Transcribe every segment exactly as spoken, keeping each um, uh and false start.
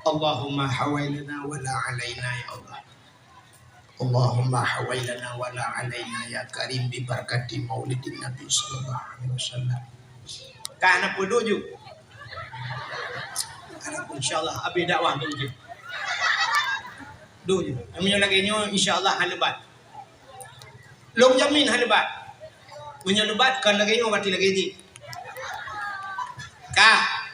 Allahumma hawailana wa la alaina ya Allah. Allahumma hawailana wa la alaina ya Karim bi barakati maulidin Nabi sallallahu alaihi wasallam. Ka na peue duek ju. Insya Allah, habis dakwah duek ju. Duek ju. Meunyoe lagèe nyoe, insya Allah, hana lebat. Lôn jamin hana lebat. Meunyoe lebat, kon lagèe nyoe, berarti lagèe jih. Ka.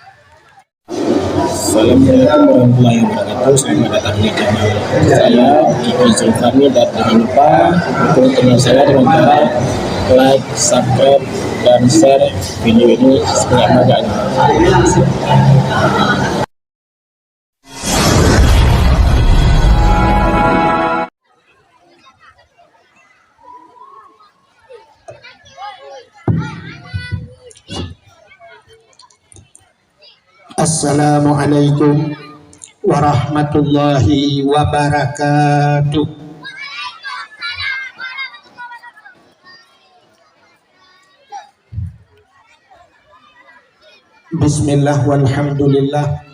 Assalamualaikum warahmatullahi wabarakatuh. Selamat datang di channel saya, Kiki Zulkarni, dan jangan lupa dukung channel saya dengan cara like, subscribe, dan share video ini sebanyak-banyaknya. Assalamualaikum warahmatullahi wabarakatuh. Bismillah walhamdulillah.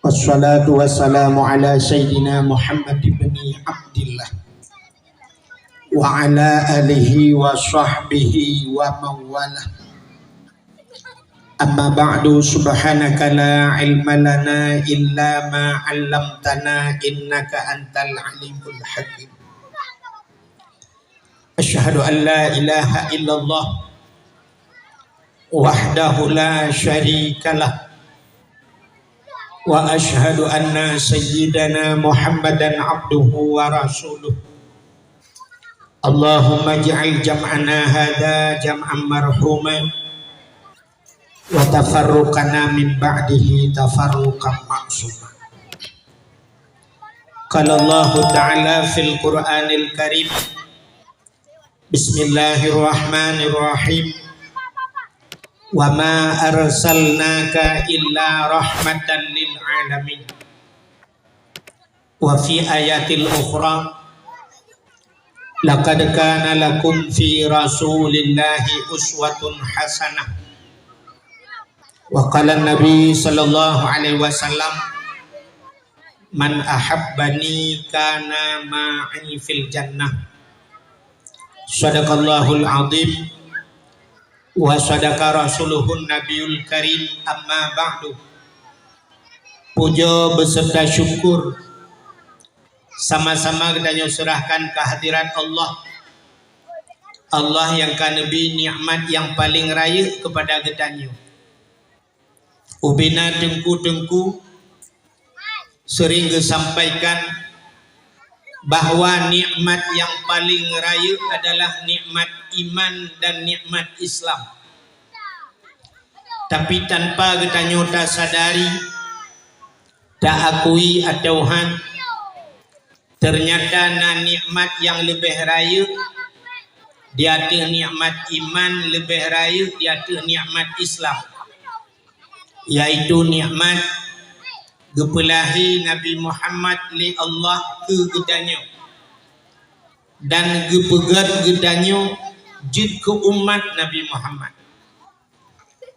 Wassalatu wassalamu ala sayyidina Muhammad ibni Abdillah wa ala alihi wa sahbihi wa mawalah. Amma ba'du, subhanaka la ilma lana illa ma 'allamtana innaka antal alimul hakim. Asyhadu an la ilaha illallah wahdahu la syarikalah, wa asyhadu anna sayyidana Muhammadan abduhu wa rasuluh. Allahumma ij'al jam'ana hadza jam'an marhuma, wa tafarruqana min ba'dihi tafarruqan ma'suma. Qala Allahu ta'ala fil Qur'anil Karim, Bismillahirrahmanirrahim. Wa ma arsalnaka illa rahmatan lil alamin. Wa fi ayatil ukhra, laqad kana lakum fi Rasulillahi uswatun hasanah. Wa qala Nabi sallallahu alaihi wasallam, "Man ahabbani kana ma'i fil jannah." Sadaqallahul azim wa sadaqa rasuluhun nabiyul karim, amma ba'du. Puja beserta syukur sama-sama geutanyoe serahkan kehadirat Allah. Allah nyang ka neubri nikmat nyang paleng rayeuk keupada geutanyoe. Ubena teungku-teungku sering geusampaikan bahwa nikmat nyang paleng rayeuk adalah nikmat iman dan nikmat Islam. Tapi tanpa geutanyoe tasadari, taakui atawa han, teunyata na nikmat nyang leubeh rayeuk di ateueh nikmat iman, leubeh rayeuk di ateueh nikmat Islam, yaitu nikmat geupeulahé Nabi Muhammad lé Allah keu geutanyoe dan geupeugét geutanyoe jeuet keu umat Nabi Muhammad.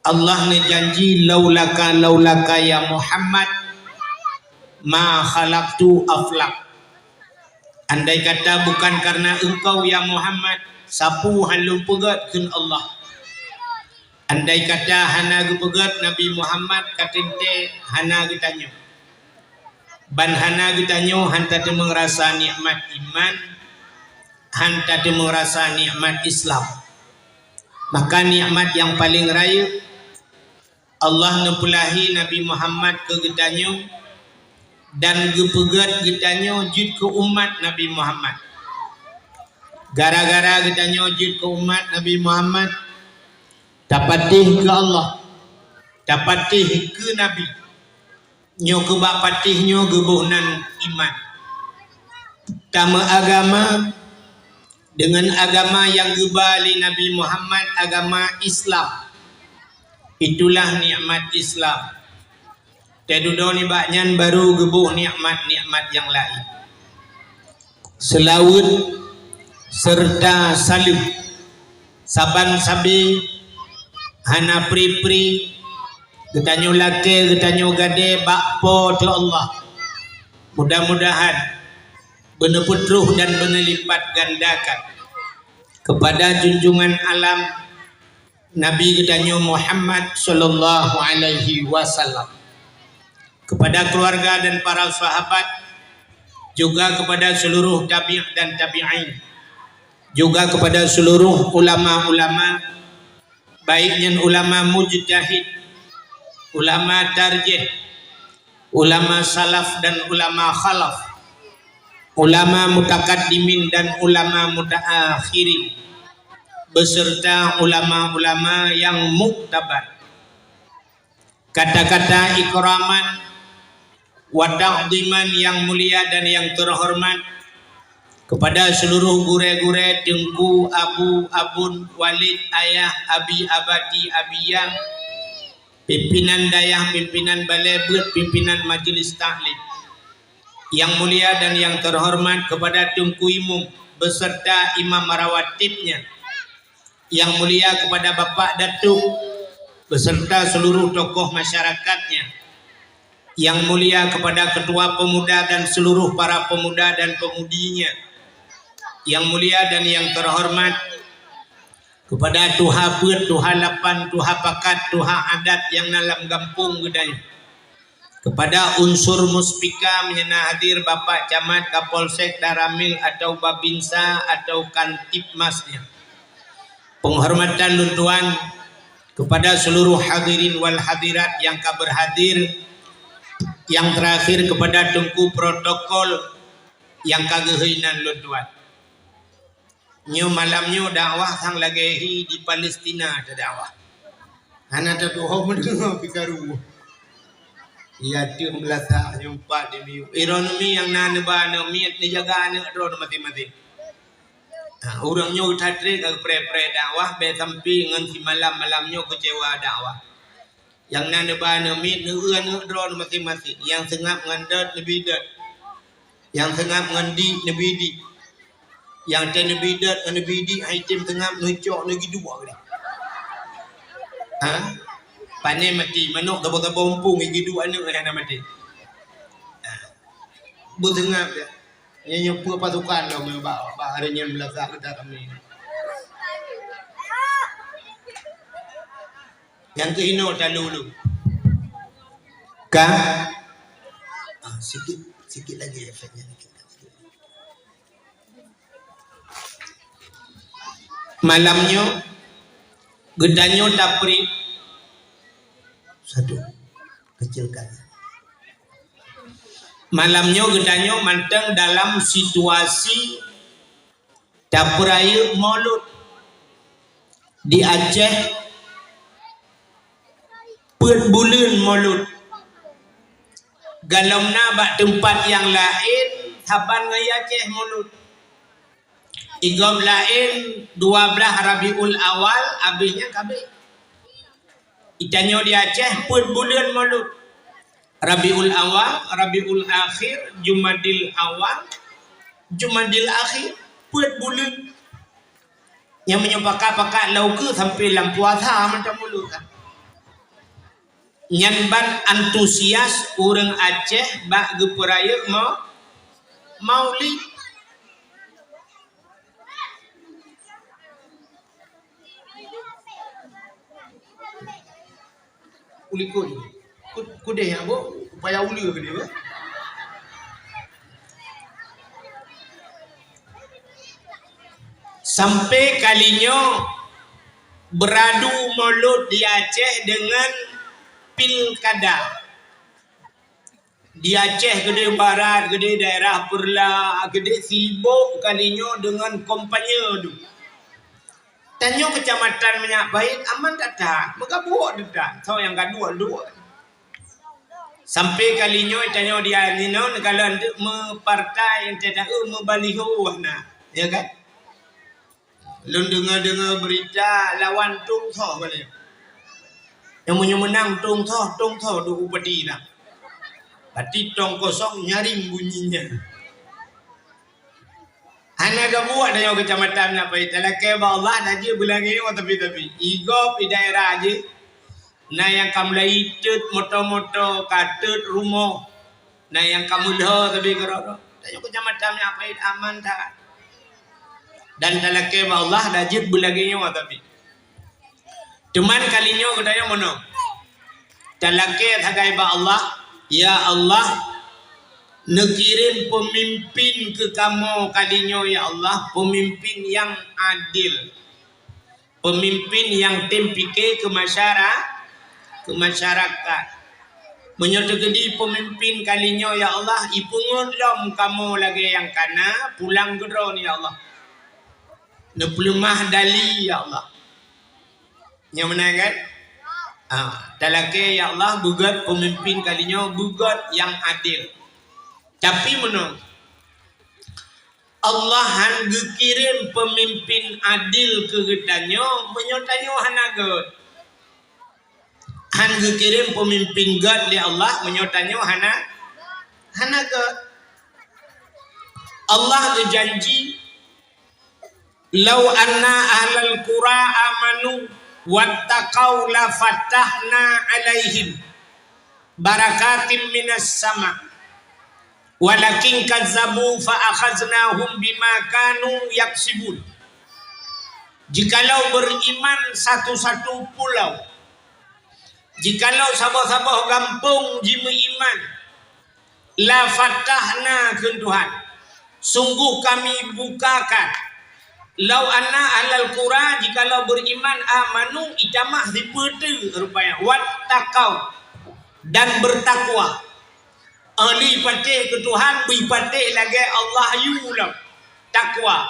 Allah neujanji, "Laulaka, laulaka ya Muhammad, ma khalaqtu aflak." Andai kata bukan karena engkau ya Muhammad, sapeue han lôn peugét, kheun Allah. Andai kata hana geupeugét Nabi Muhammad, ka teuntée hana geutanyoe. Ban hana geutanyoe han tateumeung rasa nikmat iman, han tateumeung rasa nikmat Islam. Maka nikmat nyang paleng rayeuk, Allah neupeulahé Nabi Muhammad keu geutanyoe dan geupeugét geutanyoe jeuet keu umat Nabi Muhammad. Gara-gara geutanyoe jeuet keu umat Nabi Muhammad, tapatéh keu Allah, tapatéh keu Nabi. Nyoe keubah patéh nyoe geuboh nan iman. Tameuagama deungon agama nyang geuba lé Nabi Muhammad, agama Islam. Itulah nikmat Islam. Teududoe nibak nyan baru geuboh nikmat-nikmat nyang laén. Seulaweuet seureuta saleuem, saban sabe hana pri-pri Geutanyoe lakée, geutanyoe gadée bak Po teu Allah. Mudah-mudahan beuneupeutroh dan beuneulipatgandakan keupada junjungan alam Nabi geutanyoe Muhammad sallallahu alaihi wasallam, keupada keuluwarga dan para sahabat, juga keupada seuluruh tabi' dan tabi'in, juga keupada seuluruh ulama-ulama, baik nyan ulama mujtahid, ulama tarjih, ulama salaf dan ulama khalaf, ulama mutakaddimin dan ulama mutaakhirin, beserta ulama-ulama yang muktabar. Kata-kata ikraman wa ta'dhiman yang mulia dan yang terhormat kepada seluruh gurée-gurée, teungku, abu, abon, walid, ayah, abi, abati, abiyah, pimpinan dayah, pimpinan balée beuet, pimpinan majeulis taklim. Yang mulia dan yang terhormat kepada Teungku Imum beserta imam rawatibnya. Yang mulia kepada Bapak Datuk beserta seluruh tokoh masyarakatnya. Yang mulia kepada Ketua Pemuda dan seluruh para pemuda dan pemudinya. Yang mulia dan yang terhormat kepada tuha beuet, tuha lapan, tuha pakat, tuha adat nyang na lam gampông geutanyoe. Kepada unsur muspika meunyoe na hadir Bapak Camat, Kapolsek, Danramil atau Babinsa atau Kantibmasnya. Penghormatan lôn tuan kepada seluruh hadirin wal hadirat nyang ka berhadir. Yang terakhir kepada teungku protokol nyang ka geuhôi nan lôn tuan. Nyoe malam nyoe dakwah sang lagée hi di Palestina tadakwah. Hana tatuho meudeungoe pih karu. Yatim meulasak nyoe pat di miyueb. Droeneuh mi nyang na neuba aneuk miet, neujaga aneuk droeneuh maséng-maséng. Ha, ureuëng nyoe that treb ka geupreh-preh dakwah, bék sampoe ngon simalam-malam nyoe keucewa dakwah. Nyang na neuba aneuk miet, neueu aneuk droeneuh maséng-maséng. Nyang seungab ngon dot, neubi dot. Nyang seungab ngon dik, neubi dik. Nyang tém neubi dot ngon neubi dik, hai tém seungab neucok neugiduek lé. Ha? Pané maté, manok tabo-tabo umpung, giduek aneuk hana maté. Ha. Beuseungab ya. Nyoe, nyoe peue pasukan lom bak, bak hari nyan meulasak geutanyoe. Nyang keuhinoe talu-lu. Ka? Ah, sikit, sikit lagi efeknya, sikit lagi. Malam nyoe geutanyoe tapri-, satu, kecilkan. Malam nyoe geutanyoe mantong dalam situasi tapeurayeuk Maulud di Aceh, peuet buleuen Maulud. Galom na bak teumpat nyang laén saban ngon Aceh Maulud. Igob laén dua blaih Rabiul Awal, abéh nyan ka abéh. Geutanyoe di Aceh peuet buleuen Maulud. Rabiul Awal, Rabiul Akhir, Jumadil Awal, Jumadil Akhir, peuet buleuen. Nyang meunyoe pakat-pakat lau keu sampoe lam puasa mantong Maulud ka. Nyan ban antusias ureuëng Aceh bak geupeurayeuk mau-, Maulid. Ulikot. Ku-, kudeh ya, Bu? Upaya uleue ke dia, Bu? Sampai kali nyoe beuradu Maulud di Aceh dengan pilkada. Di Aceh keudeh barat, keudeh daerah Peurla, keudeh sibok kali nyoe deungon kampanye dum. Tanyoe keucamatan Minyak Pahit aman that-that, meugabuek that-that, soe nyang gaduek-duek. Sampai kali nyoe tanyoe di Aceh nyoe neukalon teuk meupartai, entah taeu meubaliho na, ya kan? Lôn deungoe-deungoe beurita lawan tong soh balée. Nyang meunyoe meunang tong soh, tong soh duek bupati na. Berarti tong kosong nyaring bunyinya. Hana gabuek tanyoe keucamatan na pai talakée bak Allah na jeuet beulagée nyoe tapi-tapi. Igob di daerah jih. Na nyang ka mulai teut moto-moto, ka teut rumoh. Na nyang ka meulhö sabe keudroe-droe. Tanyoe keucamatan nyang payah aman that. Dan talakée bak Allah, dan jeuet beulagée nyoe sabe. Teuma kali nyoe geutanyoe meunoe. Talakée sagai bak Allah, "Ya Allah, neukirém peumimpin keu kamoe kali nyoe, ya Allah, peumimpin nyang adil." Peumimpin nyang tem pike keu masyara-, keu masyarakat. Meunyoe teukeudi peumimpin kali nyoe, ya Allah, ipeungeut lom kamoe lagée nyang kana, pulang keudroe, ya Allah. Neupeuleumah dali, ya Allah. Nyoe meunan kan? Ah, talakée, ya Allah, beugét peumimpin kali nyoe, beugét nyang adil. Tapi meunoe, Allah han geukirém peumimpin adil keu geutanyoe meunyoe tanyoe hana gét. Han geukirém peumimpin gét lé Allah meunyoe tanyoe hana, hana gét. Allah geujanji, "Lau anna ahlal qura amanu wattaqau lafatahna alaihim barakatim minas sama." Walakin kazzabu fa akhaznahum bima kanu yaksibun. Jikalau beriman satu-satu pulau, jikalau saboh-saboh gampông jimeuiman, la fatahna kheun Tuhan, sungguh kami bukakan. Lau anna ahlal qura, jikalau beriman, amanu, itamah sipeue teuk rupanya, wattaqau, dan bertakwa. Ahli patéh keu Tuhan, beuipatéh lagée Allah yue lom. Takwa.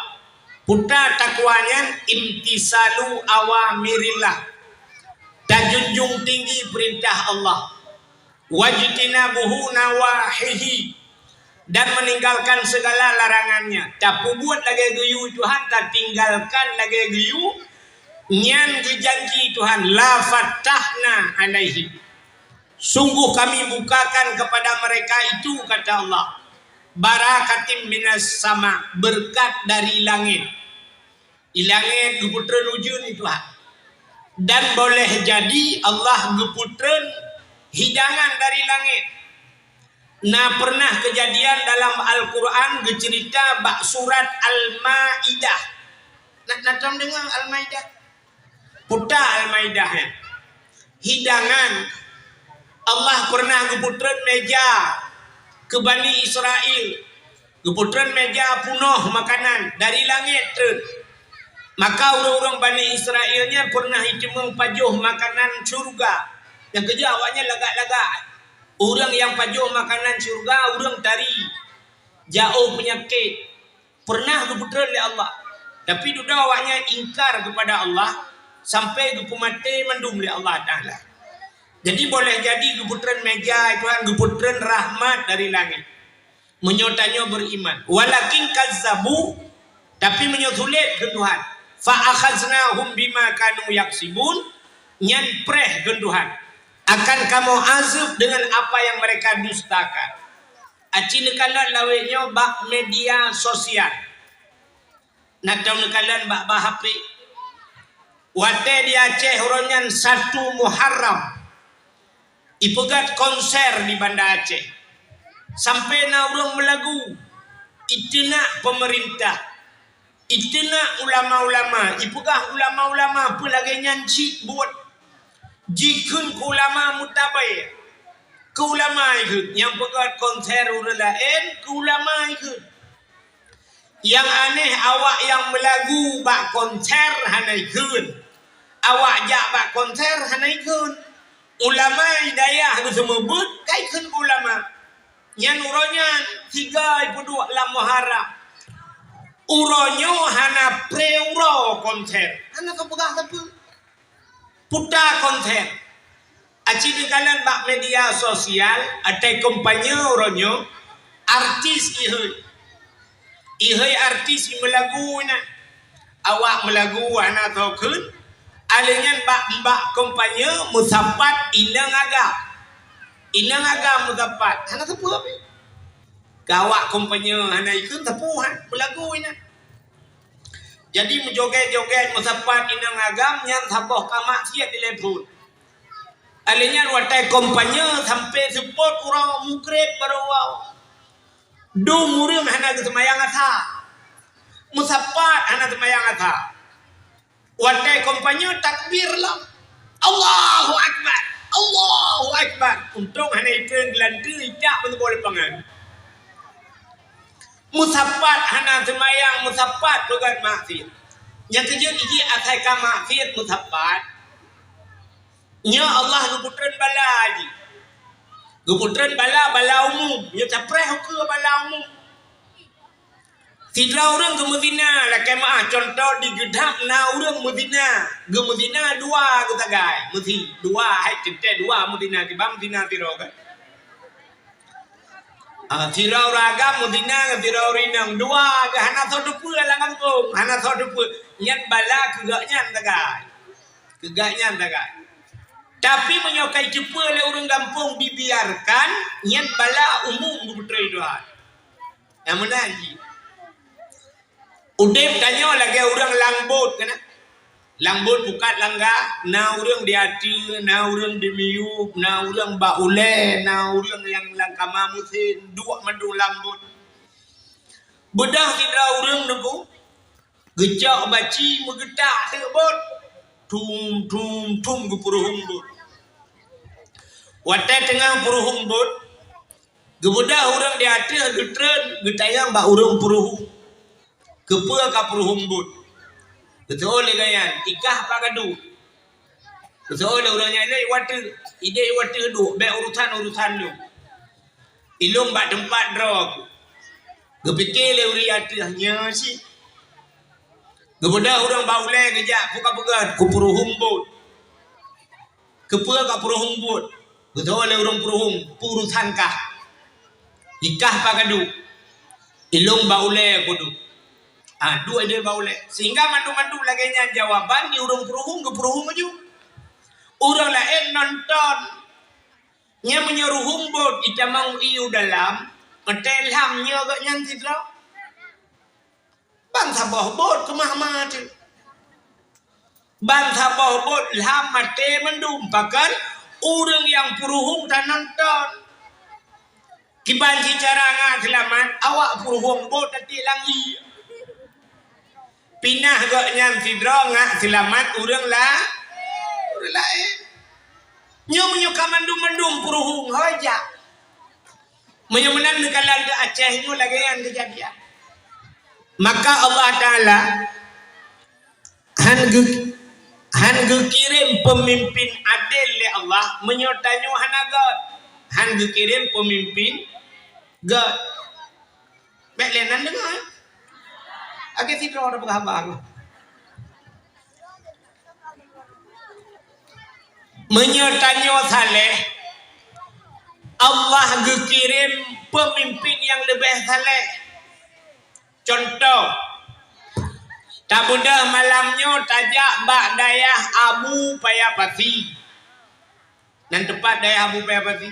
Peue takwa nyan? Imtisalu awamirillah. Tajunjung tinggi peurintah Allah. Wajtinabuhu nawahihi. Dan meninggalkan segala larangannya. Tapeubuet lagée geuyue Tuhan, tatinggalkan lagée geuyue, nyan geujanji Tuhan, la fatahna alaihim. Sungguh kami bukakan kepada mereka itu, kata Allah, barakatim minas sama, berkat dari langit. Di langit geupeutreun ujeuen itu Tuhan. Dan boleh jadi Allah geupeutreun hidangan dari langit. Na pernah kejadian dalam Al-Quran geucerita bak surat Al-Maidah. Na, na tom deungoe Al-Maidah? Peue Al-Maidah nyan? Hidangan. Allah pernah geupeutreun meja keu Bani Israel. Geupeutreun meja peunoh makanan dari langét treun. Maka ureuëng-ureuëng Bani Israel nyan pernah jiteumeung pajoh makanan syeuruga. Nyang keujeuet awaknyan lagak-lagak. Ureuëng nyang pajoh makanan syeuruga, ureuëng tari, jaoh peunyakét. Pernah geupeutreun lé Allah. Tapi dudoe awaknyan ingkar keupada Allah, sampai geupeumaté mandum lé Allah Taala. Jadi boleh jadi geupeutreun meja Tuhan, geupeutreun rahmat dari langét. Meunyoe tanyoe beriman. Walakin kazzabu, tapi meunyoe sulet keu Tuhan. Fa akhaznahum bima kanu yaksibun, nyan preh keu Tuhan. Akan kamoe azeueb dengan apa yang mereka dustakan. Aci neukalon lawét nyoe bak media sosial. Na tom neukalon bak, bak H P. Watée di Aceh uroe nyan satu Muharram, ipeugét konser di Banda Aceh. Sampai na ureuëng meulagu, iteunak peumeurintah, iteunak ulama-ulama, ipeugah ulama-ulama peue lagée nyan cit buet. Jikheun keu ulama meutabée, keu ulama ikheun, nyang peugét konser ureuëng laén keu ulama ikheun. Nyang aneh, awak nyang meulagu bak konser hana ikheun. Awak jak bak konser hana ikheun. Ulama dayah geuseumeubeuet ka ikheun keu ulama. Nyan uroe nyan siga ipeuduek lam Muharram. Uroe nyoe hana preh uroe konser. Hana teupeugah sapeue. Peue konser. Aci neukalon bak media sosial, até kampanye uroe nyoe, artis iheuet. Iheuet artis meulagu inan. Awak meulagu hana tokheun, alèh nyan bak, bak kampanye meusapat inong agam. Inong agam meusapat, hana sapeue pih. Keu awak kampanye hana ikheun sapeue han, meulagu inan. Jadi meujogét-jogét meusapat inong agam nyan saboh ka maksiat di lhèe phon. Alèh nyan watèe kampanye sampoe seupôt uroe mugreb baru woe. Dum ureueng hana geuseumayang asar. Meusapat hana seumayang asar. Watèe kampanye takbir lom. Allahu Akbar. Allahu Akbar. Untông hana ipeue geulanteue ijak meuteumé lapangan. Meusapat hana seumayang, meusapat peugöt maksiat. Nyang keujeuet jih asai ka maksiat meusapat. Nyoe Allah geupeutreun bala jih. Geupeutreun bala, bala umum. Nyoe capreh ukeue bala umum. Sidroe ureueng geumeuzina, lakèe meu'ah cuntoh di Geudhab na ureueng meuzina. Geumeuzina dua geusagai. Meusi dua, hai teuntèe dua meuzina, kiban meuzina sidroe kan. Ah, sidroe ureueng agam meuzina ngon sidroe ureueng inong. Dua geuh hana soe teupeue lam gampông, hana soe teupeue. Nyan bala keu gobnyan sagai. Keu gobnyan sagai. Tapi meunyoe ka jiteupeue lé ureueng gampông dibiarkan, nyan bala umum geupeutreun Tuhan. Nyang meunan jih. Udeb tanyoe lagèe ureueng lam bot keunan. Lam bot pukat langga, na ureueng di ateueh, na ureueng di miyueb, na ureueng bak ulèe, na ureueng nyang lam kama meusén, duek mandum lam bot. Beudôh sidroe ureueng neubô, geucok baci meugeutak teuk bot. Thum, thum, thum geupeuruhueng bot. Watèe teungoh peuruhueng bot, geubeudôh ureueng di ateueh geutreun geutanyong bak ureueng peuruhueng, "Keupeue ka peuruhueng bot?" Geuseuôt lé gobnyan, "I kah pat ka duek?" Geuseuôt lé ureueng nyan, "Lé i ateueh, idéh i ateueh duek, bèk urusan-urusan lôn. Ilôn bak teumpat droe ku." Geupike lé ureueng ateueh, "Nyoe cit." Geubeudôh ureueng bak ulèe geujak, "Peue ka peugah?" "Kupeuruhueng bot." "Keupeue ka peuruhueng bot?" Geuseuôt lé ureueng peuruhueng, "Peue urusan kah? I kah pat ka duek?" "Ilôn bak ulèe kuduek." "Ah, duek idéh bak ulèe." Sehingga mandum-mandum lagèe nyan jawaban di ureueng peuruhueng geupeuruhueng laju. Ureueng laén nonton. Nyan meunyoe ruhueng bot itamong ié u dalam, meuteulham nyoe gobnyan sidroe. Ban saboh bot keumah-mah teuk. Ban saboh bot lham maté mandum, pakon ureueng nyang peuruhueng tanonton. Kiban cit cara ngat seulamat, awak peuruhueng bot tatiek lam ié. Pinah gobnyan sidroe ngat seulamat ureueng la-, ureueng laén. Nyoe meunyoe ka mandum-mandum peuruhueng, hôi jak. Meunyoe meunan neukalon di Aceh nyoe lagèe nyan keujadian. Maka Allah Taala han geu-, han geukirém peumimpén adél lé Allah meunyoe tanyoe hana göt. Han geukirém peumimpén göt. Bèk lé nan deungö. Lagèe sidroe tapeugah haba nyoe. Meunyoe tanyoe saleh, Allah geukirém peumimpén nyang leubeh saleh. Cuntoh, tabeudôh malam nyoe tajak bak dayah Abu Paya Pasi. Nan teumpat dayah Abu Paya Pasi.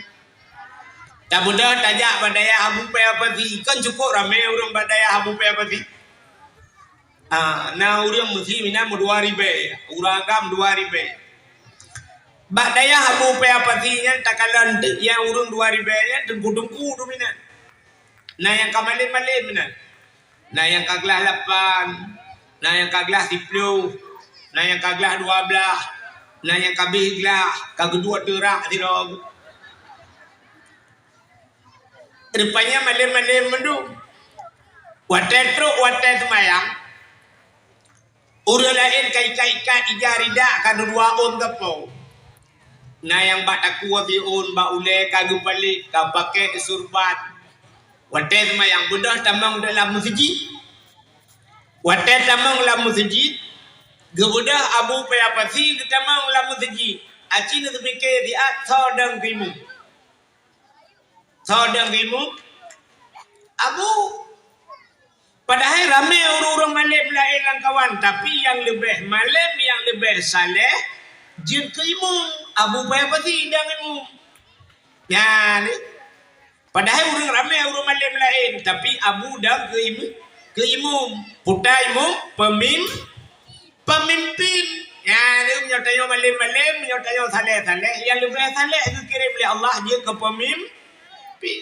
Tabeudôh tajak bak dayah Abu Paya Pasi. Kan cukup ramé ureueng bak dayah Abu Paya Pasi. Ah, na ureueng muslim inan meudua ribèe, ureueng agam dua ribèe. Bak dayah Abu Paya Pasi nyan takalon teuk nyang ureueng dua ribèe nyan teungku-teungku dum inan. Na nyang ka malém-malém inan. Na nyang ka glah lapan, na nyang ka glah siploh, na nyang ka glah dua blaih, na nyang ka abéh glah, ka geuduek teurak sidroe. Rupanya malém-malém mandum. Watèe trok watèe seumayang, ureueng laén ka ikat-ikat ija rida ka dua ôn sapo. Na nyang bak takue siôn, bak ulèe ka geupalek, ka pakèk surban. Watèe seumayang beudôh tamong dalam meuseujid. Watèe tamong lam meuseujid, geubeudôh Abu Paya Pasi geutamong lam meuseujid. Aci neupike siat soe dong keu imum. Soe dong keu imum? Abu. Padahai ramé ureueng-ureueng malém laén lam kawan, tapi nyang leubeh malém, nyang leubeh saleh jeuet keu imum. Abu Paya Pasi dong imum. Nyan, padahai ureueng ramé ureueng malém laén, tapi Abu dong keu imum, keu imum, puta imum, pemim-, pemimpin. Nyan, meunyoe tanyoe malém-malém, meunyoe tanyoe saleh-saleh, nyang leubeh saleh geukirém lé Allah jeuet keu peumimpin.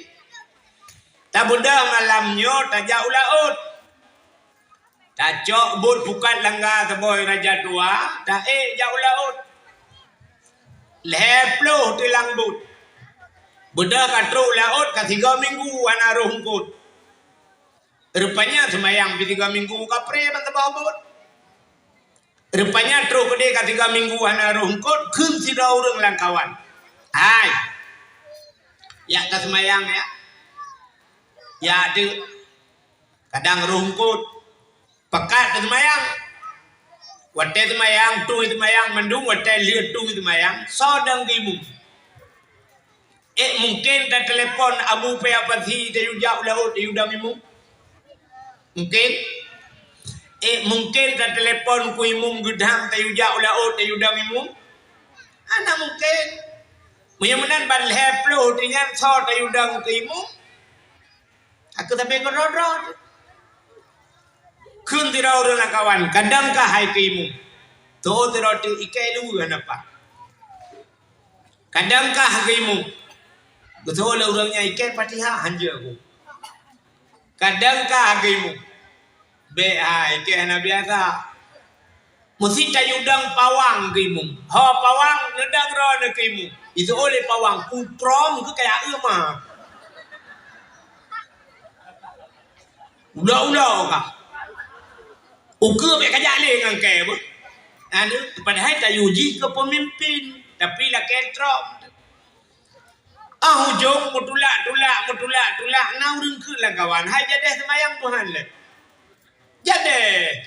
Tabeudôh malam nyoe tajak u laôt. Tacok bot pukat langga saboh raja tuha, taék jak u laôt. Lhèe ploh teulang bot. Beudôh ka trok u laôt ka sigoe minggu hana roh eungkôt. Rupanya seumayang pih sigoe minggu ka pré ban saboh bot. Rupanya trok keudéh ka tiga minggu hana roh eungkôt, kheun sidroe ureuëng lam kawan, "Hai, jak taseumayang, ya. Ya, deuek. Kadang roh eungkôt." Pakat taseumayang. Watée seumayang, tueng seumayang, mandum watée lheueh tueng seumayang, soe dong keu imum. Eh, mungken tatelepon Abu Paya Pasi tayue jak u laôt tayue dong imum? Mungken? Eh, mungken tatelepon Teungku Imum Geudang tayue jak u laôt tayue dong imum? Hana mungken. Meunyoe meunan ban lhèe ploh teuh nyan soe tayue dong keu imum? Aku sabe keudroe-droe. Kheun sidroe ureuëng lam kawan, "Kadang kah hai keu imum?" Tho sidroe teuk ikai luweue hana paih. "Kadang kah keu imum?" Geutho lé ureuëng nyan ikai Fatihah hanjeuet aku. "Kadang kah keu imum?" "Bék hai, ikai hana biasa. Meusi tayue dong pawang keu imum." "Ho pawang, neudong droeneuh keu imum." Itho lé pawang, "Kutrom keu kaya euma." Ulo-ulo ka. Ukeue bék kajak lé ngon kée beuh. Anu, padahai tayue jih keu peumimpin, tapi lakée trom. Ah ujong meutulak-tulak, meutulak-tulak, na ureuëng kheun lam kawan, "Hai jadeh seumayang Tuhan lé. Jadeh.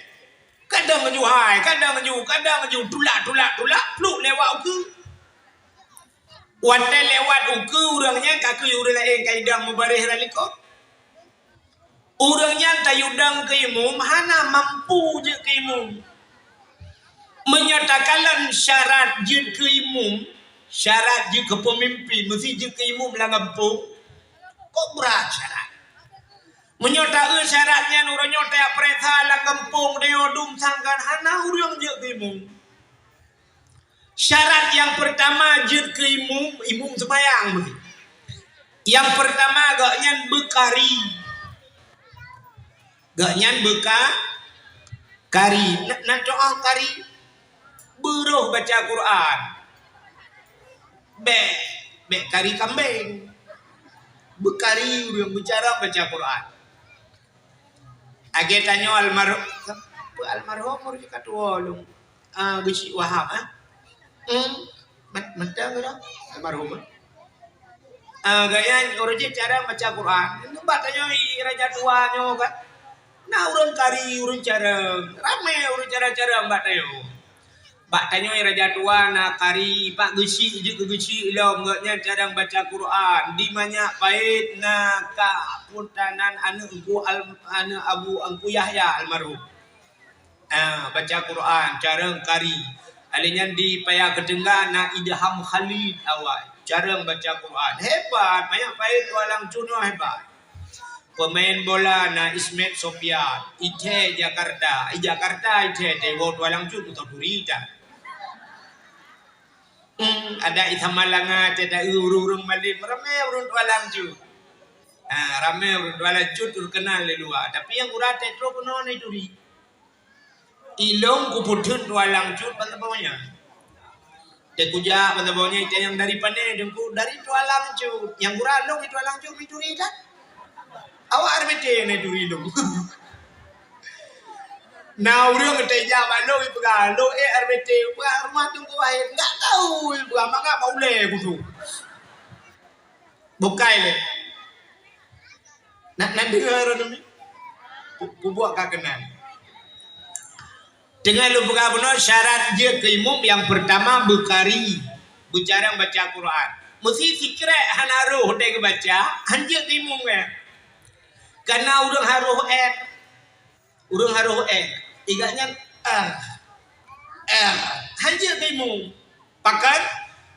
Kadang ju hai, kadang ju, kadang ju, tulak-tulak-tulak, pluek lewat ukeue." Watée lewat ukeue ureuëng nyan ka keu ureuëng laén ka idong meubaréh lam likot. Ureuëng nyan tayue dong keu imum hana mampu jeuet keu imum. Meunyoe takalon syarat jeuet keu imum, syarat jeuet keu peumimpin, meusi jeuet keu imum lam gampông, kok brat syarat. Meunyoe taeu syarat nyan uroe nyoe tajak peuriksa lam gampông, tanyoe dum sangkan hana ureuëng jeuet keu imum. Syarat nyang peurtama jeuet keu imum, imum seumayang meusti. Nyang peurtama gobnyan beukari. Gobnyan beuka-, kari. Na, na cok kari? Beuroh baca Quran. Bék, bék kari kambeng. Beukari ureuëng beucarông baca Quran. Lagée tanyoe almarhum, peue almarhum ureuëng ka tuwoe lom. Ah, Geuchik Wahab, eh? Hmm, mat-, mantong dah almarhum, eh? Ah, gaya ureuëng jih carông baca Quran. Nibak tanyoe i raja tuha nyoe kan. Na ureuëng kari, ureuëng carông. Ramé ureuëng carông-carông bak tanyoe. Bak tanyoe i raja tuha na kari, Pak Geuchik jeuet keu Geuchik lom, gobnyan carông baca Quran. Di Manyak Payet na Kak Puntanan aneuëk Teungku Al-, aneuëk Abu Teungku Yahya almarhum. Ah, baca Quran, carông kari. Alèh nyan di Paya Keuteungga na Idham Khalid awai, carông baca Quran. Hebat, Manyak Payet Tualang Cut nyoe hebat. Peumain bola na Ismet Sofyan, ithèe Jakarta, i Jakarta ithèe, teuwoe Tualang Cut meutaturi that. Hmm, ada i Samalanga, teuta ureuëng-ureuëng malem, ramé ureuëng Tualang Cut. Ah, ramé ureuëng Tualang Cut teukeunal di luwa, tapi nyang gura teutroh keunoe neuturi. Ilôn kupeutheun Tualang Cut ban saboh nyan. Teuh kujak ban saboh nyan, itanyong dari pane, Teungku, dari Tualang Cut. Nyang gura lôn di Tualang Cut, mituri that. Awak R B T neuturi lôn. Na ureuëng teuh jak bak lôn, ipeugah, "Lôn, eh, R B T, peugah rumoh Teungku Wahid." "Enggak tahu," ipeugah, "mangat bak ulée kusu." Bukai lé. Nak, nak deungoe ureuëng nyoe? Pu-, pubuet ka keunan. Teungoh lôn peugah bunoe, syarat jeuet keu imum nyang peurtama beukari, beucarông baca Quran. Meusi sikrek hana roh deh geubaca, han jeuet keu imum nyan. Kana ureuëng harôh ék. Ureuëng harôh ék. Iga nyan, ah, ah, han jeuet keu imum. Pakon?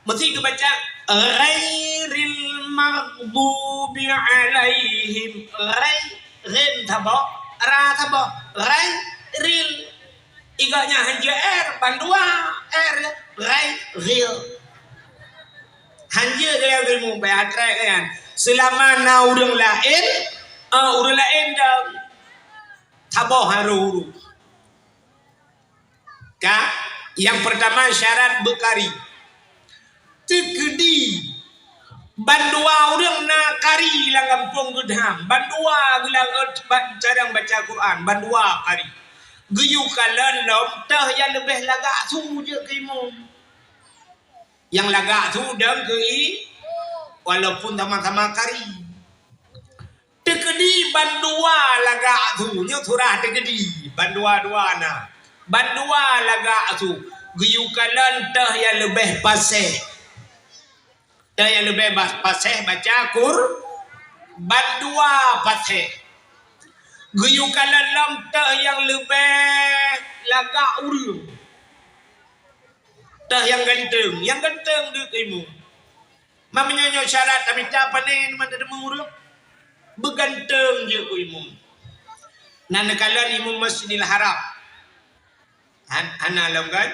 Meusi geubaca, "Ghairil maghdubi alaihim." Ghai, ghain saboh, ra saboh. Ghairil. Igoe nyan hanjeuet R, bandua R, rai, ghil. Hanjeuet gaya ilmu, baya trek kan. Selama na ureuëng laén, ah, ureuëng laén dah saboh harôh huruf. Ka, yang pertama syarat beukari. Teukeudi bandua ureuëng na kari lam gampông geuh, bandua geuh lam, eh, ba-, carông baca Quran, bandua kari. Geuyue kalon lom teuh nyang leubeh lagak su jeuet keu imum. Nyang lagak su dong keu i, walaupun sama-sama kari. Teukeudi bandua lagak su, nyoe surah teukeudi, bandua-dua na. Bandua lagak su, geuyue kalon teuh nyang leubeh paséh. Teuh nyang leubeh ba-, paséh baca Qur-, bandua paséh. Geuyue kalon lom teuh nyang leubeh lagak ureuëng. Teuh nyang ganteng, nyang ganteng jeuet keu imum. Meunyoe nyoe syarat tamita, pane mantong teuma ureuëng beuganteng jeuet keu imum. Na neukalon imum Masjidil Haram. Han-, hana lom kan?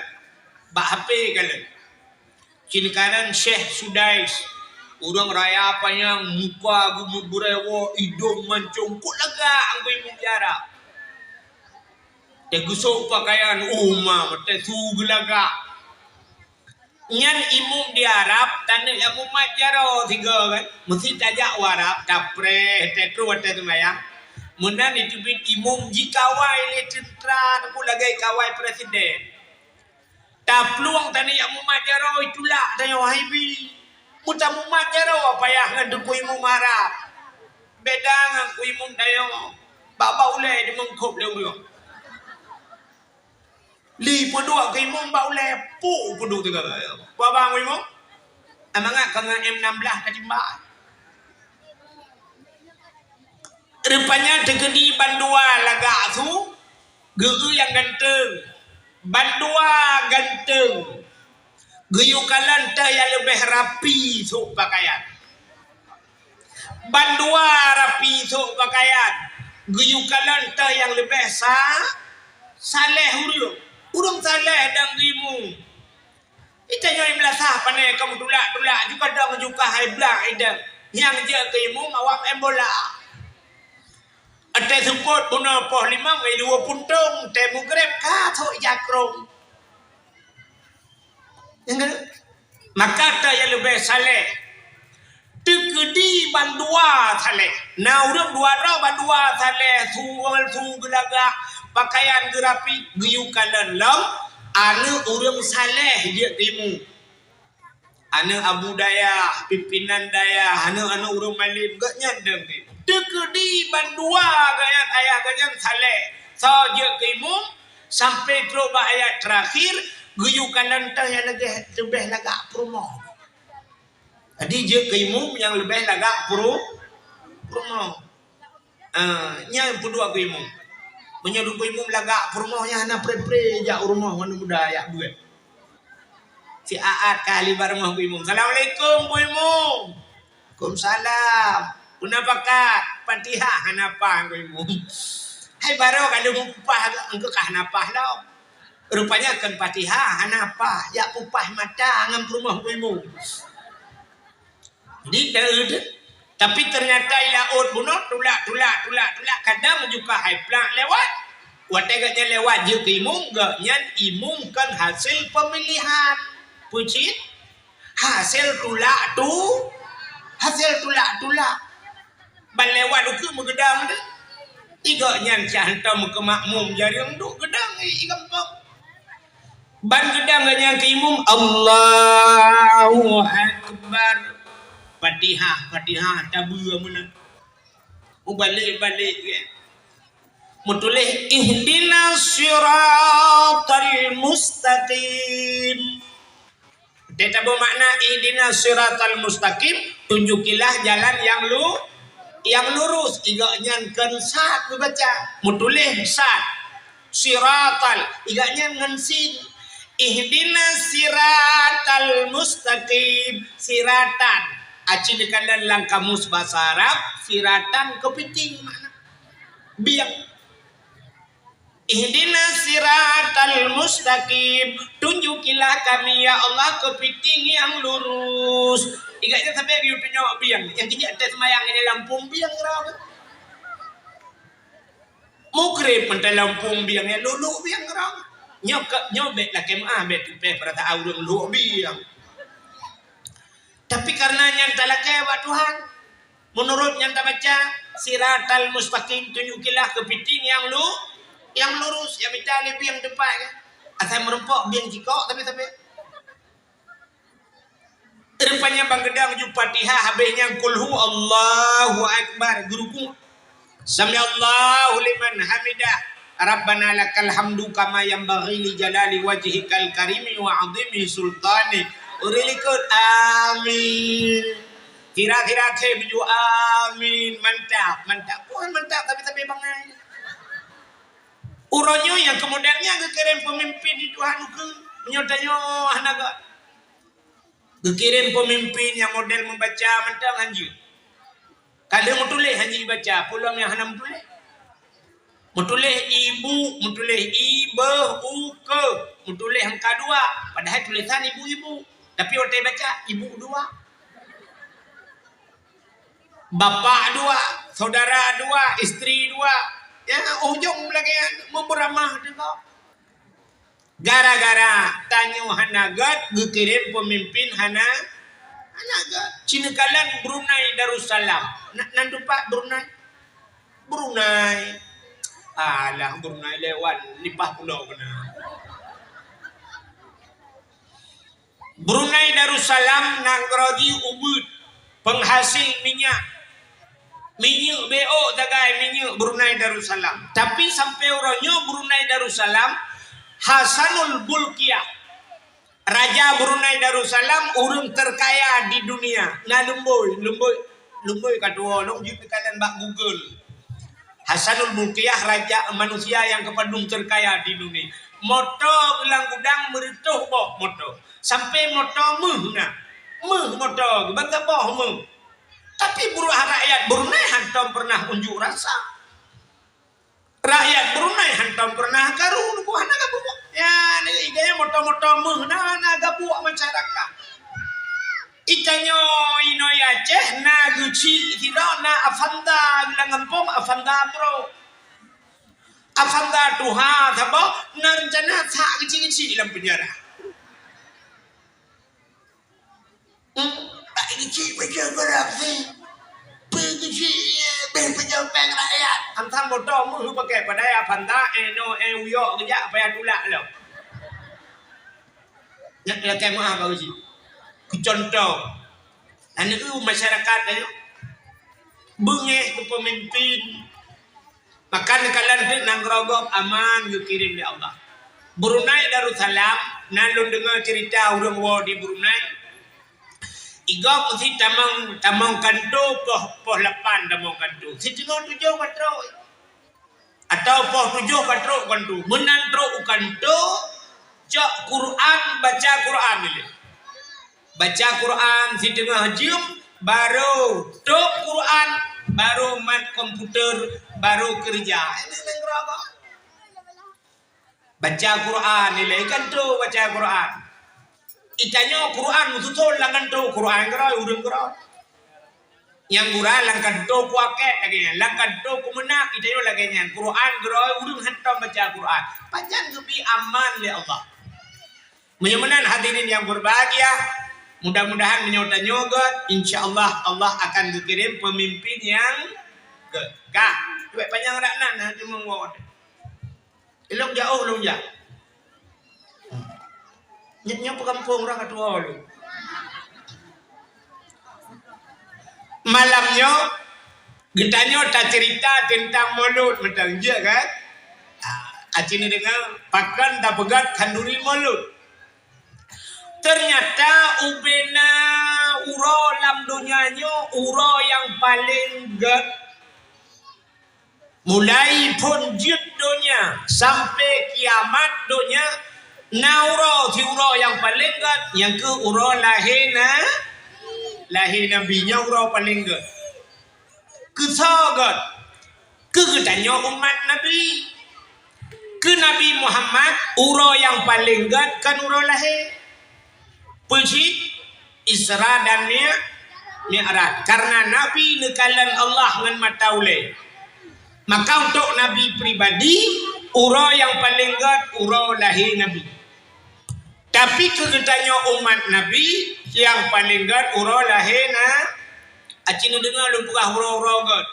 Bak H P kalon. Cit neukalon Syekh Sudais. Ureuëng raya panyang, muka geumeubeureuwoe, idong mancong, kok lagak anggô imum di Arab. Teugeusok pakaian, oh ma, watée su geulagak. Nyan imum di Arab, taneuk lam mumat jaroe sigoe kan. Meusti tajak u Arab, tapreh, tatroh watée seumayang. Meunan jiteubiet imum jikawai lé teuntra, teupeu lagée kawai presiden. Taplueng taneuk lam mumat jaroe, itulak tanyoe hai bi. Meutamumat jaroe payah ngon teungku imum Arab. Beda ngon teungku imum tanyoe. Bak-bak ulée jimeungkôb lé ureuëng. Li peuduek keu imum bak ulée, pu peuduek teuga. Babang imum, amangat ka ngon M enam belas ka timbak. Rupanya teukeudi bandua lagak su, geu-eu nyang ganteng. Bandua ganteng. Geuyue kalon teuh nyang leubeh rapi sôk pakaian. Bandua rapi sôk pakaian, geuyue kalon teuh nyang leubeh sa-, saléh ureuëng. Ureuëng saléh dong keu imum. Ita nyoe meulasah pane ka meutulak-tulak, ju kadang ju ka hai blah idang. Nyang jeuet keu imum awak main bola. Watée seupôt bunoe poh limong, eh, dua puntông, watée mugreb ka sôk jakrong. Nyang ka, maka ta nyang leubeh saléh. Teukeudi bandua saléh. Na ureuëng dua droe bandua saléh, su, su geulagak, pakaian geurapi, geuyue kalon lom, aneuëk ureuëng saléh jeuet keu imum. Aneuëk abu dayah, pimpinan dayah, aneuëk-aneuëk ureuëng malem, gobnyan dong keu imum. Teukeudi bandua gobnyan ayah gobnyan saléh, soe jeuet keu imum, sampai trok bak ayat terakhir, geuyue kalon teuh nyang leubeh, leubeh lagak peurumoh. Jadi jeuet keu imum nyang leubeh lagak peurumoh. Ah, nyan peuduek keu imum. Meunyoe teungku imum lagak peurumoh, nyan hana pre-pre jak u rumoh aneuk muda jak beuet. Si aat ka ahli bareumoh keu imum. "Assalamualaikum, Teungku Imum." "Waalaikumsalam." "Peue na pakat?" "Fatihah hana paih, Teungku Imum." "Hai barô ka lheueh meupah, engkau ka hana paih lom." Rupanya kon Fatihah hana paih, jak peupah mata ngon peurumoh Teungku Imum. Di deuh, tapi ternyata i laôt bunoe tulak, tulak, tulak, tulak, kadang juga hai plak lewat. Watée gobnyan lewat jeuet keu imum, gobnyan imum kon hasil pemilihan. Peue cit? Hasil tulak tu, hasil tulak-tulak. Ban lewat ukeue meugeudang tu. Igobnyan cah hantom keu makmum jareueng duek geudang i gampông. Ban geudang gobnyan keu imum, Allahu Akbar. Fatihah, Fatihah, tabeue meunan. Mubalek-balek gét. Meutuléh, "Ihdinas siratal mustaqim." Teutabeuh makna, "Ihdinas siratal mustaqim", tunjukilah jalan yang lu-, yang lurus. Igobnyan kon sad geubaca, meutuléh sad. Siratal, igobnyan ngon sin. "Ihdinas siratal mustaqim", siratan. Aci neukalon lam kamus basa Arab, siratan keupiting makna. Bieng. Ihdinas siratal mustaqim. Tunjukilah kami, ya Allah, keupiting nyang lurus. Ingat nyan sabe geuyue tunyok bieng. Nyang keu jeuet teuh seumayang nyan lampôh bieng keudroe. Mukrib mantong lampôh bieng, nyan lôk-lôk bieng keudroe. Nyoe ka, nyoe bèk lakèe meu'ah, bèk teupèh peurasaan ureueng lôk bieng. Tapi kareuna nyan talakèe bak Tuhan. Meunurot nyang tabaca, siratal mustaqim, tunjukilah keupiting nyang lu-, nyang lurus, nyang mita lé bieng teumpat nyan. Asai meurumpok bieng cikok tapi-tapi. Rupanya ban geudong ju Fatihah, habéh nyan kulhu Allahu Akbar, geuruku'. Sami'allahu liman hamidah. Rabbana lakal hamdu kama yanbaghi li jalali wajhikal karimi wa 'azimi sultanik. Ureueng likot, amin. Kira-kira khe baju, amin. Mantap, mantap. Tuhan mantap, tapi-tapi bangai. Uroe nyoe nyang keumudian nyan geukirém peumimpin di Tuhan ukeue. Meunyoe tanyoe hana ga-, geukirém peumimpin nyang model meubaca mantong hanjeuet. Ka lheueh meutuléh hanjeuet baca, peue lom nyang hana meutuléh. Meutuléh ibu, meutuléh i, beuh, u, keu, meutuléh angka dua, padahai tulésan ibu-ibu. Tapi watèe baca, ibu dua. Bapak dua, saudara dua, isteri dua. Ya, ujong lagèe nyan, meubeurama deungon. Gara-gara tanyoe hana gèt, geukirém peumimpin hana, hana gèt. Ci neukalon Brunei Darussalam. Na, nan teumpat Brunei? Brunei. Alah, Brunei lewat, lipah pulo keunan. Brunei Darussalam nanggroe jih ubit, peunghasil minyeuk. Minyeuk B O sagai minyeuk Brunei Darussalam. Tapi sampoe uroe nyoe Brunei Darussalam, Hasanul Bolkiah, Raja Brunei Darussalam, ureueng terkaya di dunia. Na lumbôi, lumbôi, lumbôi ka tuwo, lôn jeuet kalian bak Google. Hasanul Bolkiah, raja manusia nyang keupandum terkaya di dunia. Moto geulang gudang meureutoh boh moto. Sampoe moto méuh na. Méuh moto, geubansa boh méuh. Tapi buru-, rakyat Brunei hantom pernah unjuk rasa. Rakyat Brunei hantom pernah karu, nunggu hana gabuek. Ya, ni, gaya moto-moto méuh na, na gabuek masyarakat. Itanyoe inoe Aceh na geuchik sidroe, na Avanza lam gampông, Avanza Pro. Avanza tuha saboh, na reuncana sak geuchik-geuchik lam penjara. Hmm, tak geuchik peue geurap sih. Peue geuchik, eh, beh peue péng rakyat. Antang moto méuh pakai padahai Avanza, eh, no, eh, uyok geujak payah tulak lom. Nyak lakèe meu'ah bak uji. Keu contoh, aneuk masyarakat tanyoe beungéh keu peumimpin, maka neukalon teuk nanggroe gob aman geukirém lé Allah. Brunei Darussalam, na lôn deungoe ceurita ureueng woe di Brunei. Igob meusi tamong, tamong kanto poh, poh lapan tamong kanto. Siteungoh tujoh ka trok. Atawa poh tujoh ka trok u kanto. Meunan trok u kanto, cok Quran, baca Quran ilèe. Baca Quran siteungoh jeuem, barô tôb Quran, barô mat komputer, barô keureuja. Baca Quran ilèe, i kanto baca Quran. Itanyoe Quran meususon lam kanto, Quran keudroe, ureueng keudroe. Nyang gura lam kanto kuakét lagèe nyan, lam kanto kumeunak, itanyoe lagèe nyan. Quran keudroe, ureueng hantom baca Quran. Pajan geubi aman lé Allah. Meunyoe meunan hadirin yang berbahagia, mudah-mudahan meunyoe tanyoe gèt, insya Allah, Allah akan geukirém peumimpin nyang gèt. Ka, duek panyang rak nan, hana teumeuwoe. Ilong jauh lôn jak. Nyoe, nyoe peugampông ureueng ka tuwo lôn. Malam nyoe, geutanyoe taceurita teuntang Molot, mantong jeuet kan? Ah, aci neudeungoe, pakon tapeugèt khanduri Molot. Teunyata ubena uroe lam donya nyoe, uroe nyang paleng gèt. Mulai phon jeuet donya sampoe kiamat donya, na uroe siuroe nyang paleng gèt, nyang keuh uroe lahé na-, lahé Nabi, nyan uroe paleng gèt. Keusoe gèt? Keu geutanyoe umat Nabi. Keu Nabi Muhammad, uroe nyang paleng gét kon uroe lahé. Peue cit? Isra dan Mi-, Mi'raj. Karena Nabi neukalon Allah ngon mata ulée. Maka untuk Nabi pribadi, uroe nyang paleng gét uroe lahé Nabi. Tapi keu geutanyoe umat Nabi, nyang paleng gét uroe lahé na-, aci neudeungoe lôn peugah uroe-uroe gét.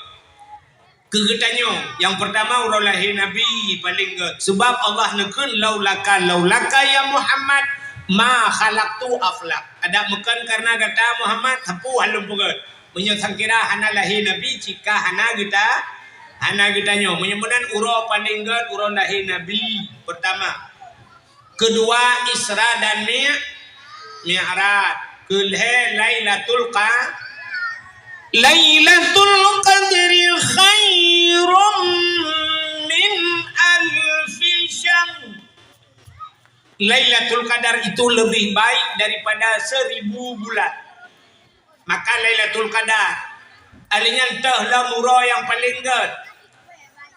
Keu geutanyoe, nyang peurtama uroe lahé Nabi paleng gét. Sabab Allah neukheun, "Laulaka, laulaka ya Muhammad, ma khalaqtu aflak." Adak meukon kareuna gata Muhammad, sapeue hana lôn peugét. Meunyoe sangkira hana lahé Nabi, cit ka hana geuta-, hana geutanyoe. Meunyoe meunan uroe paleng gét, uroe lahé Nabi peurtama. Keudua, Isra dan Mi-, Mi'raj. Keulhèe, Lailatul Qa-, Lailatul Qadri khairum min alfi syahr. Lailatul Qadar itu lebih baik daripada seribu bulan. Maka Lailatul Qadar, alèh nyan teuh lom uroe nyang paleng gét,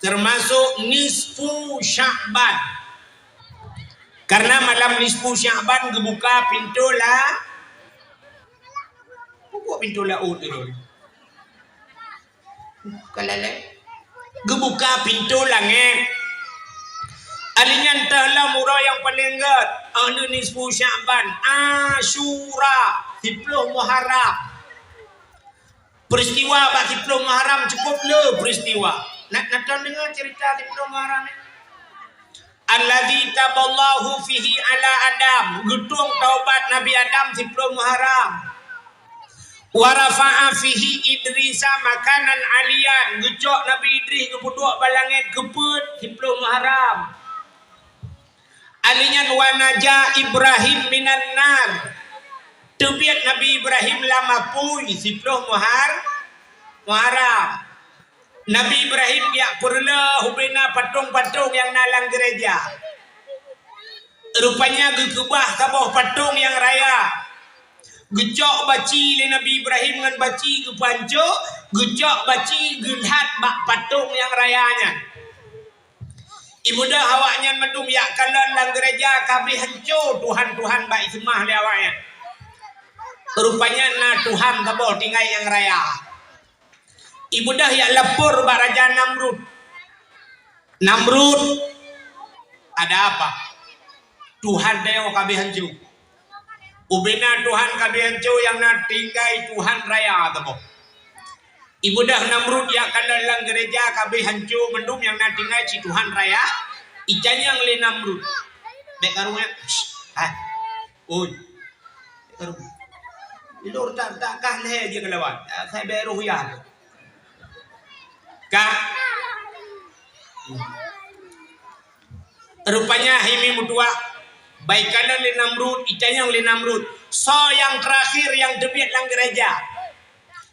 teumasok nisfu Sya'ban. Karena malam nisfu Sya'ban geubuka pintoe la-, pokok pintoe laôt dulu. Ka lalé. Geubuka pintoe langét. Alèh nyan teuh lom uroe nyang paleng gét, ahli nisfu Sya'ban, Asyura, siploh Muharram. Peristiwa bak siploh Muharram cukup le peristiwa. Nak, nak deungoe cerita siploh Muharram nyan? Alladzi taballahu fihi ala Adam, geutueng taubat Nabi Adam siploh Muharram. Wa rafa'a fihi Idrisa makanan aliyan, geucok Nabi Idris geupeuduek bak langét keupeuet siploh Muharram. Alèh nyan wa naja Ibrahim minan nar, teubiet Nabi Ibrahim lam apui siploh Muhar-, Muharram. Nabi Ibrahim geujak peureulèe ubena patong-patong nyang na lam gereja. Rupanya geukeubah saboh patong nyang raya. Geucok baci lé Nabi Ibrahim ngon baci geupeuhanco, geucok baci geulhat bak patong nyang raya nyan. Ibeudôh awaknyan mandum jak kalon lam gereja ka habéh hanco tuhan-tuhan bak iseumah lé awaknyan. Rupanya na tuhan saboh tinggai nyang raya. Ibeudôh jak lapor bak Raja Namrud. "Namrud, ada apa? Tuhan tanyoe ka habéh hanco. Ubena tuhan ka habéh hanco, nyang na tinggai tuhan raya saboh." Ibeudôh Namrud jak kalon lam gereja ka habéh hanco mandum, nyang na tinggai cit tuhan raya. Itanyong lé Namrud. Bèk karu nyan. Hai. Oi. Ilôn tak, tak kah lhèe jeuet keulawan. Asai bèk roh yah. Ka. Rupanya hai mi meutuah, bak ikalon lé Namrud, itanyong lé Namrud, "Soe nyang teurakhir nyang teubiet lam gereja?"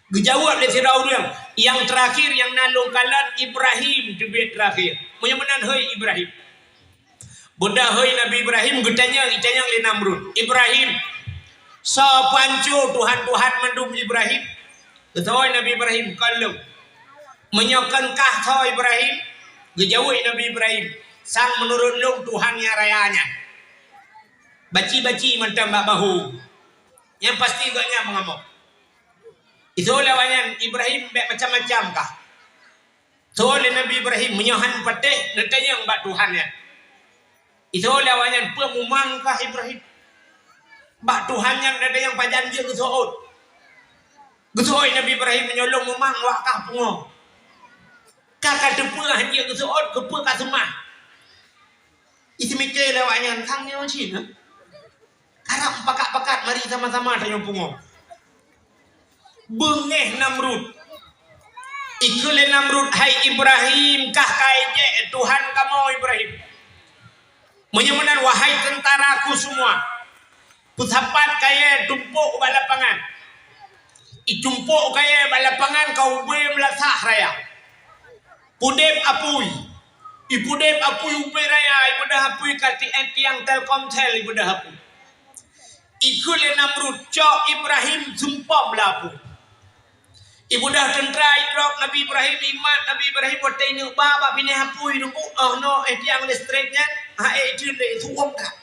Geujaweueb lé sidroe ureueng, "Nyang teurakhir nyang na lôn kalon Ibrahim teubiet teurakhir." Meunyoe meunan, "Hei Ibrahim." Beudôh hôi Nabi Ibrahim geutanyong, itanyong lé Namrud, "Ibrahim, soe peuhanco tuhan-tuhan mandum Ibrahim?" Geutanyong Nabi Ibrahim, "Kon lôn." "Meunyoe kon kah soe Ibrahim?" Geujaweueb Nabi Ibrahim, "Sang meunurot lôn tuhan nyang raya nyan." Baci-baci mantong bak bahu. Nyang pasti gobnyan meungamong. Iseuôt lé awaknyan, "Ibrahim, bèk macam-macam kah." Iseuôt lé Nabi Ibrahim, "Meunyoe han patéh, neutanyong bak tuhan nyan." Iseuôt lé awaknyan, "Peue mumang kah Ibrahim? Bak tuhan nyan neutanyong pajan jeuet geuseuôt." Geuseuôt Nabi Ibrahim, "Meunyoe lôn mumang, wak kah pungo. Ka, ka teupeue han jeuet geuseuôt, keupeue ka seumah?" Iseumiké lé awaknyan, "Sang nyoe cit, eh?" Karab pakat-pakat, mari sama-sama tanyoe pungo. Beungéh Namrud. Ikheun lé Namrud, "Hai Ibrahim, kah ka éjek tuhan kamoe Ibrahim? Meunyoe meunan, wahai teuntara ku seumua, peusapat kayèe tumpôk bak lapangan. Itumpôk kayèe bak lapangan ka ubé meulasah raya." Pudeb apui. Ipudeb apui ubé raya, ibeudôh apui ka ti-, eh, tiang Telkomsel ibeudôh apui. Ikheun lé Namrud, "Cok Ibrahim sumpom lam apui." Ibudah teuntra idrop Nabi Ibrahim, imat Nabi Ibrahim watèe ineuk ba bak binéh apui teungku, oh no, eh, tiang listrik nyan, ha, eh, jeuet lé, su'um that.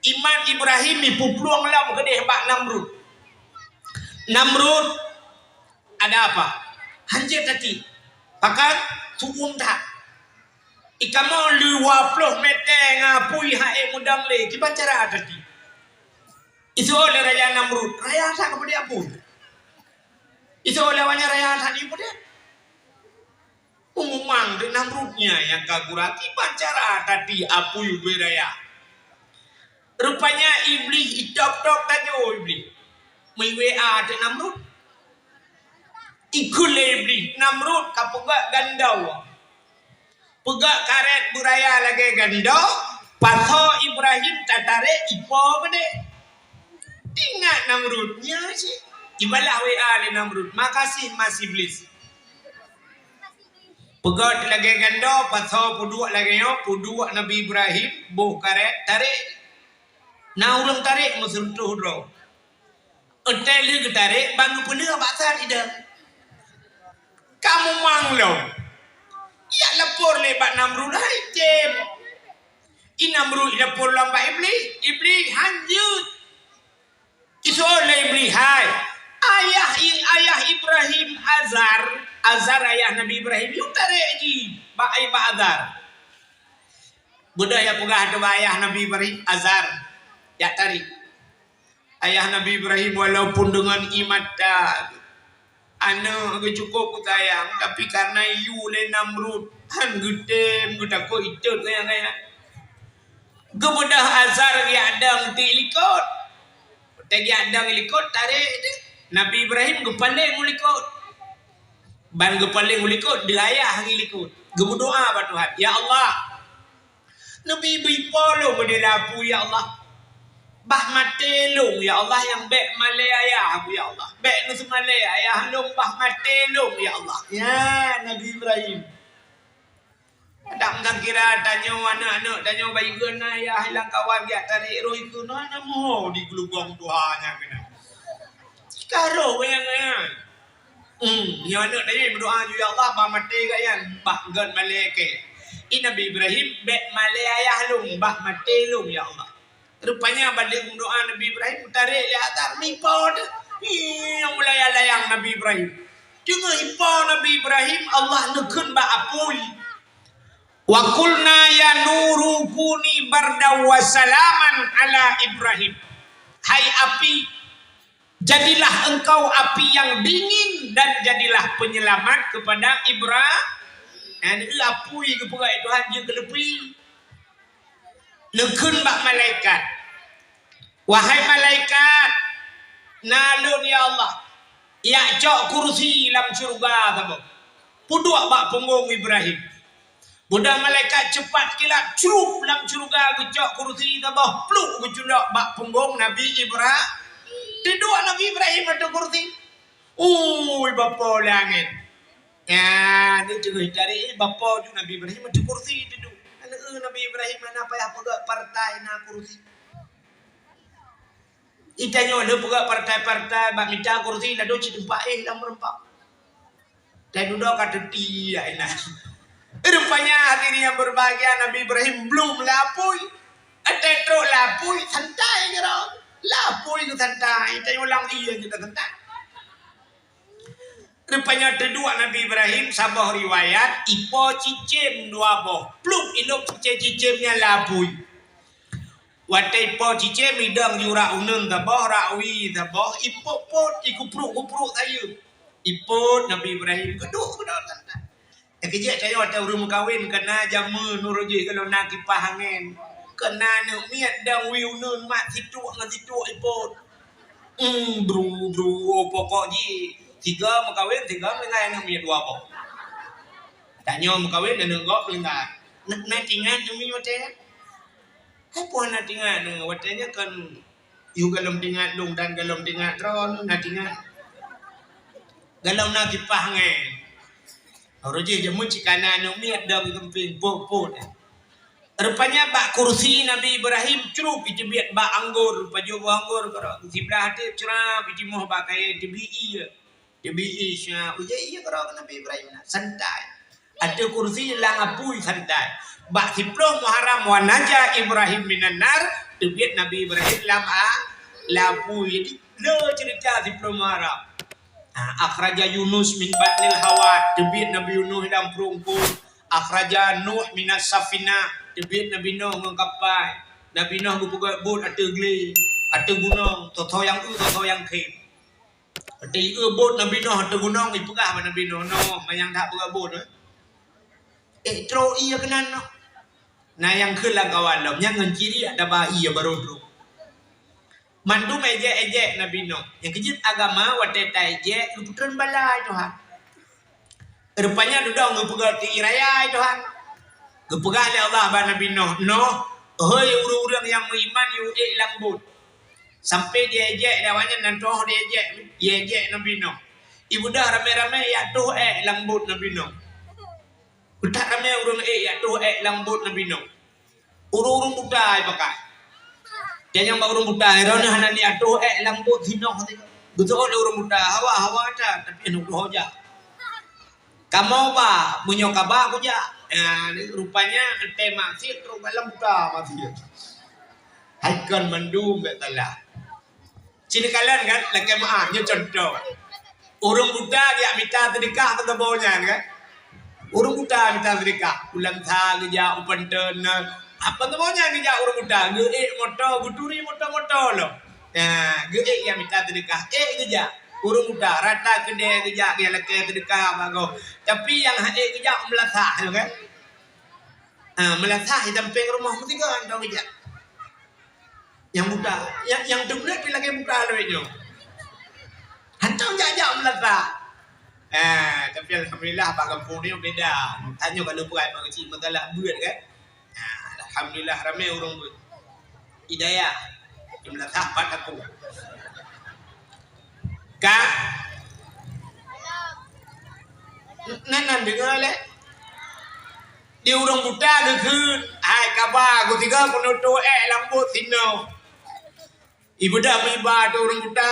Imat Ibrahim ipeuplueng lom keudeh bak Namrud. "Namrud, ada apa?" "Hanjeuet tati." "Pakon?" "Su'um that." "Ikamoe lhèe dua ploh mètè ngon apui, ha, eh, mudong lé, kiban cara tati?" Iseuôt lé Raja Namrud, "Raya that keupeue apui?" Iseuôt lé awaknyan, "Raya that nyoe peue?" Meumang teuk Namrud nyan nyang ka gura, "Kiban cara tati apui ubé raya?" Rupanya Iblih itôb-tôb tajoe Iblih. Meu-W A teuk Namrud. Ikheun lé Iblih, "Namrud, kapeugöt gandoe. Peugöt karét beuraya lagèe gandoe, pasoe Ibrahim tatarek ipo keudeh." Ingat Namrud, nyan cit. Ibalah W A lé Namrud, "Makasih, Mas Iblis." Peugöt lagèe gandoe, pasoe peuduek lagèe nyoe, peuduek Nabi Ibrahim, boh karét, tarek. Na ureueng tarek meuseureutoh droe. Watèe lheueh geutarek, ban geupeuleueh bak that idong. Ka meumang lom. Jak lapor lé bak Namrud, "Hai, tem." I Namrud ilapor lom bak Iblih. Iblih hanjeuet. Iseuôt lé Iblih, "Hai, ayah i-, ayah Ibrahim, Azar, Azar ayah Nabi Ibrahim, yue tarek jih bak, bak Azar." Beudôh jak peugah ateueh bak ayah Nabi Ibrahim, "Azar, jak tarek." Ayah Nabi Ibrahim walaupun deungon ié mata, aneuk geuh cukôp geusayang, tapi kareuna iyue lé Namrud, han geutem, geutakot itot kayang-kayang. Geubeudôh Azar geujak dong di likot. Watèe geujak dong di likot, tarek deuh. Nabi Ibrahim geupaleng u likot. Ban geupaleng u likot, deuh ayah di likot. Geumeudoa bak Tuhan, "Ya Allah, neubi ipo lôn meudeh lam apui, ya Allah. Bah maté lôn, ya Allah, nyang bèk malèe ayah, ya Allah. Bèk neuseumalèe ayah lôn, bah maté lôn, ya Allah." Ya, Nabi Ibrahim. Kadang takira tanyoe aneuk-aneuk tanyoe bayeue na yah hilang kawan geujak tarek roh ikeu na, na meuho di geulubong tuha nyan keunan. Ka roh nyan. Hmm, nyoe aneuk tanyoe meudoa ju, "Ya Allah, bah maté gobnyan, bah göt malèe kèe." I Nabi Ibrahim, "Bèk malèe ayah lôn, bah maté lôn, ya Allah." Rupanya ban lheueh meudoa Nabi Ibrahim, geutarek lé Azar, meuipo deuh. Ih, nyang meulayang-layang Nabi Ibrahim. Teungoh ipo Nabi Ibrahim, Allah neukheun bak apui, "Wa qulna ya naru kuni bardan wa salaman ala Ibrahim." Hai api, jadilah engkau api yang dingin dan jadilah penyelamat kepada Ibra-, eh, apui geupeugah Tuhan jeuet keu leupi. Neukheun bak malaikat, "Wahai malaikat, na lôn ya Allah, jak cok kursi lam syeuruga saboh, peuduek bak punggong Ibrahim." Beudôh malaikat cepat kilat, crup lam syeuruga geucok kursi saboh, pluk geuculok bak punggong Nabi Ibra-, teuduek Nabi Ibrahim ateueh kursi. Ui, bapo langét. Ya, di teungoh tarek, bapo ju Nabi Ibrahim ateueh kursi teuduek. Aneuk Nabi Ibrahim hana payah peugah partai na kursi. Itanyoe lheueh peugah partai-partai bak mita kursi, ladôm cit teumpat éh lam meureumpok. Dan dudoe ka teuti, ya inan. Rupanya hadirin yang berbahagia, Nabi Ibrahim belum lapui. Watèe trok lapui, santai keudroe. Lapui geusantai, itanyoe lam ié geusantai. Rupanya teuduek Nabi Ibrahim, saboh riwayat, ipo cicém dua boh. Pluk ilop cicém-cicém nyan lam apui. Watèe ipo cicém, idong ju rak uneun saboh, rak wie saboh, ipot-pot, ikupruk-kupruk sayeuep. Ipot Nabi Ibrahim, geuduek, geuduek, tan-tan. Nyang keujeuet tanyoe watèe ureueng meukawen, ka na jameun uroe jih gohlom na kipah angén. Ka na aneuk miet dong wie uneun mak situek ngon situek ipot. Hmm, bru, bru, oh, pokok jih. Sigoe meukawen, sigoe meuninggai aneuk miet dua boh. Tanyoe meukawen aneuk gob meuninggai. Na, na tingat aneuk miet watèe nyan? Hai peue hana tingat, watèe nyan kon yue gohlom tingat lôn dan gohlom tingat droeneuh, na tingat. Gohlom na kipah angén. Uroe jih jameun cit ka na aneuk miet dong keumpéng, pot-pot. Rupanya bak kursi Nabi Ibrahim crup iteubiet bak anggor, pajoh boh anggor keudroe. Siblah até crab itimoh bak kayèe teubiet ié. Nabi Isa, ujai iya keudroe keu Nabi Ibrahim na, santai. Ateueh kursi lam apui santai. Bak siplôh Muharram, wa naja Ibrahim minan nar, teubiet Nabi Ibrahim lam a-, lam apui. Jadi, le ceurita siplôh Muharram. Ha, akhraja Yunus min batnil hawat, teubiet Nabi Yunus lam pruet eungkôt. Akhraja Nuh minas safinah, teubiet Nabi Nuh ngon kapai. Nabi Nuh geupeugöt bot ateueh glé, ateueh gunong, soe-soe nyang eu, soe-soe nyang khem. Watèe ieu bot Nabi Nuh ateueh gunong, ipeugah bak Nabi Nuh, "Noh, manyang that peugah bot, eh." Eh, trok ié keunan noh. Na nyang kheun lam kawan lom, nyan ngon ciri ada ba ié barô trok. Mandum ejek-ejek Nabi Nuh. Nyang keujeuet agama watèe ta-ejek, geupeutreun bala, Tuhan. Rupanya dudoe geupeugah keu raya, Tuhan. Geupeugah lé Allah bak Nabi Nuh, "Nuh, hôi ureueng-ureueng nyang meuiman, yue ék lam bot." Sampai diejek, awaknyan nan troh diejek, diejek Nabi Nuh. Ibeudôh ramé-ramé jak troh ék lam bot Nabi Nuh. Beuthat ramé ureueng ék jak troh ék lam bot Nabi Nuh. Ureueng-ureueng buta ipakat. Dan nyang bak ureueng buta, droeneuh hana niat troh ék lam bot si Nuh. Geuseuôt lé ureueng buta, "Hawa, hawa that, tapi hana troh jak." "Kamoe ba, meunyoe ka ba kujak." Nah, rupanya watèe maksiet trok bak lam buta maksiet. Hai kon mandum bèk salah. Ci neukalon kan, lakèe meu'ah, nyoe cuntoh. Ureueng buta geujak mita seudeukah, peue saboh nyan kan? Ureueng buta mita seudeukah, u Langsa geujak, u Panton na. Apa saboh nyan geujak ureueng buta, geuék moto, geuturi moto-moto lom. Nah, geuék geujak mita seudeukah, ék geujak. Ureueng buta, rata keudè geujak, geujak lakèe seudeukah bagoe. Tapi nyang han ék geujak u meulasah nyoe kan? Ah, meulasah di sampéng rumoh meusigoe, hantom geujak. Nyang buta, nyang, nyang teumeuleuet pih lagèe buta lagèe nyoe. Hantom jak-jak meulasah. Ah, tapi alhamdulillah bak gampông nyoe beda. Tanyoe ka lheueh peugah bak keuchik masalah beuet kan. Ah, alhamdulillah ramé ureueng beuet. Hidayah. Di meulasah pat aku. Ka? Nan, nan deungö lé. Di ureueng buta geukheun, "Hai kaba, geusigoe keunoe troh ék lam bot si Nuh." Ibeudôh meuiba ateueh ureueng buta,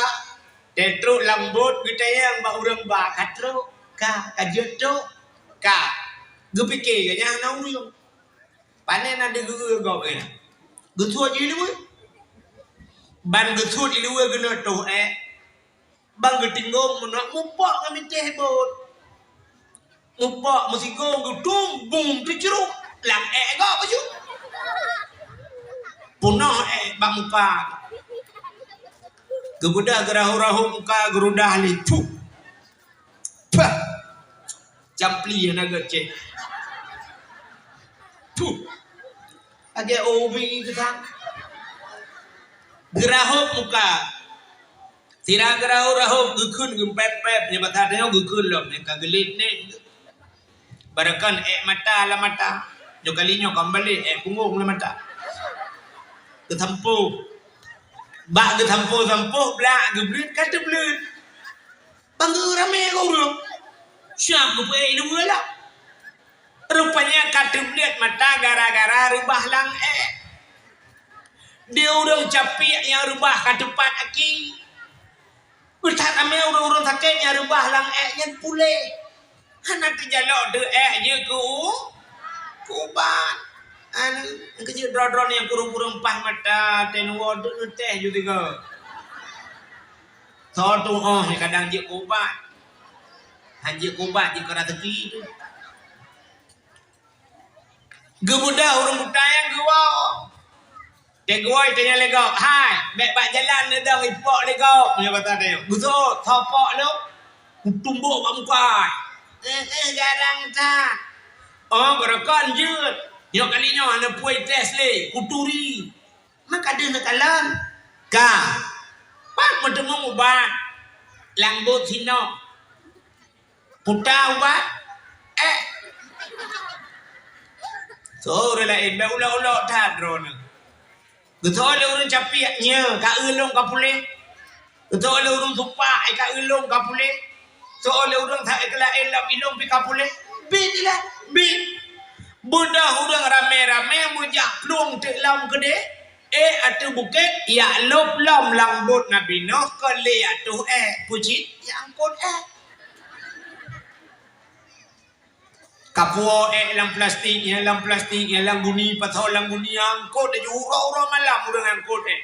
trok lam bot geutanyong bak ureueng ba, "Ka trok? Ka, ka jeuet trok?" "Ka." Geupike geuh nyan hana ureueng. Pane na deuh geu-eu gob nyan. Geusuet ileue. Ban geusuet ileue geuneuk troh ék. Ban geutinggong meunoe mupok ngon mitéh bot. Mupok meusigong geutueng bum teucruk lam ék gob bacut. Peunoh ék bak muka. Geubeudôh geurahop-rahop muka geurudah lé puh. Pah! Campli hana geucék. Puh! Lagèe ubi geutan. Geurahop muka. Sira geurahop-rahop geukheun geumpép-pép, nyoe bak that nyoe geukheun lom, nyoe ka geulet nèh. Barokon ék mata lam mata. Nyoe kali nyoe ka meubalek, ék punggong lam mata. Geusampoe. Bak geusampoe-sampoe, blak geubleuet, ka teubleuet. Bang geu ramé keu ureueng. Siap geupeuék ileue lah. Rupanya ka teubleuet mata gara-gara reubah lam ék. Di ureueng capiek nyang reubah ka teupat aki. Beuthat ramé ureueng-ureueng sakét nyang reubah lam ék nyan puléh. Hana teujalok deuh ék jeuet keu u-, keu ubat. Anu, keujeuet droe-droe nyang kureueng-kureueng paih mata, teuh nuwoe deuh teh ju tiga. Soe tu'oh kadang jeuet keu ubat. Han jeuet keu ubat, jeuet keu raseuki tu. Geubeudôh ureueng buta nyan geuwoe. Teugoi tanya lé gob, "Hai, bèk bak jalan neudong ipok lé gob," nyan basa teuh. Geusuet, "Soe pok lôn?" Kutumbok bak muka. "Eh, eh, garang that." "Oh, barokon jeuet. Nyoe kali nyoe hana peue tes lé, kuturi." "Ma ka deuh neukalon?" "Ka." "Pat meuteumé ubat?" "Lam bot si Nuh." "Puta ubat?" "Eh." Soe ureueng laén, bèk ulok-ulok that droeneuh. Geusoe lé ureueng capiek, "Nyoe, ka eu lôn ka puléh." Geusoe lé ureueng supak, "Eh, ka eu lôn ka puléh." Soe lé ureueng sa-, eh, laén lam ilong pih ka puléh. Bit ilèe, bit. Beudôh ureueng ramé-ramé meujak plueng teuk lom keudéh. Ék ateueh bukét, jak lôb lom lam bot Nabi Nuh, kon lé jak troh ék, peucit jak angkot ék. Kapuwoe ék lam plastik, nyang lam plastik, nyang lam guni, pasoe lam guni, angkot laju uroe-uroe malam ureuëng angkot ék.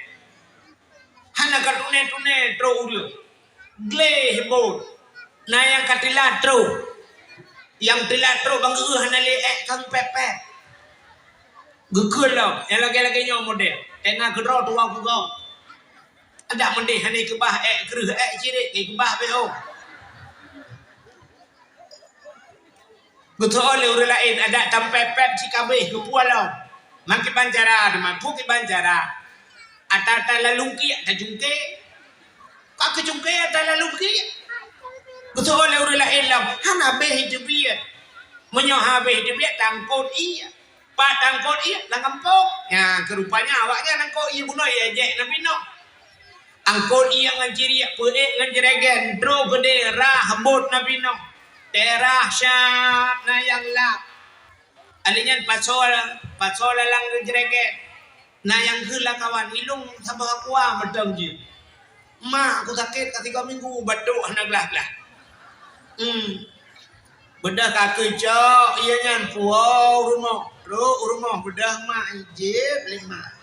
Hana ka tuné-tuné trok ureuëng. Gleh bot. Na nyang ka teulat trok. Nyang teulat trok ban geuh hana lé ék kang pép-pép. Geukheun lom, nyang lagée-lagée nyoe model. Teuka keudroe tuha kugoe. Adak meudeh hana keubah ék kreueh ék cirek, ngon keubah beuh. Geusoe lé ureuëng laén, adak tampép-pép cit kabeh geupuwoe lom. Mangkeubang cara teuma, peue kiban cara? Ata-ata lalungkiek tacungke. Ka keucungke ata lalungkiek. Geusoe lé ureuëng laén lom, hana béh teubiet. Meunyoe habéh teubiet, tangkot ié. Pat tangkot ié lam gampông. Nyan, keurupanya awaknyan angkot ié bunoe ié jek Nabi Nuh. Angkot ié ngon ciriek, peuék ngon jregen, trok keudeh rah bot Nabi Nuh. Teurah syat na nyang lap. Alèh nyan pasoe, pasoe lalang jregen. Na nyang kheun lam kawan, ilong saboh aqua mantong jeuet. Mak, aku sakét ka tiga minggu, batuk hana glah-glah. Hmm. Beudôh ka keucok, ié nyan puwoe u rumoh. Trok u rumoh, beudôh mak, jieb lé mak.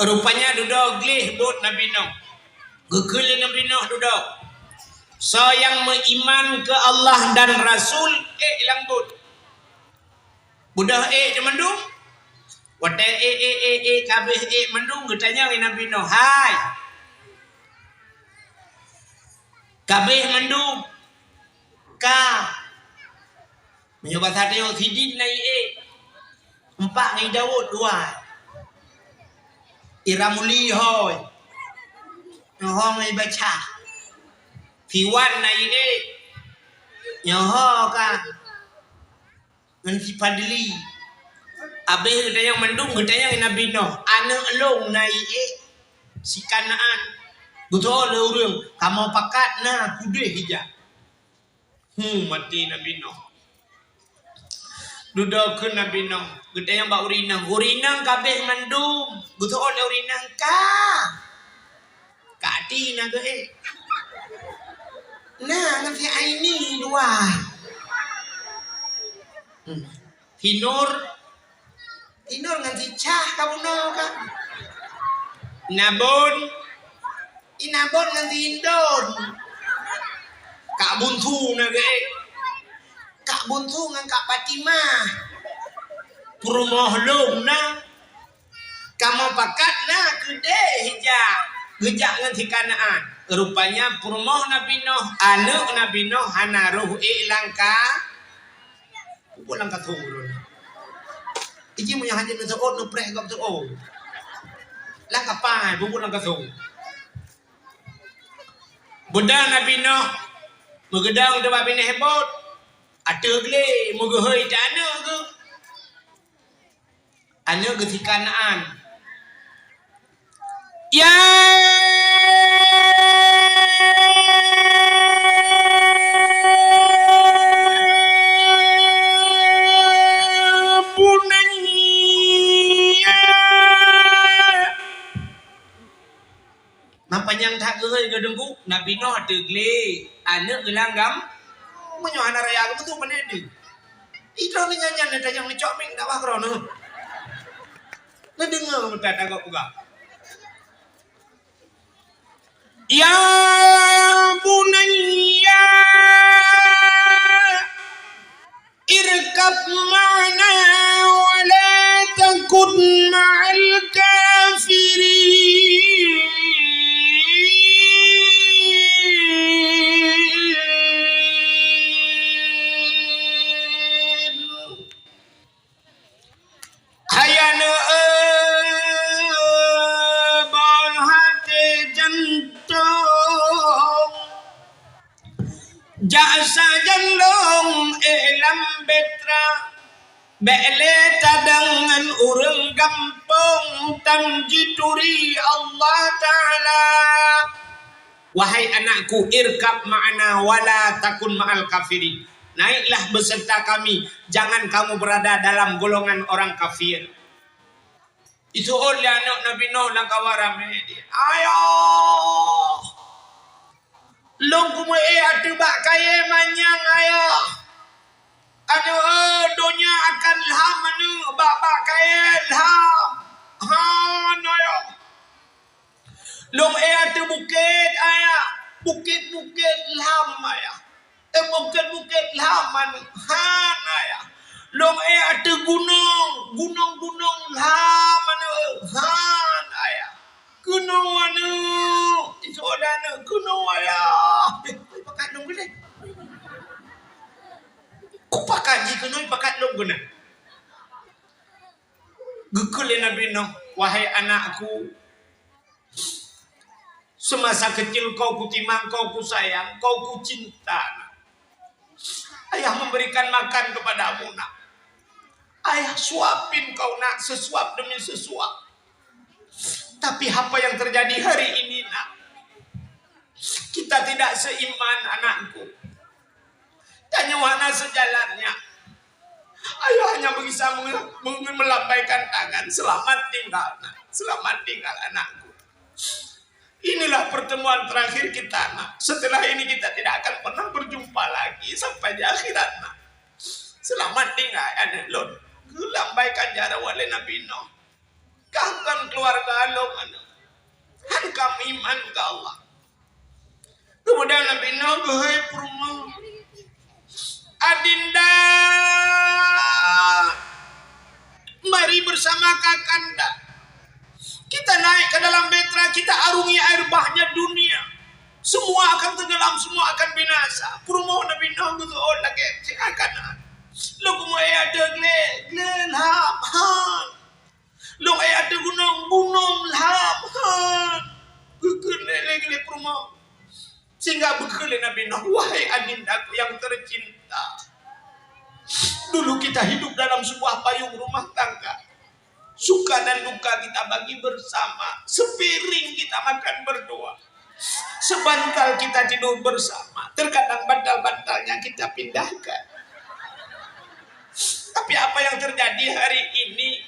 Rupanya dudoe gleh bot Nabi Nuh. Geukheun lé Nabi Nuh dudoe. Soe nyang meuiman keu Allah dan Rasul, ék lam bot. Beudôh ék mandum. Watée ék, ék, ék, ék, kabeh ék mandum, geutanyong lé Nabi Nuh, "Hai, kabeh mandum ka?" Meunyoe basa tanyoe, sidin na ié, empat ngon Daud dua. Iramuli hôi. Nyoe ho ngon Ibaca. Siwan na ié. Nyoe ho ka ngon si Fadli. Abéh geutanyong mandum, geutanyong Nabi Nuh, "Aneuëk lôn na ié si Kanaan?" Geutanyoe lé ureuëng, "Kamoe pakat na keudeh ija." Hu, maté Nabi Nuh. Dudoe kheun Nabi Nuh, geutanyong bak ureuëng inong, "Ureuëng inong kabeh mandum?" Geutanyoe lé ureuëng inong, "Ka." Ka ti na geuh ék. Na ngon si Aini dua. Hmm. Si Nur. Si Nur ngon si Cah ka bunoe ka. Nabon. Si Nabon ngon si Indon. Kak Bunsu na geuh ék. Kak Bunsu ngon Kak Fatimah. Peurumoh lôn na. Kamoe pakat na keudeh ija geujak ngon si Kanaan. Rupanya peurumoh Nabi Nuh, aneuëk Nabi Nuh hana roh ék langkah. Bubuk langkah thon. Iji meunyoe hana neuseuôt, neupreh gob seuôt. Langkah pai, bubuk langkah thon. Beudôh Nabi Nuh meugeudong teuma binéh bot. Ateueh glé meugeuhôi tanoh geuh. Aneuëk geuh si Kanaan. Ya bunayya. Mapanyang that geuhôi geuh deungku, Nabi Nuh ateueh glé, aneuëk geuh lam gam-, meunyoe hana raya geuh beutôi pandai deuh. Idroe nyan nyan neutanyong neucok mic dakwah keudroe neuh. Neudeungoe meutat agak peugah. Ya bunayya. Irkab ma'ana wa la takun ma'al kafirin. Hai aneuëk, boh até jantong. Jak sajan lôn ék lam batra, bék lé tadong ngon ureuëng gampông tan jituri Allah Taala. Wahai anakku, irkab ma'ana wa la takun ma'al kafirin. Naiklah beserta kami, jangan kamu berada dalam golongan orang kafir. Iseuôt lé aneuk Nabi Nuh lam kawan ramé, "Ayah! Lôn kumeu'ék ateueh bak kayée manyang, Ayah! Aneuk, donya akan lham aneuk, bak-bak kayée lham! Han, Ayah! Lôn ék ateueh bukét, Ayah! Bukét-bukét lham, Ayah!" Eh, bukét-bukét lham aneuk, han, Ayah! Lôn ék ateueh gunong, gunong-gunong lham aneuk, han, Ayah! Keunoe aneuk, iseuôt lé aneuk, keunoe, Ayah! Eh, pakat lôn keunoe? Kupakat jih keunoe, pakat lôn keunoe? Geukheun lé Nabi Nuh, "Wahai anakku, semasa kecil kau kutimang, kau kusayang, kau kucinta, Nak. Ayah memberikan makan kepadamu, Nak. Ayah suapin kau, Nak, sesuap demi sesuap. Tapi apa yang terjadi hari ini, Nak? Kita tidak seiman, anakku. Tanyoe hana seujalan nyan. Ayah hanya bisa menge-, menge-, melambaikan tangan, 'Selamat tinggal, Nak. Selamat tinggal, anakku. Inilah pertemuan terakhir kita, Nak. Setelah ini kita tidak akan pernah berjumpa lagi sampai di akhirat, Nak. Selamat tinggal, aneuk lôn.'" Geulambaikan jaroe lé Nabi Nuh. Ka kon keuluwarga lôn, aneuk. Han ka meuiman keu Allah. Kemudian Nabi Nuh geuhôi peurumoh, "Adinda, mari bersama kakanda. Kita naik ke dalam bahtera, kita arungi air bahnya dunia. Semua akan tenggelam, semua akan binasa." Peurumoh Nabi Nuh geuseuôt lagée, "Silakan, Han. Lôn kumeu'ék ateueh glé, glé lham, han. Lôn ék ateueh gunong, gunong lham, han." Geukheun lé, lé, lé peurumoh. Sehingga geukheun lé Nabi Nuh, "Wahai adindaku yang tercinta, dulu kita hidup dalam sebuah payung rumah tangga. Suka dan duka kita bagi bersama. Sepiring kita makan berdua. Sebantal kita tidur bersama. Terkadang bantal-bantalnya kita pindahkan. Tapi apa yang terjadi hari ini,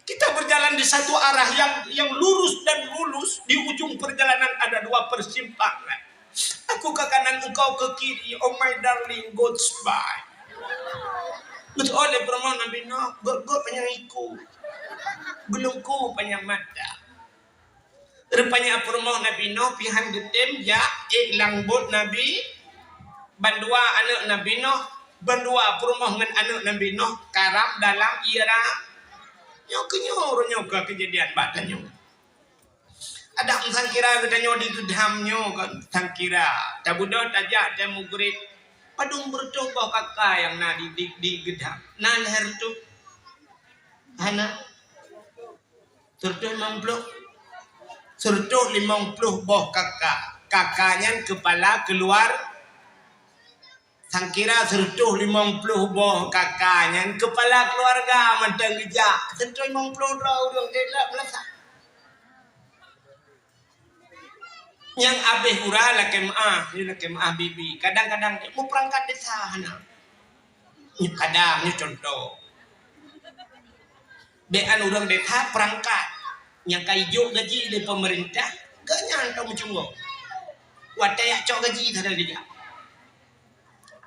kita berjalan di satu arah yang, yang lurus dan mulus. Di ujung perjalanan ada dua persimpangan. Aku ke kanan, engkau ke kiri. Oh my darling, goodbye." Geuseuôt lé peurumoh Nabi Nuh, gok-gok panyang iku, geulungku panyang mata. Rupanya peurumoh Nabi Nuh pih han geutem jak ék lam bot Nabi, bandua aneuk Nabi Nuh, bandua peurumoh ngon aneuk Nabi Nuh karam dalam ie ra-, nyoe keuh nyoe, uroe nyoe keuh keujadian bak tanyoe. Adak meusangkira geutanyoe di Geudham nyoe kon sangkira. Tabeudôh tajak watée mugrib, padum beureutoh boh kaka nyang na di, di, di Geudham. Na lhée reutôh? Hana. Seureutoh limong ploh. Seureutoh limong ploh boh kaka. Kaka nyan keupala keuluwar-, sangkira seureutoh limong ploh boh kaka nyan keupala keuluwarga mantong geujak. Seureutoh limong ploh droe ureuëng, eh, lheueh meulasa. Nyang abéh uroe lakée meuáh, nyoe lakée meuáh bibi. Kadang-kadang mupeurangkat desa hana. Nyoe kadang, nyoe cuntoh. Bék an ureuëng desa peurangkat nyang ka ijok gaji lé peumeurintah, gobnyan ka meucunggok. Watée jak cok gaji sagai geujak.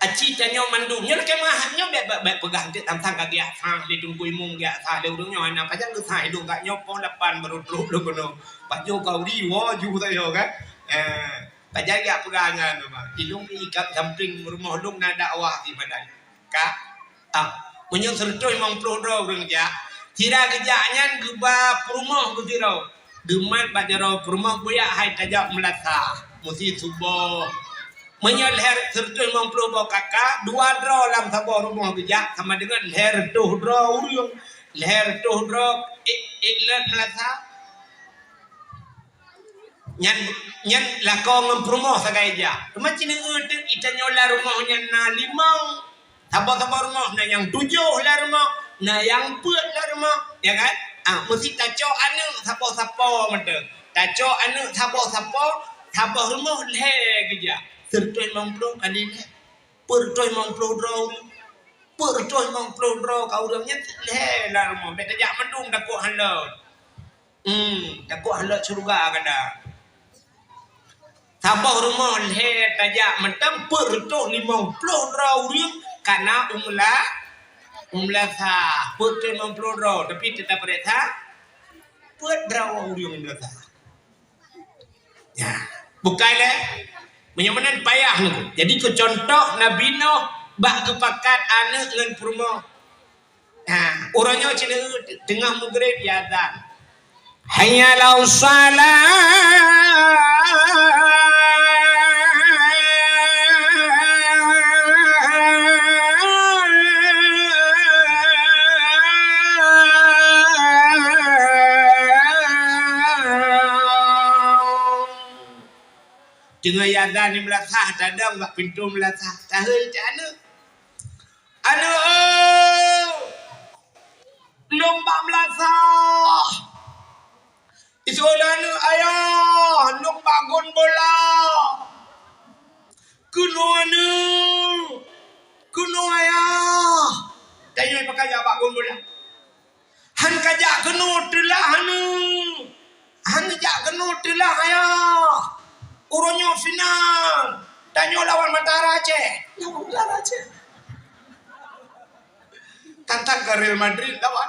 Aci tanyoe mandum, nyoe lakée meuáh, nyoe bék, bék, bék peugah teuk tantang ka geujak sah lé Teungku Imum, geujak sah lé ureuëng nyoe hana, pajan geusah ilong kat nyoe poh lapan barô trok lôn keunoe. Pajoh khauri, woe ju sayoe kan. Eh, pajan geujak peugah nyan, Mak. Ilong ikat sampéng rumoh lôn na dakwah di Madani. Ka? Ah, meunyoe seureutoh limong ploh droe ureuëng jak, sira geujak nyan geuba peurumoh beusidroe. Geumat bak jaroe peurumoh, geujak hai tajak meulasa, meusi suboh. Meunyoe lhée seureutoh limong ploh boh kaka, dua droe lam saboh rumoh geujak sama deungon lhée reutôh droe ureuëng. Lhée reutôh droe ék, ék lhée meulasa. Nyan, nyan lakoe ngon peurumoh sagai jak. Teuma ci neueu teuk itanyoe lam rumoh nyan na limong. Saboh-saboh rumoh na nyang tujoh lam rumoh, na nyang peuet lam rumoh, ya kan? Ah, meusi tacok aneuk saboh sapo mantong. Tacok aneuk saboh sapo, saboh rumoh lhée geujak. Seureutoh limong ploh kali lhée. Peuet reutôh limong ploh droe ureuëng. Peuet reutôh limong ploh droe ka ureuëng nyan lhée lam rumoh. Bék tajak mandum takot hana. Hmm, takot hana syeuruga gata. Saboh rumoh lhée tajak mantong peuet reutôh limong ploh droe ureuëng kana u meula-, u meulasa. Peuet reutôh limong ploh droe, tapi teutab pareksa peuet droe ureuëng u meulasa. Ya, bukai lé. Meunyoe meunan payah nunggu. Jadi keu contoh Nabi Nuh bak geupakat aneuëk ngon peurumoh. Ha, uroe nyoe cit teungoh mugreb ya azan. Hayya 'alas shalah. Teungoh ya azan di meulasah, tadong bak pintoe meulasah, taheueh cit aneuëk. "Aneuëk, lôn bak meulasah." Iseuôt lé aneuëk, "Ayah, lôn bak gon bola." "Keunoe aneuëk, keunoe ayah." Tanyoe pakon jak bak gon bola. "Han kajak keunoe teulah aneuëk. Han jak keunoe teulah ayah. Uroe nyoe final. Tanyoe lawan Mataram Aceh." Lawan Mataram Aceh. Tantang ke Real Madrid lawan.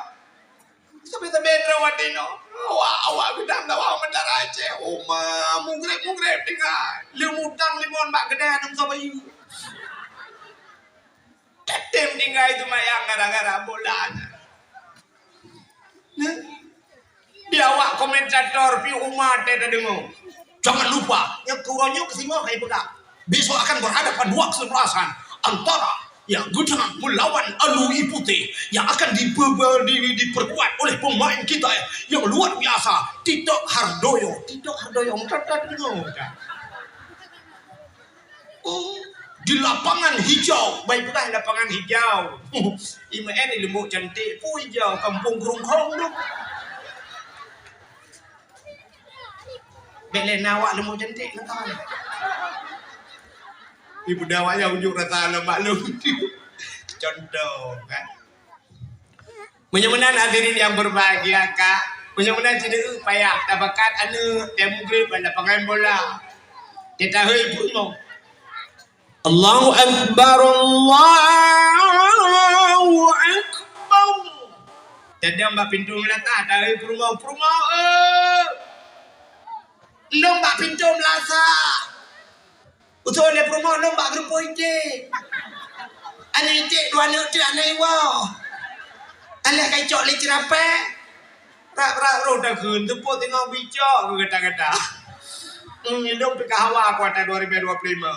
Sabe-sabe droe watée nyoe. Awak, awak geudang lawan Mataram Aceh. Oma, mugreb-mugreb tinggai. Leuem utang limong bak keudè aneuëk sabayu. Tetem tinggai seumayang gara-gara bola nyan. Nah, di awak komentator pi umat teudeungoe. Jangan lupa, nyang keu uroe nyoe keusingoh hai peugah. Besok akan berhadapan dua kesebelasan antara yang geudang melawan Alui Putih yang akan dipe-, di-, di-, diperkuat oleh pemain kita yang luar biasa, Tito Hardoyo. Tito Hardoyo, meutat-tat deungoe. Oh, di lapangan hijau. Baik peugah lapangan hijau. Imeuen di Lumbok Cantik pun hijau, kampung Gerungkong tu. Bék lé na awak Lumbok Cantik na kawan. Ibu dah awak nyang unjuk rasa alam maklum. Contoh, kan? Meunyoe meunan hadirin yang berbahagia, ka, meunyoe meunan cit payah tapakat aneuëk, teuh mugreb bak lapangan bola. Teuh taheueh peurumoh. Allahu Akbar, Allahu Akbar. Tadong bak pintoe meulasah, taheueh peurumoh, peurumoh, eh. Lôn bak pintoe meulasah. Utoe lé peurumoh lôn bak geureumpok iték. Aneuk iték dua aneuk teuh aneuk iwoe. Alah ka icok lé ceurapée. Rak-rak roh takheun, teupot teungoh bicok keu gata-gata. Hmm, ilong pih ka hawa kuasa dua ribu dua puluh lima.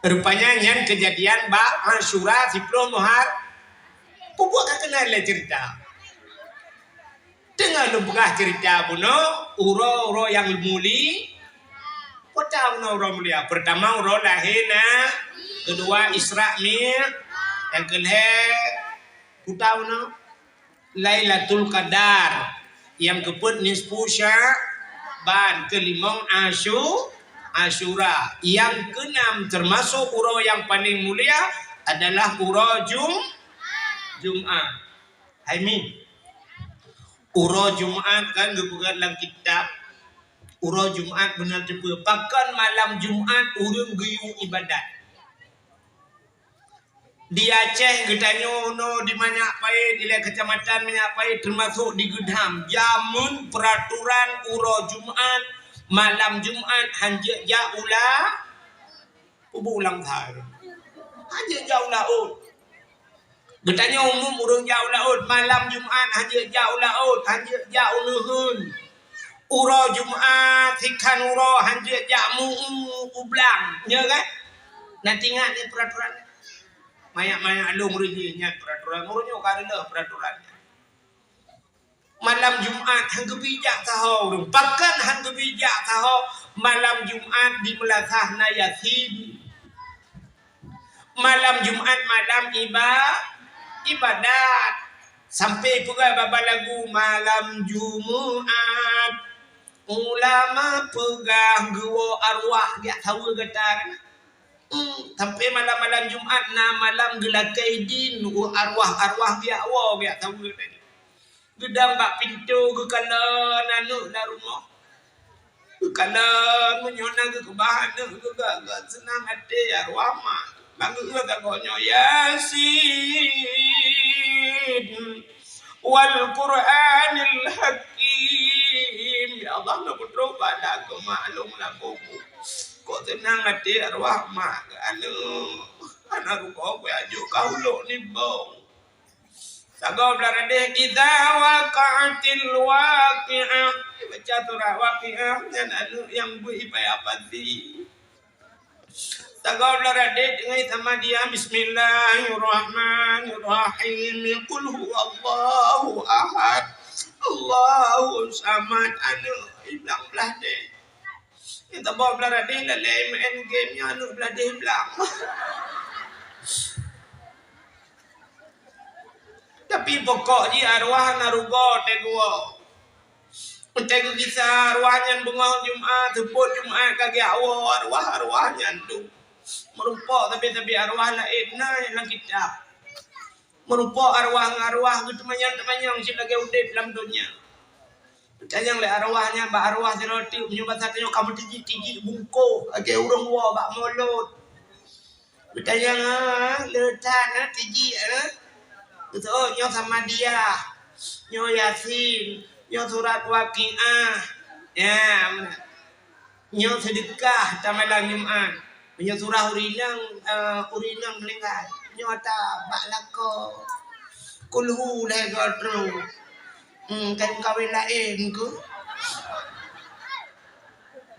Rupanya nyan keujadian bak Asyura siploh Muhar-, peue buet ka keunan lé ceurita. Teungoh lôn peugah ceurita bunoe, uroe-uroe nyang muli-, peue ta bunoe uroe mulia. Peurtama uroe lahé na, keudua Isra Mi, nyang keulhée, peue ta bunoe, Lailatul Qadar, nyang keupeuet nisfu Sya'ban, keulimong Asyu-, Asyura, nyang keunam teumasok uroe nyang paleng mulia adalah uroe Jum-, Jumat. Hai Mi, uroe Jumat kan geupeugah lam kitab, uroe Jumat beuna teupeue. Pakon malam Jumat ureuëng geuyue iébadat? Di Aceh geutanyoe unoe di Manyak Payet, di lhée keucamatan Manyak Payet, teumasok di Geudham, jameun peuraturan uroe Jumat, malam Jumat hanjeuet jak u la-, Peue bulang that. Hanjeuet jak u laôt. Geutanyoe umum ureuëng jak u laôt, malam Jumat hanjeuet jak u laôt, hanjeuet jak u neuheun. Uroe Jumat, sikhan uroe hanjeuet jak meu-eu u blang. Nyo kan? Na teuingat nyan peuraturan. Manyak-manyak lôn reujih nyan peuraturan. Ureuëng nyoe ka reuloh peuraturan. Malam Jumat han geubijak saho ureuëng. Pakon han geubijak saho malam Jumat di meulasah na Yasin? Malam Jumat malam iba-, ibadat. Sampai peugah bak lagu malam Jumat, ulama peugah geuwoe arwah jak saweue gata kan. Hmm, sampai malam-malam Jumat na malam geulakée idin u arwah-arwah geujak woe geujak saweue tadi. Geudong bak pintoe geukalon aneuëk lam rumoh. Geukalon meunyoe na geukeubah aneuëk geuga-ga seunang até arwah mak. Bak geuga sagoe nyoe Yasin wal Qur'anil Hakim. Ya Allah, na putroe bala keu mak lôn lam buku. Kok seunang até arwah mak keu aneuëk. Hana rugoe keu aju ka ulok nibong. Sagoe blah radeh, "Idza waqa'atil waqi'ah." Baca surat Waqi'ah nyan aneuëk nyang beuipai apati. Sagoe blah radeh deungon sama dia, "Bismillahirrahmanirrahim. Qul huwallahu ahad. Allahu samad." Aneuëk iblang blah deh. Nyang saboh blah radeh lalée main game, nyang aneuëk blah deh blang. Tapi pokok jih arwah na rugoe teuh geuwoe. Teuh geugisa arwah nyan beungoh Jumat, seupôt Jumat ka geujak woe arwah-arwah nyan tu. Meurumpok sabe-sabe arwah laén na lam kitab. Meurumpok arwah ngon arwah geuteumanyong-teumanyong cit lagée udeb lam donya. Geutanyong lé arwah nyan bak arwah sidroe teuk, meunyoe basa tanyoe ka meutijik-tijik bungkôh lagée ureuëng woe bak mulod. Geutanyong, "Ah, le that, ah, tijik, ah?" Geutanyong, "Oh, nyoe Samadiyah, nyoe Yasin, nyoe surat Waqiah." Ya, meunan. Nyoe seudeukah ata malam Jumat. Meunyoe surah ureuëng inong, eh, ureuëng inong meuninggai, nyoe ata bak lakoe. Kulhu lhée goe troh. Hmm, kan kawén laén ku.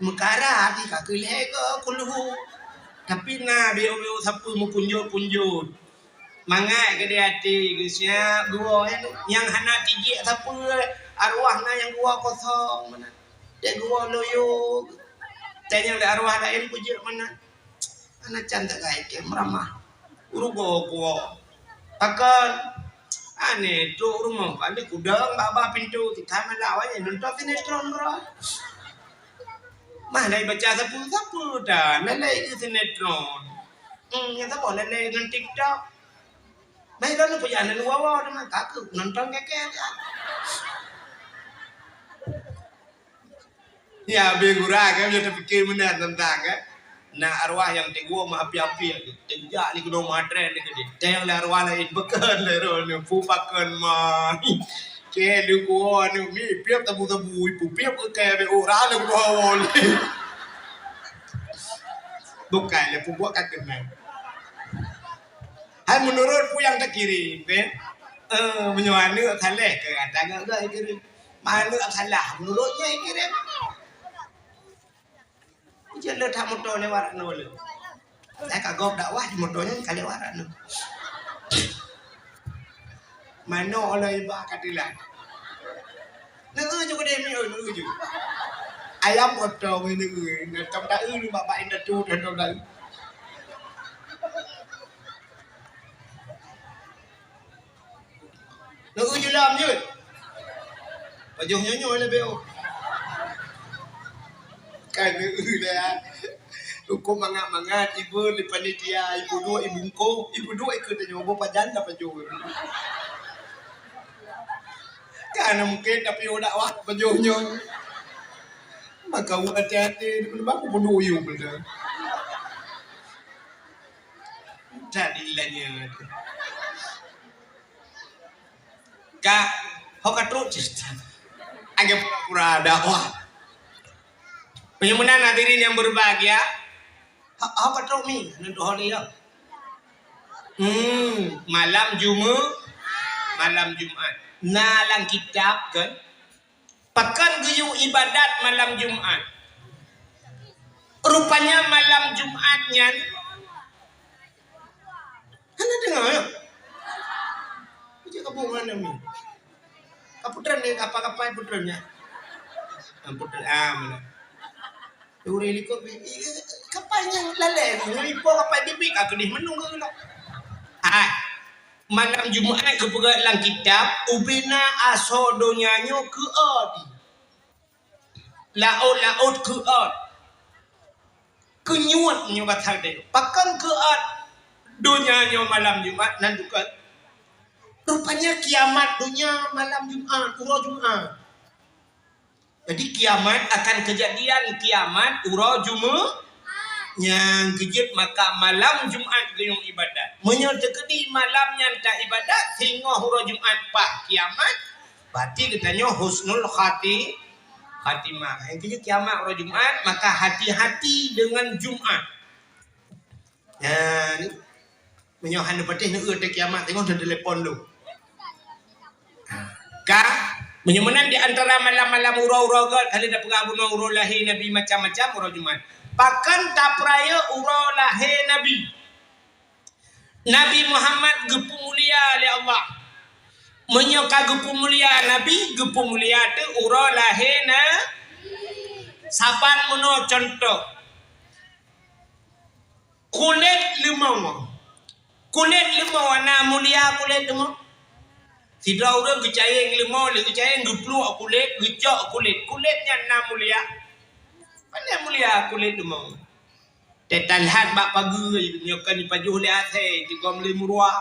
Meukara di ka keu lhée goe kulhu. Tapi na biôh-biôh sapeue meupunjot-punjot. Mangat geude até geusiab geuwoe nyang hana tijik sapeue arwah na nyang geuwoe kosong meunan. Dek geuwoe loyo. Tanyong lé arwah laén peujeuet meunan. Hana can tagai kém ramah. Urugoe kuwoe. Pakon? Aneh trok rumoh, aneh kudong bak-bak pintoe, tikai malam awai nonton sinetron droe. Mah lai baca sapeue-sapeue dan lalai keu sinetron. Hmm, nyang saboh lalai ngon TikTok. Mah lôn peujah ngon wawa teuma ka keuh nonton keke aja. Ya, habéh gura kan, meunyoe tapike meunan teuntang kan. Na arwah nyang teungoh meuapi-api, teujak di gunong matren di keudeh. Teuntang lé arwah laén, beukeun lé roh nyoe, pu pakon ma. Kée leukoe nyoe, mi piep tabu-tabu, ipu piep keu kée beu ura leukoe woe lé. Bukai lé peubuet ka keunong. Hai meunurot peue nyang takirém, kan? Eh, meunyoe aneuëk saleh, keu gata gak-gak ikirém. Meunurot salah, meunurot nyan ikirém. Ijeuet le that moto lewat nyoe le. Saya ka gob dakwah di moto nyan ka lewat nyoe. Mano oleh iba ka dilan. Neu ju gede mi neu ju. Ayam potong neu, neu tom dak neu bak bak indatu tom dak. Neu jeulam jeuet. Pajoh nyoe-nyoe leubeh oh. Kan neu dah. Huköm mangat-mangat ibu di panitia, ibu duek, ibu engko, ibu duek ikut tanyoe, bu pajan dah pajoh. Kan mungkin tapi udah wah pajoh nyoe. Maka hati-hati di peneubang ibu duek yum dah. Jadi ilanya tu. Ka, ho ka trok cerita. Agak pura-pura dakwah. Meunyoe meunan hadirin yang berbahagia, ho, ho ka trok mi, nan tu ho ni ya. Hmm, malam Jumu, malam Jumat. Na lam kitab kan, Pakon geuyue ibadat malam Jumat. Rupanya malam Jumat nyan hana deungoe. Ijak kabu mana mi? Kaputran ni kapa-kapa putran nya. Ampun ah mana. Ureuëng likot, "Ih, kapai nyang lalée nyoe, ipo kapai bibi ka keudeh meununggu lah." Ah, malam Jumat geupeugah lam kitab, ubena asoe donya nyoe keu ôt. Laôt-laôt keu ôt. Keunyuet nyoe basa deh. Pakon keuat donya nyoe malam Jumat nan dikeue. Rupanya kiamat donya malam Jumat, uroe Jumat. Jadi kiamat akan kejadian kiamat uroe Jumat. Nyang keujeuet maka malam Jumat geuyong ibadat. Meunyoe teukeudi malam nyan ta ibadat singoh uroe Jumat paih kiamat, berarti geutanyoe husnul khati-, khatimah. Nyang keujeuet kiamat uroe Jumat, maka hati-hati dengan Jumat. Nyan, meunyoe hana patéh neueu teuh kiamat, teungoh neutelepon lom. Ka, meunyoe meunan di antara malam-malam uroe-uroe göt, ka lheueh tapeugah bunoe uroe lahé Nabi macam-macam uroe Jumat. Pakon tapeurayeuk uroe lahé Nabi? Nabi Muhammad geupeumulia lé Allah. Meunyoe ka geupeumulia Nabi, geupeumulia teuh uroe lahé na. Saban meunoe contoh. Kulét leumô. Kulét leumô na mulia kulét leumô. Sidroe ureueng geucayeng leumô, lé geucayeng geupluek kulét, geucok kulét. Kulét nyan na mulia. Pane mulia kulét leumô. Teutalhat bak pageue, nyoe kan ipajoh lé asèe, jigom lé meuruwa.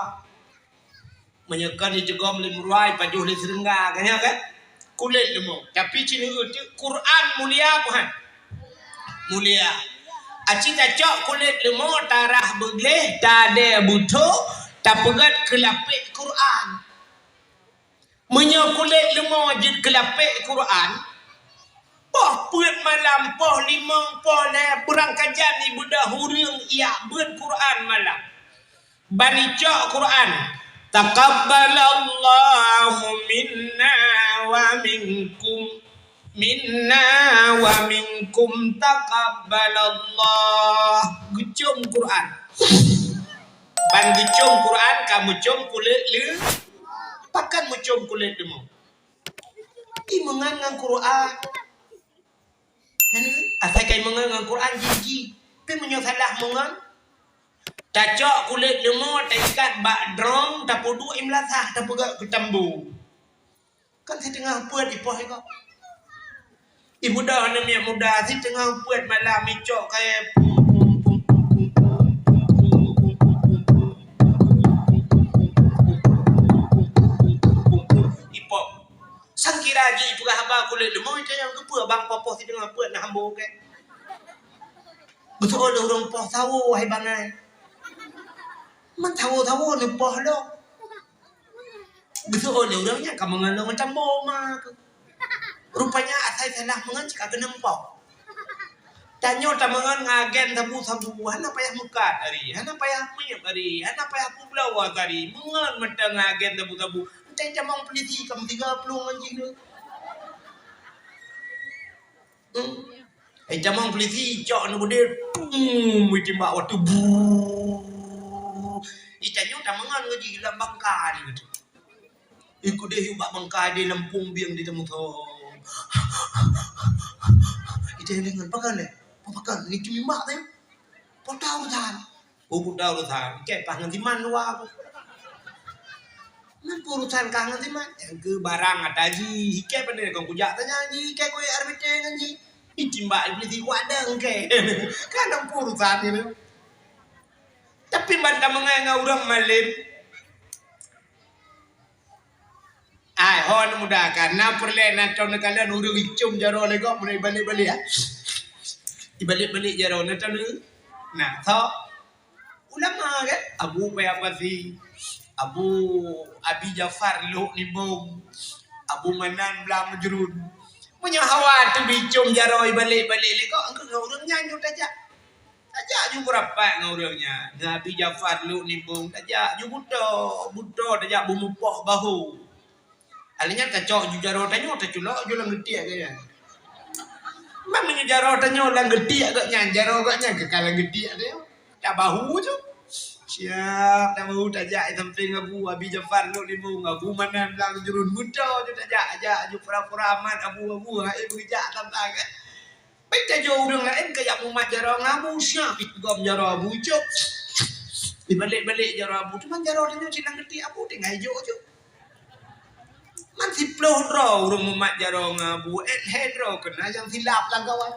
Meunyoe kon jigom lé meuruwa, ipajoh lé seureungga, ka nyan kan? Kulét leumô. Tapi ci neueu teuh Quran mulia peue han? Mulia. Aci tacok kulét leumô, tarah beugleh, tadèe beutho, tapeugöt keu lapék Quran. Meunyoe kulét leumô jeuet keu lapék Quran, poh peuet malam, poh limong, poh lhèe, beurangkajan ibeudôh ureueng ijak beuet Quran malam. Ban icok Quran, "Taqabbalallahu minna wa minkum, minna wa minkum taqabbalallah." Geucôm Quran. Ban geucôm Quran ka meucôm kulét leu-, pakon meucôm kulét leumô. Imeungon ngon Quran. Asai ka imeungon ngon Quran jih-jih. Tapi meunyoe salah meungon, tacok kulét leumô, taikat bak drom, tapeuduek i meulasah, tapeugöt keu tambu. Kan siteungoh peuet ipoh iko. Imuda hana miet muda, siteungoh peuet malam icok kayèe pum, pum, pum. Ipoh. Sang kira jih ipeugah haba kulét leumô, ita nyang geupeue bang poh-poh siteungoh peuet na hambo kèe. Beutôi lé ureueng poh sawo hai bangai. Man sawo-sawo neupoh lom. Beutôi lé ureueng nyan ka meungon lôn macam boma keuh. Rupanya asai salah meungon cit ka keuneuk poh. Tanyoe tameungon ngon agen sabu-sabu, hana payah meukat ari, hana payah miep ari, hana payah peubloe ari, meungon mantong ngon agen sabu-sabu. Entah jamong peulisi ka meusiga plueng ngon jih nyoe. Hmm. Eh, jamong peulisi cok aneuk beudé, pum, itimbak watèe, brrrr. Itanyoe tameungon ngon jih lam bangka di situ. Ikut deh yue bak bangka di lampôh bieng di teumutông. Ita deungon, "Pakon lé? Pakon? Ni cumi mak teh." Potong urusan. Oh, potong urusan. Ikèe paih ngon siman luwa. Man peue urusan kah ngon siman? Nyang keu barang ata jih. Ikèe pandai kon kujak tanya jih. Ikèe kuyèe R B T ngon jih. Itimbak iblih siku ada engke. Kan nyang peue urusan nyoe. Tapi ban tameungon ngon ureueng malém. Ai, ho aneuk muda ka, na peureulèe na tom neukalon ureueng icôm jaroe lé gob, meunan ibalek-balek, ah. Ibalek-balek jaroe, na tom neu-, na, so, ulama kan? Abu Paya Pasi, Abu Abi Jafar Lhok Nimbong, Abu Manan Blang Meujrun. Meunyoe hawa teuh icôm jaroe ibalek-balek lé gob, engkeu ngon ureueng nyan jeuet tajak. Tajak ju beurapat ngon ureueng nyan. Ngon Abi Jafar Lhok Nimbong tajak ju beutoe, beutoe tajak beumupoh bahô. Alèh nyan tacok ju jaroe tanyoe, taculok ju lam geutiek geuh nyan. Man meunyoe jaroe tanyoe lam geutiek geuh nyan, jaroe geuh nyan keukai lam geutiek tanyoe. Tabahô ju. Siap tabahô tajak i sampéng Abu Abi Jafar Lhok Nimbong, Abu Manan Blang Meujrun, beutoe ju tajak, ajak ju pura-pura amat Abu, Abu, hai beujak tantang, eh. Bèk tajok ureueng laén ka jak mumat jaroe ngon Abu, siap ipeugob jaroe Abu cok. Ibalek-balek jaroe Abu, teuma jaroe tanyoe cit lam geutiek Abu, tinggai jok cok. Man siplôh droe ureueng mumat jaroe ngon Abu, eh, lhèe droe keuna nyang silap lam kawan.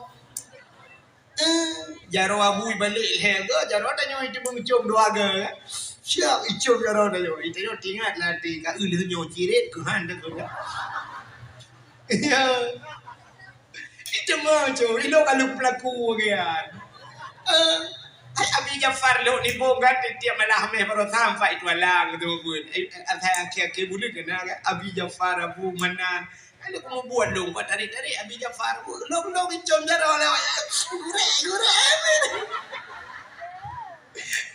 Eh, jaroe Abu balek lhèe go, jaroe tanyoe itu meucom dua go, kan? Siap icom jaroe tanyoe. Tanyoe teuingat lah, di ka lheueh nyoe ciret keuhan dah keuhan. Ya. Itu meucom, ilok kalu pelaku bagian. Eh, hai Abi Jafar lok nibong kan, tiap malam meh baru sampai itu alang tu pun. Eh, eh, akhir-akhir buleuen kena kan, Abi Jafar, Abu Manan. Lalu keumubuet lôn, buat tarék-tarék Abi Jafar. Lôn-lôn icom jaroe lewat. Gurèe, gurèe.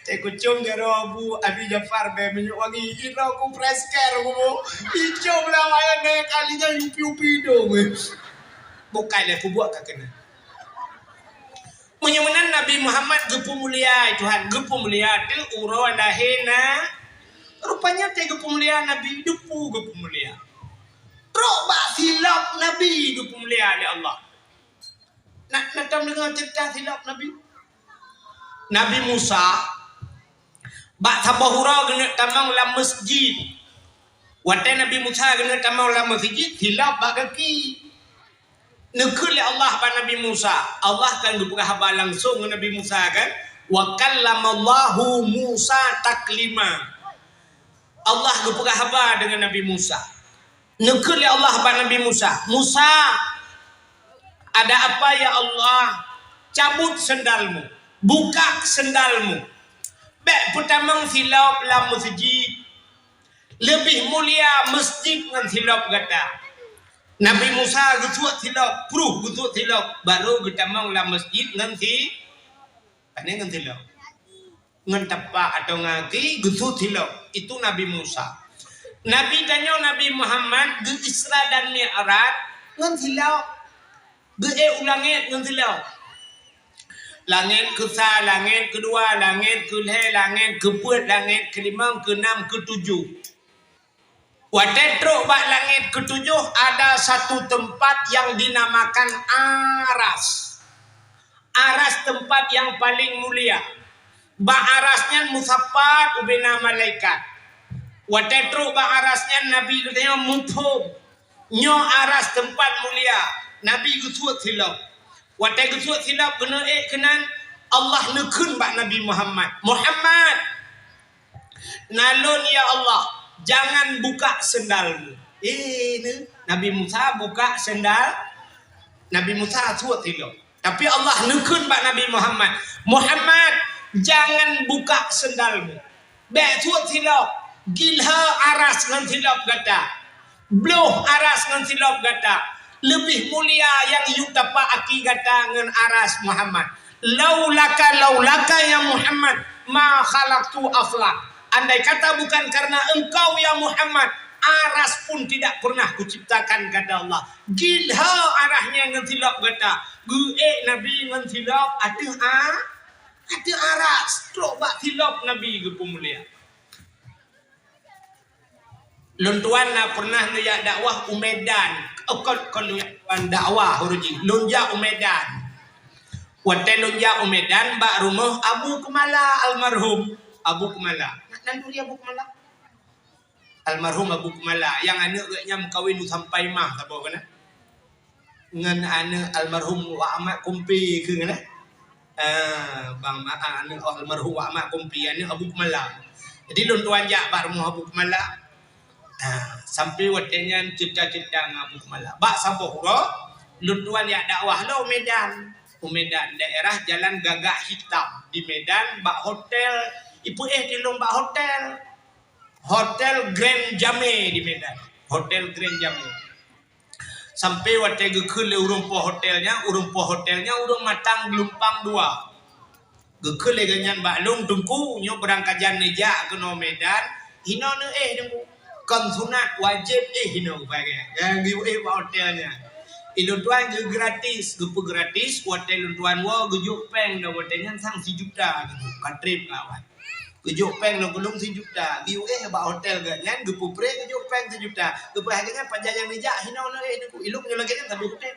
Teukucom jaroe Abu Abi Jafar bèk minyeuk wangi. Inoe ku press care ku. Icom lewat nyan kali nyan yupi-yupi idong. Bukai lé kubuet ka keunan. Meunyoe meunan Nabi Muhammad geupeumulia, Tuhan geupeumulia teuh uroe lahé na. Rupanya teuh geupeumulia Nabi, dipeue geupeumulia. Trok bak silop Nabi geupeumulia lé Allah. Na, na tom deungoe ceurita silop Nabi? Nabi Musa, bak saboh uroe geuneuk tamong lam meuseujid. Watèe Nabi Musa geuneuk tamong lam meuseujid, silop bak gaki. Neukheun lé Allah bak Nabi Musa. Allah kan geupeugah haba langsong ngon Nabi Musa kan? "Wa kallamallahu Musa taklima." Allah geupeugah haba deungon Nabi Musa. Neukheun lé Allah bak Nabi Musa, "Musa, ada apa ya Allah? Cabut sendalmu, buka sendalmu. Bèk peutamong silop lam meuseujid. Leubeh mulia meuseujid ngon silop gata." Nabi Musa geusuet silop, pruh geusuet silop, baru geutamong lam meuseujid ngon si, pane ngon silop. Ngon tapak atau ngon gaki geusuet silop. Itu Nabi Musa. Nabi tanyoe Nabi Muhammad geu-Isra dan Mi'raj ngon silop. Geuék u langét ngon silop. Langét keusa, langét keudua, langét keulhèe, langét keupeuet, langét keulimong, keunam, keutujoh. Watèe trok bak langét keutujoh, ada satu tempat yang dinamakan Aras. Aras tempat yang paling mulia. Bak Aras nyan meusapat ubena malaikat. Watèe trok bak Aras nyan, Nabi geutanyoe muphom, nyoe Aras tempat mulia. Nabi geusuet silop. Watèe geusuet silop geuneuk ék keunan, Allah neukheun bak Nabi Muhammad, "Muhammad, na lôn ya Allah, jangan buka sendalmu." Eh, ni, Nabi Musa buka sendal, Nabi Musa suet silop. Tapi Allah neukheun bak Nabi Muhammad, "Muhammad, jangan buka sendalmu." Bèk suet silop, gilhô Aras ngon silop gata. Bloh Aras ngon silop gata. Leubeh mulia nyang yue tapak aki gata ngon Aras Muhammad. Laulaka, laulaka ya Muhammad, ma khalaqtu aflak. Andai kata bukan karena engkau ya Muhammad, Aras pun tidak pernah kuciptakan, kata Allah. Gilhô Aras nyan ngon silop gata. Geuék Nabi ngon silop ateueh a-, ateueh Aras. Trok bak silop Nabi geupeumulia. Lôn tuan na pernah neujak dakwah u Medan. Oh, kon, kon lôn jak tuan dakwah ureueng jih. Lôn jak u Medan. Watèe lôn jak u Medan bak rumoh Abu Keumala almarhum. Abu Keumala. Nan, nan turi Abu Keumala? Almarhum Abu Keumala. Nyang aneuk geuh nyan meukawen u Sampayma saboh keunan. Ngon aneuk almarhum Wak Ahmad Kumpi keu ngon, eh? Ah, bang, ah, aneuk almarhum Wak Ahmad Kumpi, aneuk Abu Keumala. Jadi lôn tuan jak bak rumoh Abu Keumala. Ah, sampai watèe nyan cerita-cerita ngon Abu Keumala. Bak saboh uroe, lôn tuan jak dakwah lom u Medan. U Medan, daerah Jalan Gagak Hitam. Di Medan, bak hotel, ipeuéh di lôn bak hotel. Hotel Grand Jamé di Medan. Hotel Grand Jamé. Sampai watèe geukheun lé ureueng po hotel nyan, ureueng po hotel nyan ureueng Matang Geulumpang Dua. Geukheun lé geuh nyan bak lôn, "Teungku, nyoe beurangkajan neujak keunoe Medan, hinoe neuéh Teungku. Kon sunat, wajéb éh hinoe," geupeugah. Nyang geuéh bak hotel nyan. Ilôn tuan geugratis, geupeugratis, watèe lôn tuan woe geujok péng, dan watèe nyan sang sijuta geujok, ka trép lawan. Geujok péng lôn keulôn sijuta. Geuyue éh bak hotel geuh nyan, geupeupreh geujok péng sijuta. Geupeugah geuh nyan, "Pajan nyang neujak hinoe neuéh Teungku, ilôn nyoe lagèe nyan sabe hotel."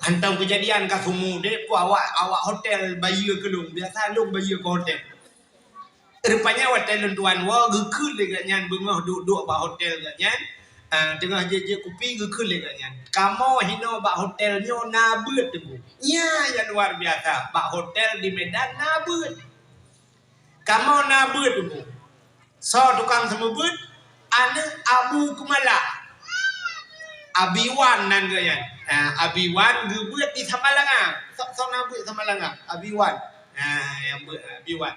Hantom keujadian ka seumu deh, peue awak, awak hotel bayeue keu lôn. Biasa lôn bayeue keu hotel. Rupanya watèe lôn tuan woe, geukheun lé geuh nyan beungoh duek-duek bak hotel geuh nyan. Ah, teungoh jeuet-jeuet kupi geukheun lé gobnyan. Kamoe hinoe bak hotel nyoe na beuet teungku. Nyan nyang luar biasa. Bak hotel di Medan na beuet. Kamoe na beuet teungku. Soe tukang seumeubeuet? Aneuk Abu Keumala. Abi Wan nan geuh nyan. Ah, Abi Wan geubeuet di Samalanga. Soe, soe na beuet Samalanga? Abi Wan. Ah, nyang beuet Abi Wan.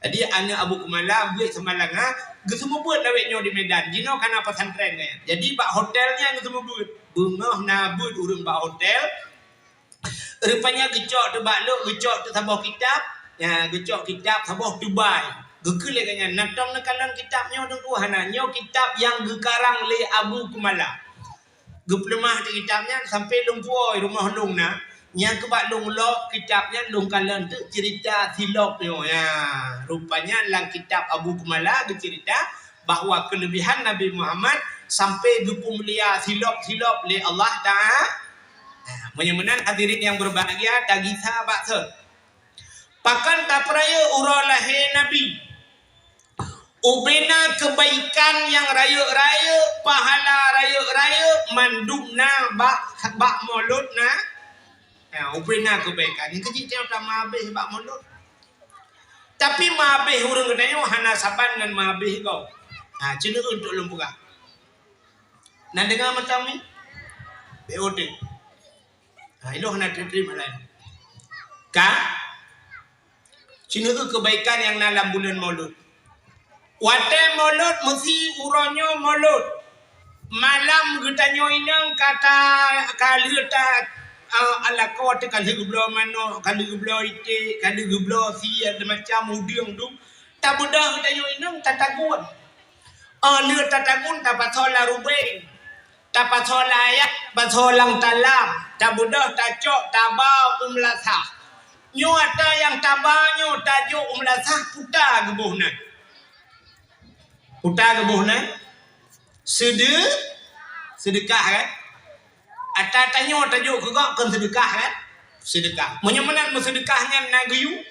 Jadi aneuk Abu Keumala beuet Samalanga, geuseumeubeuet lawét nyoe di Medan. Jinoe kana pesantren nyan. Jadi bak hotel nyan geuseumeubeuet. Beungoh na beuet ureueng bak hotel, rupanya geucok teuk bak lôn, geucok teuk saboh kitab. Ya, geucok kitab saboh teubai. Geukheun lé gobnyan, "Na tom neukalon kitab nyoe teungku?" "Hana, nyoe kitab nyang geukarang lé Abu Keumala." Geupeuleumah di kitab nyan sampai lôn puwoe rumoh lôn na. Nyang keubah lôn lok kitab nyan lôn kalon teuk ceurita silop nyoe. Ya, rupanya lam kitab Abu Keumala geuceurita bahwa keulebihan Nabi Muhammad sampai geupeumulia silop-silop lé Allah Taala. Nah, meunyoe meunan hadirin yang berbahagia, tagisa bak sot. Pakon tapeurayeuk uroe lahé Nabi? Ubena keubaikan nyang rayeuk-rayeuk, pahala rayeuk-rayeuk, mandum na bak, bak Molot na. Ya, ubena keubaikan. Nyang keuji teuh tameuhabéh bak Molot. Tapi meuhabéh ureueng geutanyoe hana saban ngon meuhabéh gob. Ha, ceuneuk untuk lôn peugah. Na deungoe mantong ni? P O T. Ha, ilôn hana teurim-teurim laén. Ka? Ceuneuk keubaikan nyang na lam buleuen Molot. Watée Molot meusi uroe nyoe Molot. Malam geutanyoe inong ka ta-, ka lheueh ta-, eh, alako teuh ka lheueh geubloe manok, ka lheueh geubloe iték, ka lheueh geubloe sie, macam udeueng tu. Tabeudôh geutanyoe inong tatagun. Oh, lheueh tatagun tapasoe lam rubeng. Tapasoe lam ayat, pasoe lam talam, tabeudôh tacok, taba u meulasah. Nyoe ata nyang taba nyoe tajok u meulasah puta geuboh nan. Puta geuboh nan. Seude-, seudeukah kan? Ata tanyoe tajok keu gob kon seudeukah kan? Seudeukah. Meunyoe meunan meuseudeukah nyan na geuyue.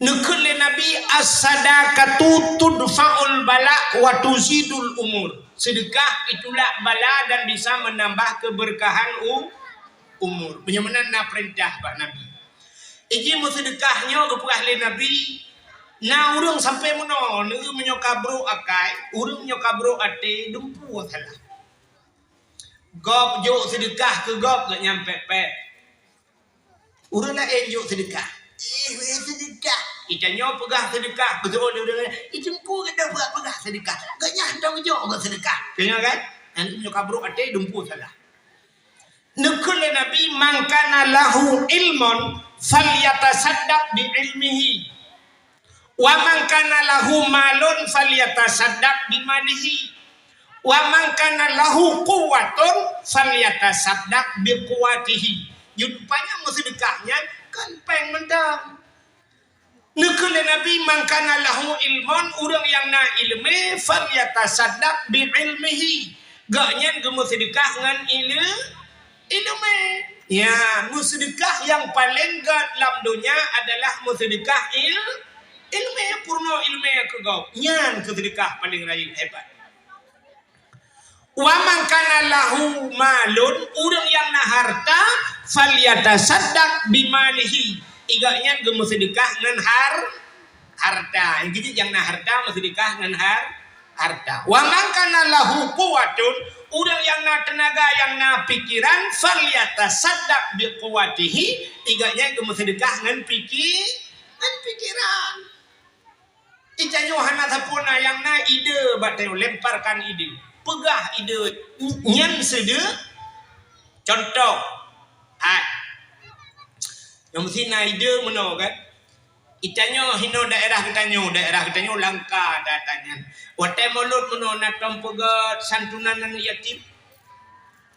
Neukheun lé Nabi, "As-sadaqatu tudfa'ul bala wa tuzidul umur." Seudeukah itulak bala dan bisa menambah keberkahan u-, umur. Meunyoe meunan na peurintah bak Nabi. Iji meuseudeukah nyoe geupeugah lé Nabi, na ureueng sampoe meunoe, neu meunyoe ka brok akai, ureueng nyoe ka brok até, dumpeue salah. Gob jok seudeukah keu gob geuh nyang pek-pek. Ureueng laén jok seudeukah. Eh, weh seudeukah. Itanyoe peugah seudeukah. Beutôi lé ureueng laén. Ih, teungku geutanyoe peugah, peugah seudeukah. Geuh nyan tong jok geuh seudeukah. Tengok kan? Nanti meunyoe ka brok até, dumpeue salah. Neukheun lé Nabi, "Man kana lahu ilmun falyatasaddaq bi ilmihi. Wa man kana lahu malun falyatasaddaq bi malihi. Wa man kana lahu quwwatun falyatasaddaq bi quwwatihi." Jeuet panyang meuseudeukah nyan kon péng mantong. Neukheun lé Nabi, "Man kana lahu ilmun," ureueng nyang na ileumé, "falyatasaddaq bi ilmihi." Gobnyan geumeuseudeukah ngon ile-, ileumé. Ya, meuseudeukah nyang paleng gét lam donya adalah meuseudeukah il-, ileumé, peurunoe ileumé keu gob. Nyan keuh seudeukah paleng rayeuk hebat. "Wa man kana lahu malun," ureueng nyang na hareuta, "falyatasaddaq bi malihi." Gobnyan geumeuseudeukah ngon har-, hareuta. Nyang keuh jih nyang na hareuta meuseudeukah ngon har-, hareuta. "Wa man kana lahu quwwatun," ureueng nyang na teunaga, nyang na pikeran, "falyatasaddaq bi quwwatihi." Gobnyan geumeuseudeukah ngon pike-, ngon pikeran. Itanyoe hana sapeue na nyang na ide bak tanyoe, lemparkan ide. Peugah ide nyan seude-, contoh. Hai. Nyang meusti na ide meunoe kan? Itanyoe hinoe daerah geutanyoe, daerah geutanyoe langka data nyan. Watée Molot meunoe na tom peugét santunan aneuk yatim.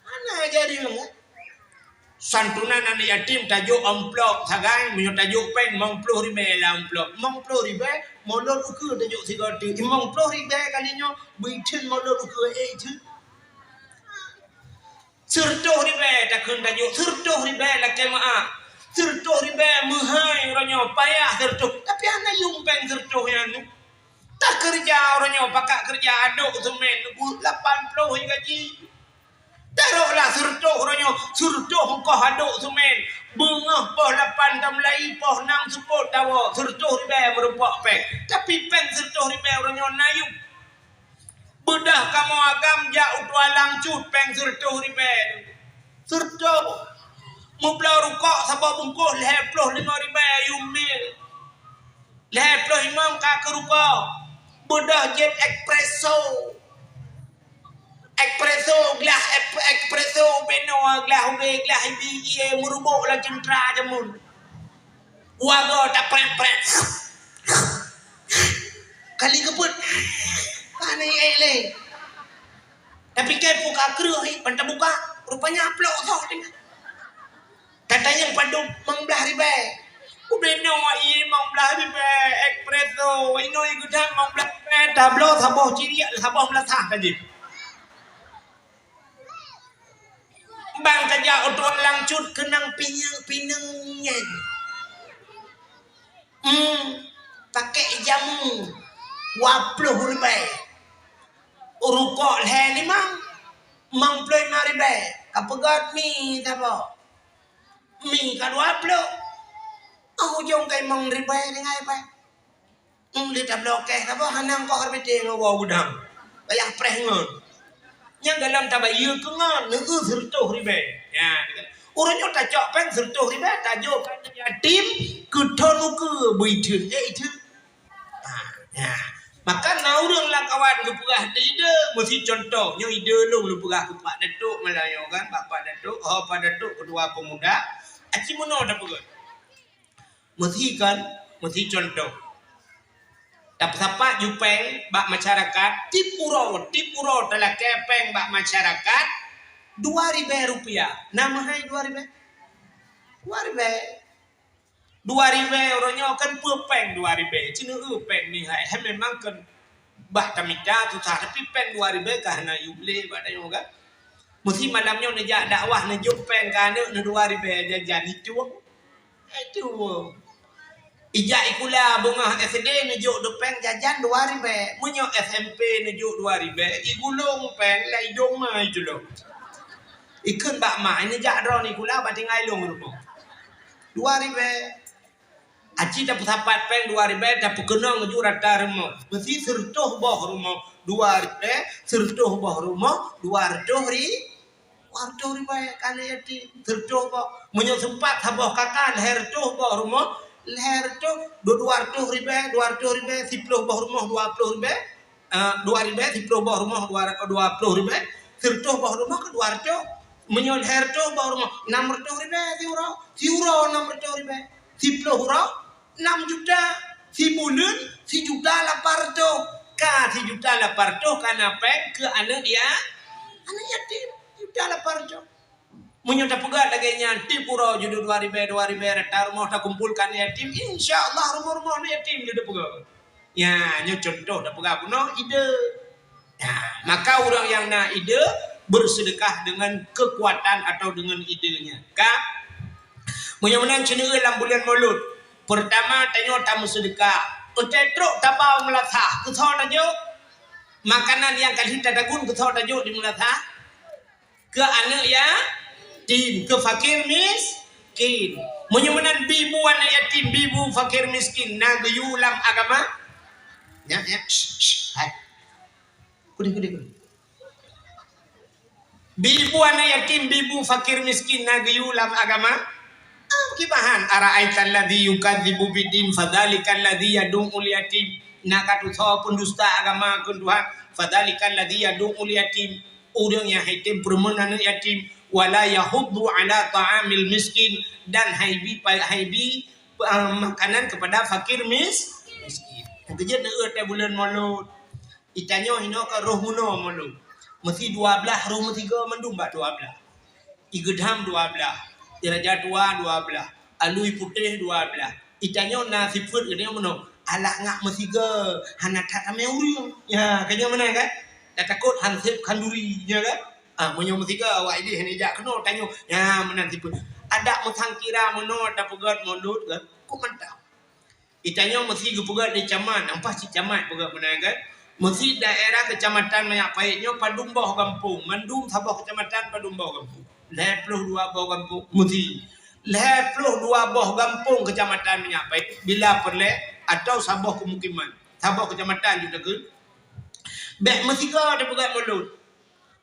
Hana jadi lom. Santunan aneuk yatim tajok amplop sagai, meunyoe tajok péng limong ploh ribée lam amplop. Limong ploh ribée, Molot ukeue tajok sigoe teuk. Limong ploh ribée kali nyoe, beuitheun Molot ukeue ék teuk. Sireutôh ribée takheun tajok, sireutôh ribée lakée meu'ah. Sireutôh ribée meuhai uroe nyoe, payah sireutôh. Tapi hana yuem péng sireutôh nyan. Takeureuja uroe nyoe, pakat keureuja adok seumén, lapan ploh gaji. Taroklah seureutôh uroe nyoe, seureutôh ongkoh adok seumén. Beungoh poh lapan tamulai, poh nam seupôt tawoe, seureutôh ribèe meurumpok péng. Tapi péng seureutôh ribèe uroe nyoe na yup. Beudôh kamoe agam jak u Tualang cut péng seureutôh ribèe. Seureutôh. Meubloe rukok saboh bungkôh lhèe ploh limong ribèe, yum mil. Lhèe ploh limong ka keu rukok. Beudôh jép espresso. Espresso, glah ep-, espresso, beno, glah ubé, glah ibi, ié, meurubok lam ceuntra jameun. Wagoe taprét-prét. Kali keupeuet. Pane ék lé. Tapi kèe buka kreueh, ban tabuka, rupanya plok soh teungoh. Tatanyong padub limong blah ribèe. Ubé nyoe ié limong blah ribèe, espresso, inoe geudan limong blah ribèe, tabloe saboh ciriak, saboh meulasah ka jih. Bang tajak u Tualang cut keunong pineung-pineung nyan. Hmm, pakék jamu dua ploh ribèe. Rukok lhèe limong, limong ploh limong ribèe. Ka peugöt mi saboh. Mi ka dua ploh. Ah, ujong ka limong ribèe tinggai pai. Hm, lé tabloe kèh saboh hana ongkoh R B T ngon woe gudang. Payah preh ngon. Nyang galom tabayeue keu ngon, neueu seureutôh ribèe. Ya, uroe nyoe tacok péng seureutôh ribèe, tajok keu yatim, keu thôn ukeue beu itheun, eh, itheun. Ha, ya. Maka na ureueng lam kawan geupeugah di ide, meusi contoh, nyoe ide lôn lôn peugah keu Pak Datuk malam nyoe kan, Bapak Datuk, ho Pak Datuk, Ketua Pemuda, aci meunoe tapeugah. Meusi kan, meusi contoh. Tapeusapat ju péng bak masyarakat, tiep uroe, tiep uroe talakèe péng bak masyarakat dua ribèe rupiah. Na meuhai dua ribèe? Dua ribèe. Dua ribèe uroe nyoe kan peue péng dua ribèe? Ci neueu péng meuhai. Hai memang kan bah tamita susah, tapi péng dua ribèe ka hana yub lé bak tanyoe kan. Meusi malam nyoe neujak dakwah neujok péng keu aneuk neuh dua ribèe jajan itu. Itu. Ijak sikula beungoh S D neujok dua péng jajan dua ribèe. Meunyoe S M P neujok dua ribèe, igulong péng lam idong ma itu lom. Ikheun bak ma, neujak droeneuh sikula bak tinggai lôn rumoh. Dua ribèe. Aci tapeusapat péng dua ribèe, tapeukeunong ju rata rumoh. Meusi seureutôh boh rumoh dua ribèe, seureutôh boh rumoh dua reutôh ri-, dua reutôh ribèe ka aneuk yatim, seureutôh boh. Meunyoe seumpat saboh kaka lhèe reutôh boh rumoh, lhèe reutôh, dua, dua reutôh ribèe, dua reutôh ribèe, siploh boh rumoh dua ploh ribèe, eh, dua ribèe, siploh boh rumoh dua, dua ploh ribèe, seureutôh boh rumoh ka dua reutôh. Meunyoe lhèe reutôh boh rumoh, nam reutôh ribèe siuroe, siuroe nam reutôh ribèe, siploh uroe, nam juta, sibuleuen, sijuta lapan reutôh. Ka sijuta lapan reutôh ka na péng keu aneuk ya-, aneuk yatim, juta lapan reutôh. Meunyoe tapeugah lagèe nyan, tiep uroe ju dua ribèe, dua ribèe, rata rumoh takumpolkan yatim, insya Allah rumoh-rumoh aneuk yatim lé tapeugah. Ya, nyoe contoh tapeugah bunoe ide. Nah, maka ureueng nyang na ide bersedekah dengan kekuatan atau dengan idenya. Ka? Meunyoe meunan ceuneue lam buleuen Maulud, peurtama tanyoe tameuseudeukah. Watèe trok tabang meulasah, keu soe tajok? Makanan nyang ka lheueh tatagun keu soe tajok di meulasah? Keu aneuk yatim, keu fakir miskin. Meunyoe meunan bi bu aneuk yatim, bi bu fakir miskin, na geuyue lam agama? Nyan, nyan, shh, shh, hai. Kudeh, kudeh, kudeh. Bi bu aneuk yatim, bi bu fakir miskin na geuyue lam agama? Ah, kibahan, "Ara'aital ladzi yukadzibu biddin, fadzalikal ladzi yadu'ul yatim." Na ka tusoe peundusta agama kheun Tuhan, "Fadzalikal ladzi yadu'ul yatim." Ureueng nyang hai tem peureumeun aneuk yatim, "Wala yahuddu ala ta'amil miskin," dan hai bi, hai bi, ah, makanan kepada fakir mis-, miskin. Keujeuet neueu teuh buleuen Maulud. Itanyoe hinoe ka roh meunoe Maulud. Meusi dua blah roh meusigoe mandum bak dua blah. Igeudam dua blah, iraja tua dua blah, alui putéh dua blah. Itanyoe na sifeuet geutanyoe meunoe, alah ngak meusigoe, hana that tamé ureueng. Ya, tanyoe meunan kan? Tatakot hansép khanduri, ya kan? Ah, meunyoe meusigoe awak idéh hana jak keunoe, tanyoe, ya, meunan sifeuet. Adak meusangkira meunoe tapeugöt Maulud kan? Kok mantap. Itanyoe meusi geupeugah lé camat, ampah cit camat peugah meunan kan. Meusi daerah kecamatan Minyak Pahit nyoe padum boh gampông, mandum saboh kecamatan padum boh gampông. Lhèe ploh dua boh gampông, meusi. Lhèe ploh dua boh gampông kecamatan Minyak Pahit bila peureulèe atau saboh pemukiman, saboh kecamatan ju takheun. Bèk meusigoe tapeugah mulod.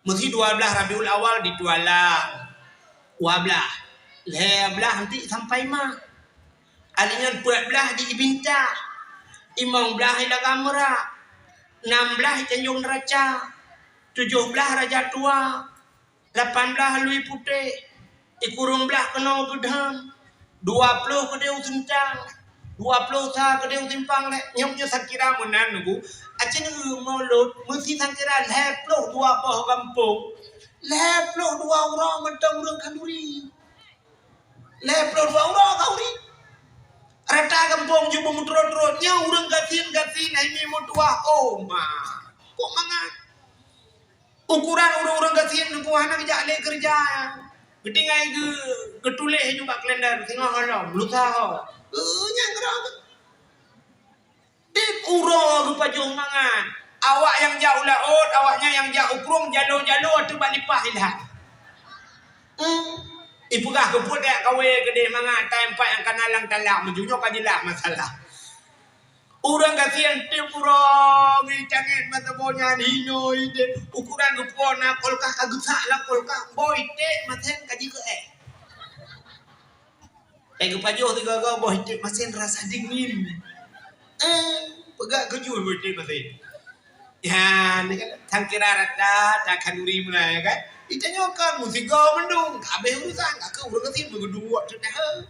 Meusi dua blaih Rabiul Awal di Tualang. Dua blaih. Lhèe blaih nanti sampai ma. Alinyan peuet blaih di Ibinta. Limong blaih di Lagam Merak. Nam blaih Tanjong Neraca. Tujoh blaih Raja Tua. Lapan blaih Lui Putéh. Sikureueng blaih keunoe Geudong, dua ploh keudéh u Seuntang, dua ploh sa keudéh u Simpang Lhèe. Nyoe, nyoe sakira meunan Teungku. Aci neu mulod, meusi sakira lhèe ploh dua boh gampông, lhèe ploh dua uroe mantong ureueng khanduri. Lhèe ploh dua uroe khanduri. Rata gampông ju beumeuturot-turot. Nyoe ureueng gasien-gasien hai mi meutuwah. Oh ma, kok mangat. Ukuran ureueng-ureueng gasien Teungku hana geujak lé keureuja. Geutinggai geu-, geutuléh ju bak kalender, singoh holom, lusa ho. Eh, nyang keudroe. Tiep uroe geupajoh mangat. Awak nyang jak u laôt, awak nyan nyang jak u krueng, jalo-jalo ateueh bak lipah ilhat. Hmm. Ipeugah keupeue tajak kawé keudéh mangat, tai empat nyang kana lam talam, meujunyoe ka jeulaih masalah. Ureueng gasien tiep uroe ngieng cangét masa boh nyan hinoe idéh. Ukuran geupuwoe na kulkas ka geusak lam kulkas, boh iték masen ka jikeuék. Eh, geupajoh sigoe-goe boh iték masen rasa dingin. Eh, peugah keujeuet boh iték masen. Ya, ni kan, sang kira rata, tak khanduri meunan, ya kan? Itanyoe kan meusigoe mandum, ka habéh urusan, ka keuh ureueng gasien meugeuduek teunaha.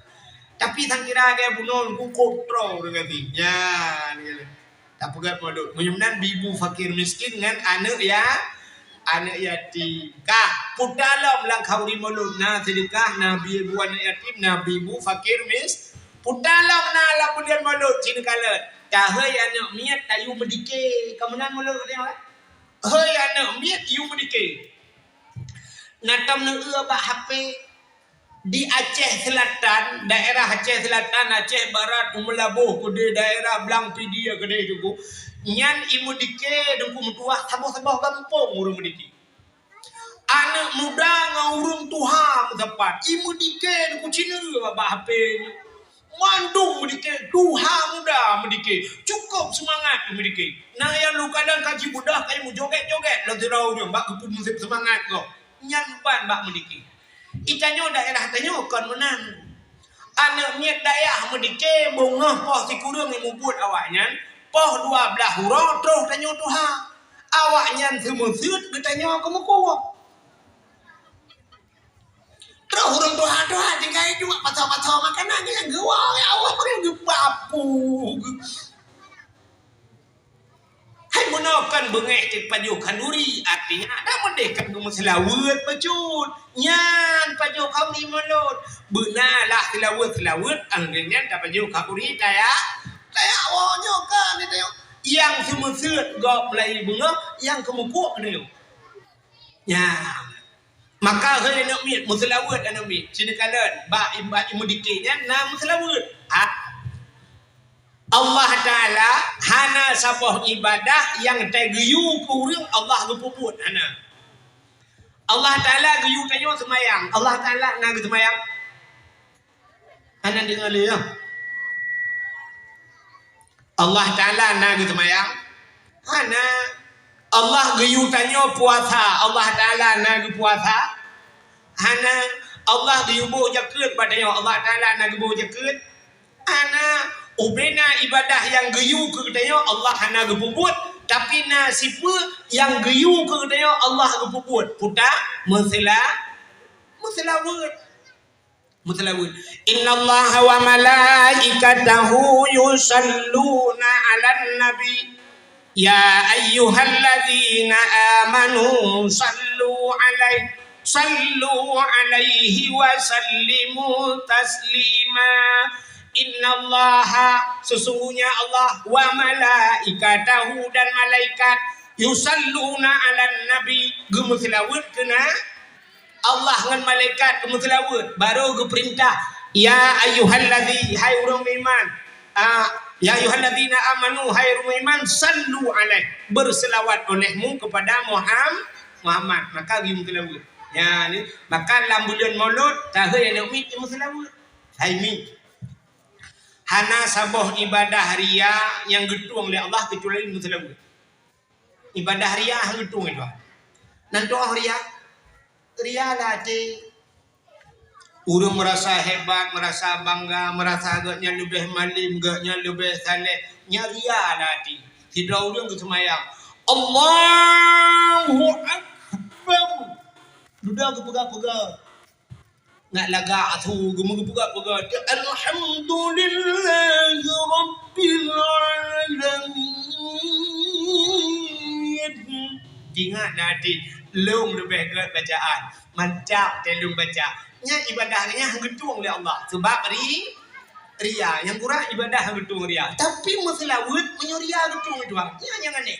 Tapi sang kira gaya bunoe kukôb troe ureueng gasien. Ya, ni kan. Tapeugah mulod. Meunyoe meunan, ibu fakir miskin ngon aneuk ya-, aneuk yatim. Ka, puta lom lam khanduri mulod na seudeukah, na ibu aneuk yatim, na ibu fakir mis-, Puta lom na lam buleuen mulod, ci neukalon. Tahôi aneuk miet tayue meudike. Ka meunan mulod geutanyoe, eh? Hôi aneuk miet yue meudike. Na tom neueu bak H P di Aceh Selatan, daerah Aceh Selatan, Aceh Barat, u Meulaboh keudéh, daerah Blang Pidie keudéh Teungku. Nyan i meudike Teungku meutuwah saboh-saboh gampông ureueng meudike. Aneuk muda ngon ureueng tuha meusapat. I meudike Teungku, ci neueu bak H P nyoe. Mandum meudike, tuha muda meudike. Cukôp seumangat meudike. Na nyang lôn kalon ka jibeudôh, ka jimeujogét-jogét lom sidroe ureueng bak geupeumeusép seumangat gob. Nyan ban bak meudike. Itanyoe daerah tanyoe kon meunan. Aneuk miet dayah meudike beungoh poh sikureueng nyang mubuet awaknyan, poh dua blaih uroe troh tanyoe tuha. Awaknyan seumeuseuet geutanyoe keumeukuok. Troh ureueng tuha-tuha tinggai duek pasoe-pasoe makanan nyang geuwoe, ya Allah, ureueng geupapu. Hai bunoe kon beungéh cit pajoh khanduri, artinya ada meudeh kon geumeuseulaweuet bacut. Nyan pajoh khanduri mulod. Beuna lah seulaweuet-seulaweuet, anggeueng nyan tapajoh khanduri taya, taya woe nyoe ka ni tayok. Nyang seumeuseuet gob mulai beungoh, nyang keumeukuok nyoe. Nyan. Maka hei aneuk miet, meuseulaweuet aneuk miet. Sinoe kalon, bak, bak meudike nyan na meuseulaweuet. Ha. Allah Taala hana saboh ibadah nyang tageuyue keu ureueng Allah geupeubuet, hana. Allah Taala geuyue tanyoe seumayang. Allah Taala na geuseumayang? Hana deungoe lé, ya? Allah Taala na geuseumayang? Hana. Allah geuyue tanyoe puasa, Allah Taala na geupuasa? Hana. Allah geuyue boh jakeuet bak tanyoe, Allah Taala na geuboh jakeuet? Hana. Ubena ibadah nyang geuyue keu tanyoe Allah hana geupeubuet, tapi na sipeue nyang geuyue keu tanyoe Allah geupeubuet. Puta, meuseula-, meuseulaweuet. Meuseulaweuet. Innallaha wa malaikatahu yusalluna 'alan nabi. Ya ayyuhalladzina amanu sallu 'alaihi, sallu 'alaihi wa sallimu taslima. Innallaha, sesungguhnya Allah, wa malaikatahu, dan malaikat, yusalluna 'alan nabi, geumeuseulaweuet keu na-, Allah ngon malaikat geumeuseulaweuet, barô geupeurintah, "Ya ayyuhalladzi," hai ureueng meuiman, ah, Ya ayyuhalladzina amanu, hai ureuëng iman, sallu alaihi, berselawat olehmu kepada Muham-, Muhammad. Maka geumeuseulaweuet. Ya, ni, maka lam buleuen Maulud, tahe nyang miet meuseulaweuet. Hai miet. Hana saboh ibadah ria nyang geutueng lé Allah kecuali meuseulaweuet. Ibadah ria han geutueng itu. Nan tuoh ria, ria lam até. Ureuëng merasa hebat, merasa bangga, merasa geuhnyan leubeh malem, geuhnyan leubeh saleh. Nyan ria lam até. Sidroe ureuëng geuseumayang, "Allahu Akbar." Dudoe geupeugah-peugah. Nak lagak su geumeupeugah-peugah, "Alhamdulillahi Rabbil Alamin." Ingat na até, lôn leubeh gét bacaan, mantap teuh lôn baca. Nyan ibadah nyan han geutueng lé Allah, sebab ri-, ria. Nyang kurang ibadah han geutueng ria. Tapi meuseulaweuet meunyoe ria geutueng lé Tuhan. Nyan nyang aneh.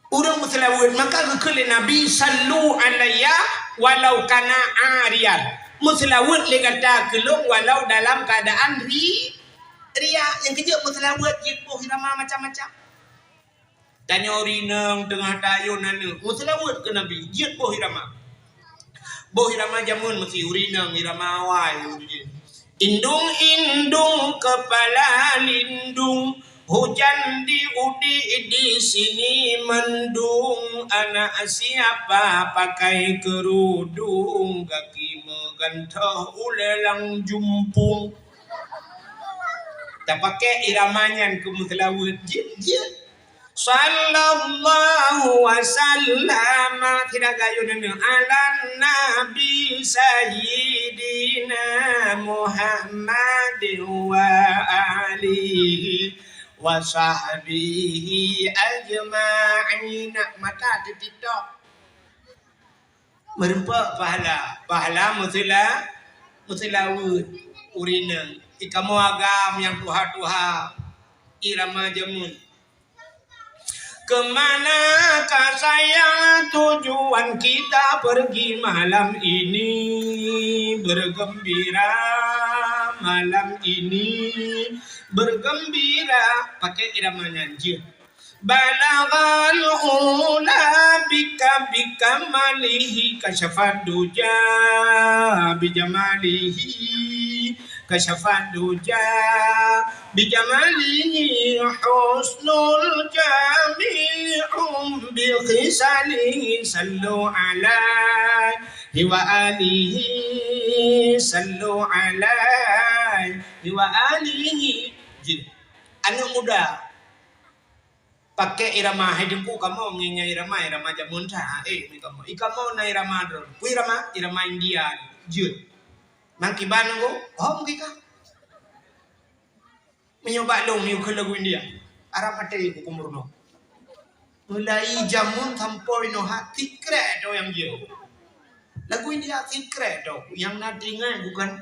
Ureuëng meuseulaweuet, maka geukheun lé Nabi, "Sallu alayya walau kana ariyan." Meuseulaweuet lé gata keu lôn walau dalam keuadaan ri-, ria. Nyang keujeuet meuseulaweuet jeuet boh irama macam-macam. Tanyoe rineueng teungoh tayue aneuk, meuseulaweuet keu Nabi, jeuet boh irama. Boh irama jameun meusti ureuëng inong, irama awai ureuëng jih. Indung-indung kepala lindung, hujan di udi di sini mendung, anak siapa pakai kerudung, gaki meugantoh ulée lam jumpung. Tapakai irama nyan keu meuseulaweuet jih, jih. Sallallahu wa sallama, sira gayuh neuneueng, ala nabi sayyidina Muhammad wa alihi wa sahbihi ajma'in. Mata teutiktok. Meureumpok pahala, pahala meuseula-, meuseulaweuet ureuëng inong. Ikamoe agam nyang tuha-tuha, irama jameun. Kemanakah sayang tujuan kita pergi malam ini? Bergembira malam ini, bergembira. Pakai irama nyan jeuet. Balaghal ula bika, bikamalihi kasyafad duja, bijamalihi kasyafad duja, bijamalihi husnul jami'u, bikhisalihi sallu alaihi wa alihi, sallu alaihi wa alihi. Jih. Aneuk muda. Pakai irama, hai Teungku, kamoe ngieng irama, irama jameun sa, eh, mi kamoe. Ikamoe na irama droe. Peue irama? Irama India. Jeuet. Mang kiban nanggo, hom kika. Meunyoe bak lôn yue kheun lagu India. Arab maté ku kumur no. Mulai jameun sampoe inoe ha, sikrek tho nyang jeuet. Lagu India sikrek tho. Nyang na teuingat bukan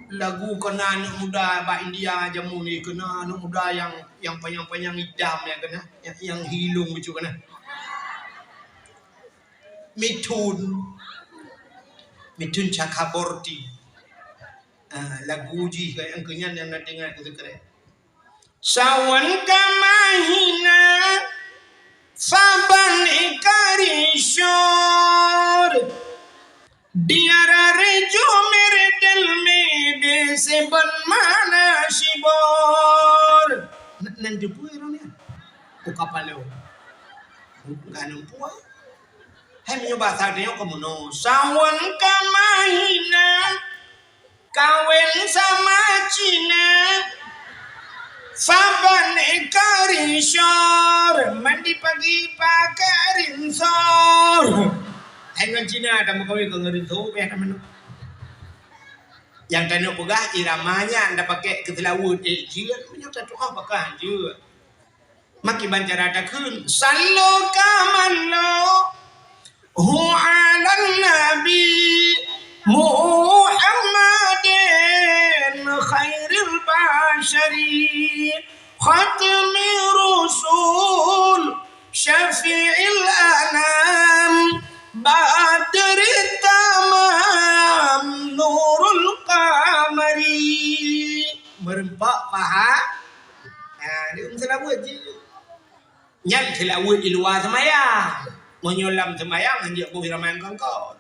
lagu keunan aneuk muda bak India jameun ni, keunan aneuk muda nyang, nyang panyang-panyang itam nyang keunan, nyang, nyang hilong bacut keunan. Mithun. Mithun Chakraborty. Ah, lagu jih nyang keu nyan nyang na teuingat keu sikrek. Sawan ka mahina, saban ikarisyur. Diara rejo meredel mede seben mana sibor. N-, nan jebui ro ni. Ku kapalo. Enggak nampu. Hai meunyoe basa tanyoe kamoe no. Sawan ka mahina. Kawén sama Cina, saban ikarisyur, mandi pagi pakai rinsor. Hai ngon Cina tameukawen keu ngon rinsor, beh tameukawen. Nyang tanyoe peugah irama nyan tapakai keu seulaweuet, eh, jeuet meunyoe tatu'oh pakai jeuet. Makiban cara takheun, sallu kamallahu ala nabi Muhammadin khairil basyari khatmi rusul syafi'il anam badri tamam nurul qamari. Meureumpok Faham? Ha, dia meuseulaweuet jih. Nyan seulaweuet di luwa seumayang. Meunyoe lam seumayang, hanjeuet boh irama nyang kon-kon.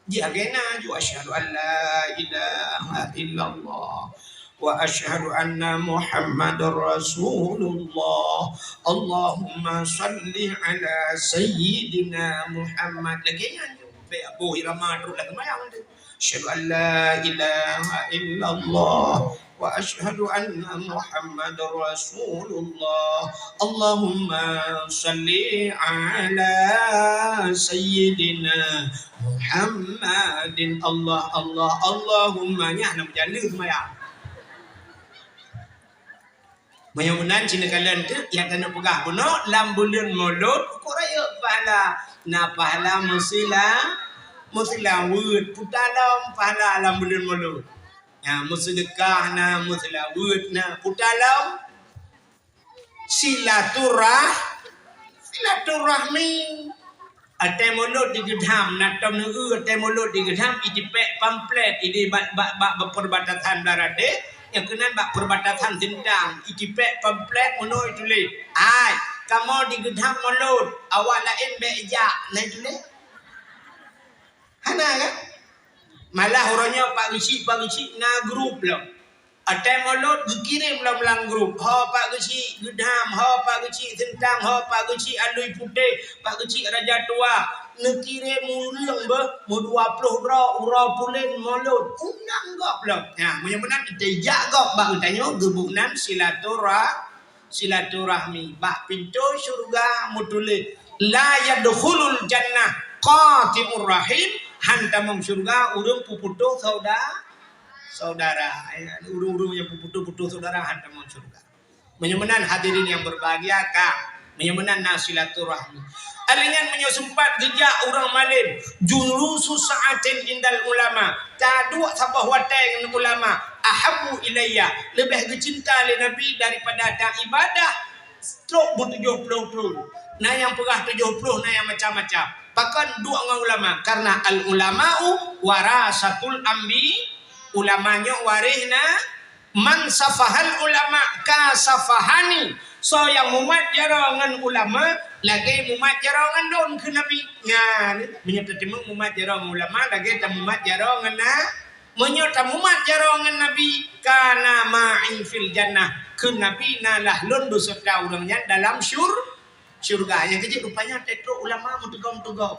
Jih lagèe na ju, "Asyhadu an la ilaha illallah wa asyhadu anna Muhammadar Rasulullah. Allahumma shalli ala sayyidina Muhammad." Lagèe nyan ju. Bèk boh irama trok lam seumayang tu. "Asyhadu an la ilaha illallah wa asyhadu anna Muhammadar Rasulullah. Allahumma shalli ala sayyidina Muhammadin." Allah, Allah, Allahumma, nyan na meujalan seumayang. Meunyoe meunan, ci neukalon teuk nyang taneuk peugah bunoe, lam buleuen Molot, ukur rayeuk pahala. Na pahala meusila-, meuseulaweuet, puta lom pahala lam buleuen Molot. Na meuseudeukah, na meuseulaweuet, na puta lom silaturah-, silaturahmi. Watèe Molot di Geudham, na tom neueu watèe Molot di Geudham, itipèk pamflet, idi bak, bak, bak, bak perbatasan Blaradeh, nyang keunan bak perbatasan Sintang, itipèk pamflet meunoe ituléh, "Hai, kamoe di Geudham Molot, awak laén bèk jak," na ituléh. Hana kan? Malah uroe nyoe Pak Geuchik, Pak Geuchik na grup lom. Watèe Molot geukirém lom lam grup, ho Pak Geuchik Geudham, ho Pak Geuchik Sintang, ho Pak Geuchik Alui Putéh, Pak Geuchik Raja Tua, neukirém ureueng beuh meudua ploh droe uroe puléng Molot, undang gob lom. Nyan, meunyoe meunan teuh jak gob bak geutanyoe geuboh nan silatura-, silaturahmi. Bak pintoe syeuruga meutuléh, "La yadkhulul jannah qati'ur rahim," han tamong syeuruga ureueng peuputôh sauda-, saudara, ya, ureueng-ureueng nyang peuputôh-putôh saudara han tamong syeuruga. Meunyoe meunan hadirin nyang berbahagia ka, meunyoe meunan na silaturahmi. Alèh nyan meunyoe seumpat geujak ureueng malém, julusu sa'atin indal ulama, taduek saboh watèe ngon ulama, ahabbu ilayya, leubeh geucinta lé Nabi daripada taibadah trok beutujoh ploh thon. Na nyang peugah tujoh ploh, na nyang macam-macam. Pakon duek ngon ulama? Karena al ulama'u warasatul anbi-, ulama nyoe waréh na-, man safahal ulama kasafahani. Soe nyang mumat jaroe ngon ulama, lagèe mumat jaroe ngon lôn, kheun Nabi. Nyan, meunyoe tateumeung mumat jaroe ngon ulama, lagèe tamumat jaroe ngon na-, meunyoe tamumat jaroe ngon Nabi, kana ma'i fil jannah, kheun Nabi, na lah lôn beuseuta ureueng nyan dalam syur-, syeuruga. Nyang keujeuet rupanya teutrok ulama meuteugom-teugom.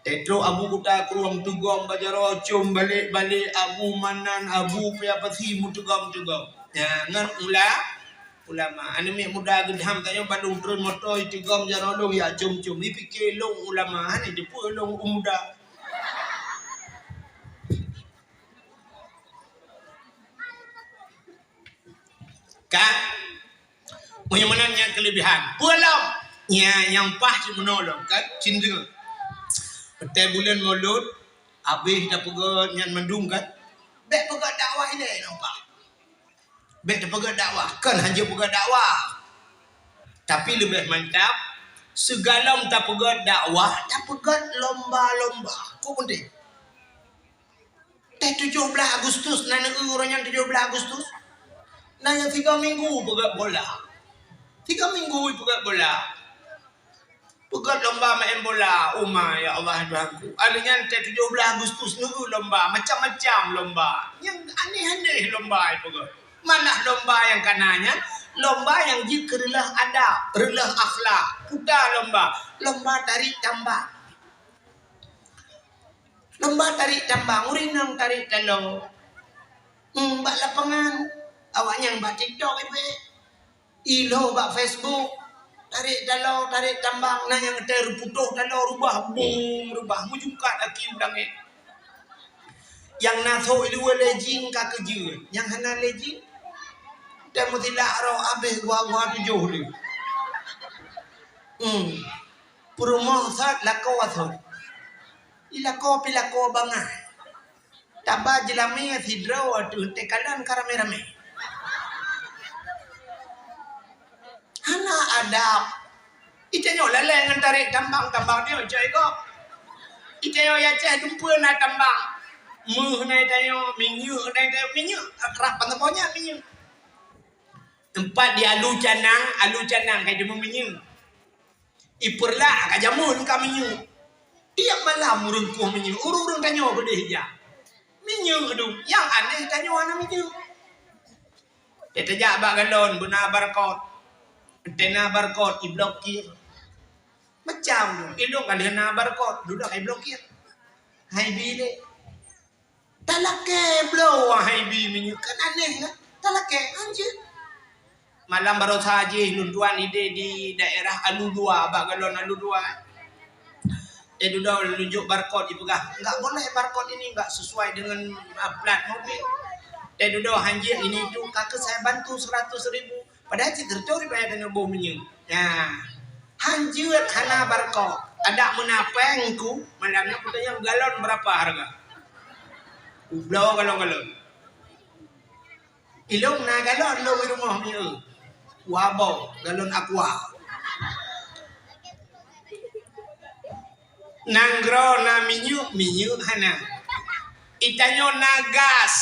Teutrok Abu Kuta Krueng teugom bak jaroe, com balek-balek, Abu Manan, Abu Paya Pasi meuteugom-teugom. Nyan ngon ula-, ulama. Aneuk miet muda Geudham tanyoe bandum treun moto iteugom jaroe lôn, ya com-com. Ipike lôn ulama, hana jeuet peue lôn muda. Kan? Meunyoe meunan nyan keulebihan. Peue lom? Nyan nyang paih cit meunoe lom, kan? Cindri. Watèe buleuen Molot, abéh tapeugèt nyan mandum, kan? Bèk peugèt dakwah ilèe nyang paih. Bèk tapeugèt dakwah. Kon hanjeuet peugèt dakwah. Tapi leubeh mantap, sigohlom tapeugèt dakwah, tapeugèt lomba-lomba. Kok peunteng. Teuh tujoh blah Agustus, na neueu uroe nyan tujoh blah Agustus. Na nyang tiga minggu peugèt bola. Tiga minggu peugèt bola. Peugèt lomba maén bola, uma, ya Allah, Tuhanku. Alèh nyan teuh tujoh blah Agustus neueu lomba, macam-macam lomba. Nyang aneh-aneh lomba peugèt. Malah lomba nyang kana nyan, lomba nyang jeuet keu reuloh adab, reuloh akhlak. Puta lomba, lomba tarék tambang. Lomba tarék tambang, ureueng inong tarék taloe. Hmm, bak lapangan, awak nyan bak TikTok ipèk. Ilo bak Facebook, tarék taloe, tarék tambang, na nyang teuh reuputôh taloe, reubah, bum, reubah, meujungkat aki u langèt. Nyang na sôk i luwa lé jin ka keujeuet, nyang hana lé jin, teuh meusilak roh abéh gua-gua tujoh lé. Hmm. Peurumoh sot, lakoe sot. Ilakoe pih lakoe bangai. Taba jeulamé sidroe teuh teukalon ka ramé-ramé. Hana adab. Itanyoe lalée ngon tarék tambang, tambang nyoe cok i gob. Itanyoe i Aceh dumpeue na tambang. Meuh na i tanyoe, minyeuk na i tanyoe, minyeuk rab ban saboh nyan minyeuk. Teumpat di alu canang, alu canang ka jimeuminyeuk. Ipeurlak ka jameun ka minyeuk. Tiep malam ureuëng kueh minyeuk, ureuëng-ureuëng tanyoe beudeh jak. Minyeuk dum, nyang aneh tanyoe hana minyeuk. Teuh tajak bak galon beuna barcode. Teuh na barcode iblokir. Macam tu, ilong ka lheueh na barcode, dudoe iblokir. Hai bi lé. Talakée bloe wahai bi minyeuk kan aneh kan? Talakée anjeuet. Malam baroesa jih lôn tuan idéh di daerah Alu Dua, bak galon Alu Dua. Teuh dudoe lôn jok barcode, ipeugah, "Enggak boleh, barcode ini enggak sesuai dengan, ah, plat mobil." Teuh dudoe, "Hanjeuet, ini itu, kakak saya bantu seratus ribu." Padahai cit teucok dibayar tanyoe boh minyeuk. Nyan. Hanjeuet hana barcode. Adak meunaféng ku, malam nyoe kutanyong galon berapa harga? Kubloe galon-galon. Ilong na galon lôn di rumoh minyeuk. Wabo, galon aqua. Nanggroe na minyeuk, minyeuk hana. Itanyoe na gas.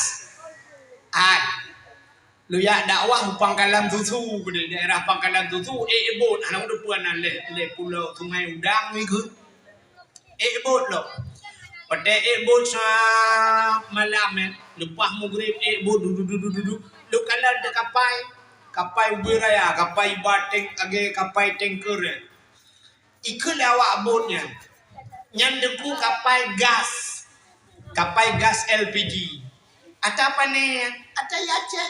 Ai. Lôn jak dakwah u Pangkalan Susu, di daerah Pangkalan Susu, ék bot, hana meuteupeu na lé, lé pulo Sungai Udang ngieng. Ék bot lom. Watée ék bot sa malam, eh, leupah mugrib ék bot, du, du, du. Lôn kalon teuh kapai, kapai ubé raya, kapai iba tank, lagée kapai tanker, eh. Ikheun lé awak bot nyan. Nyan teungku kapai gas. Kapai gas L P G. Ata pané nyan? Ata i Aceh.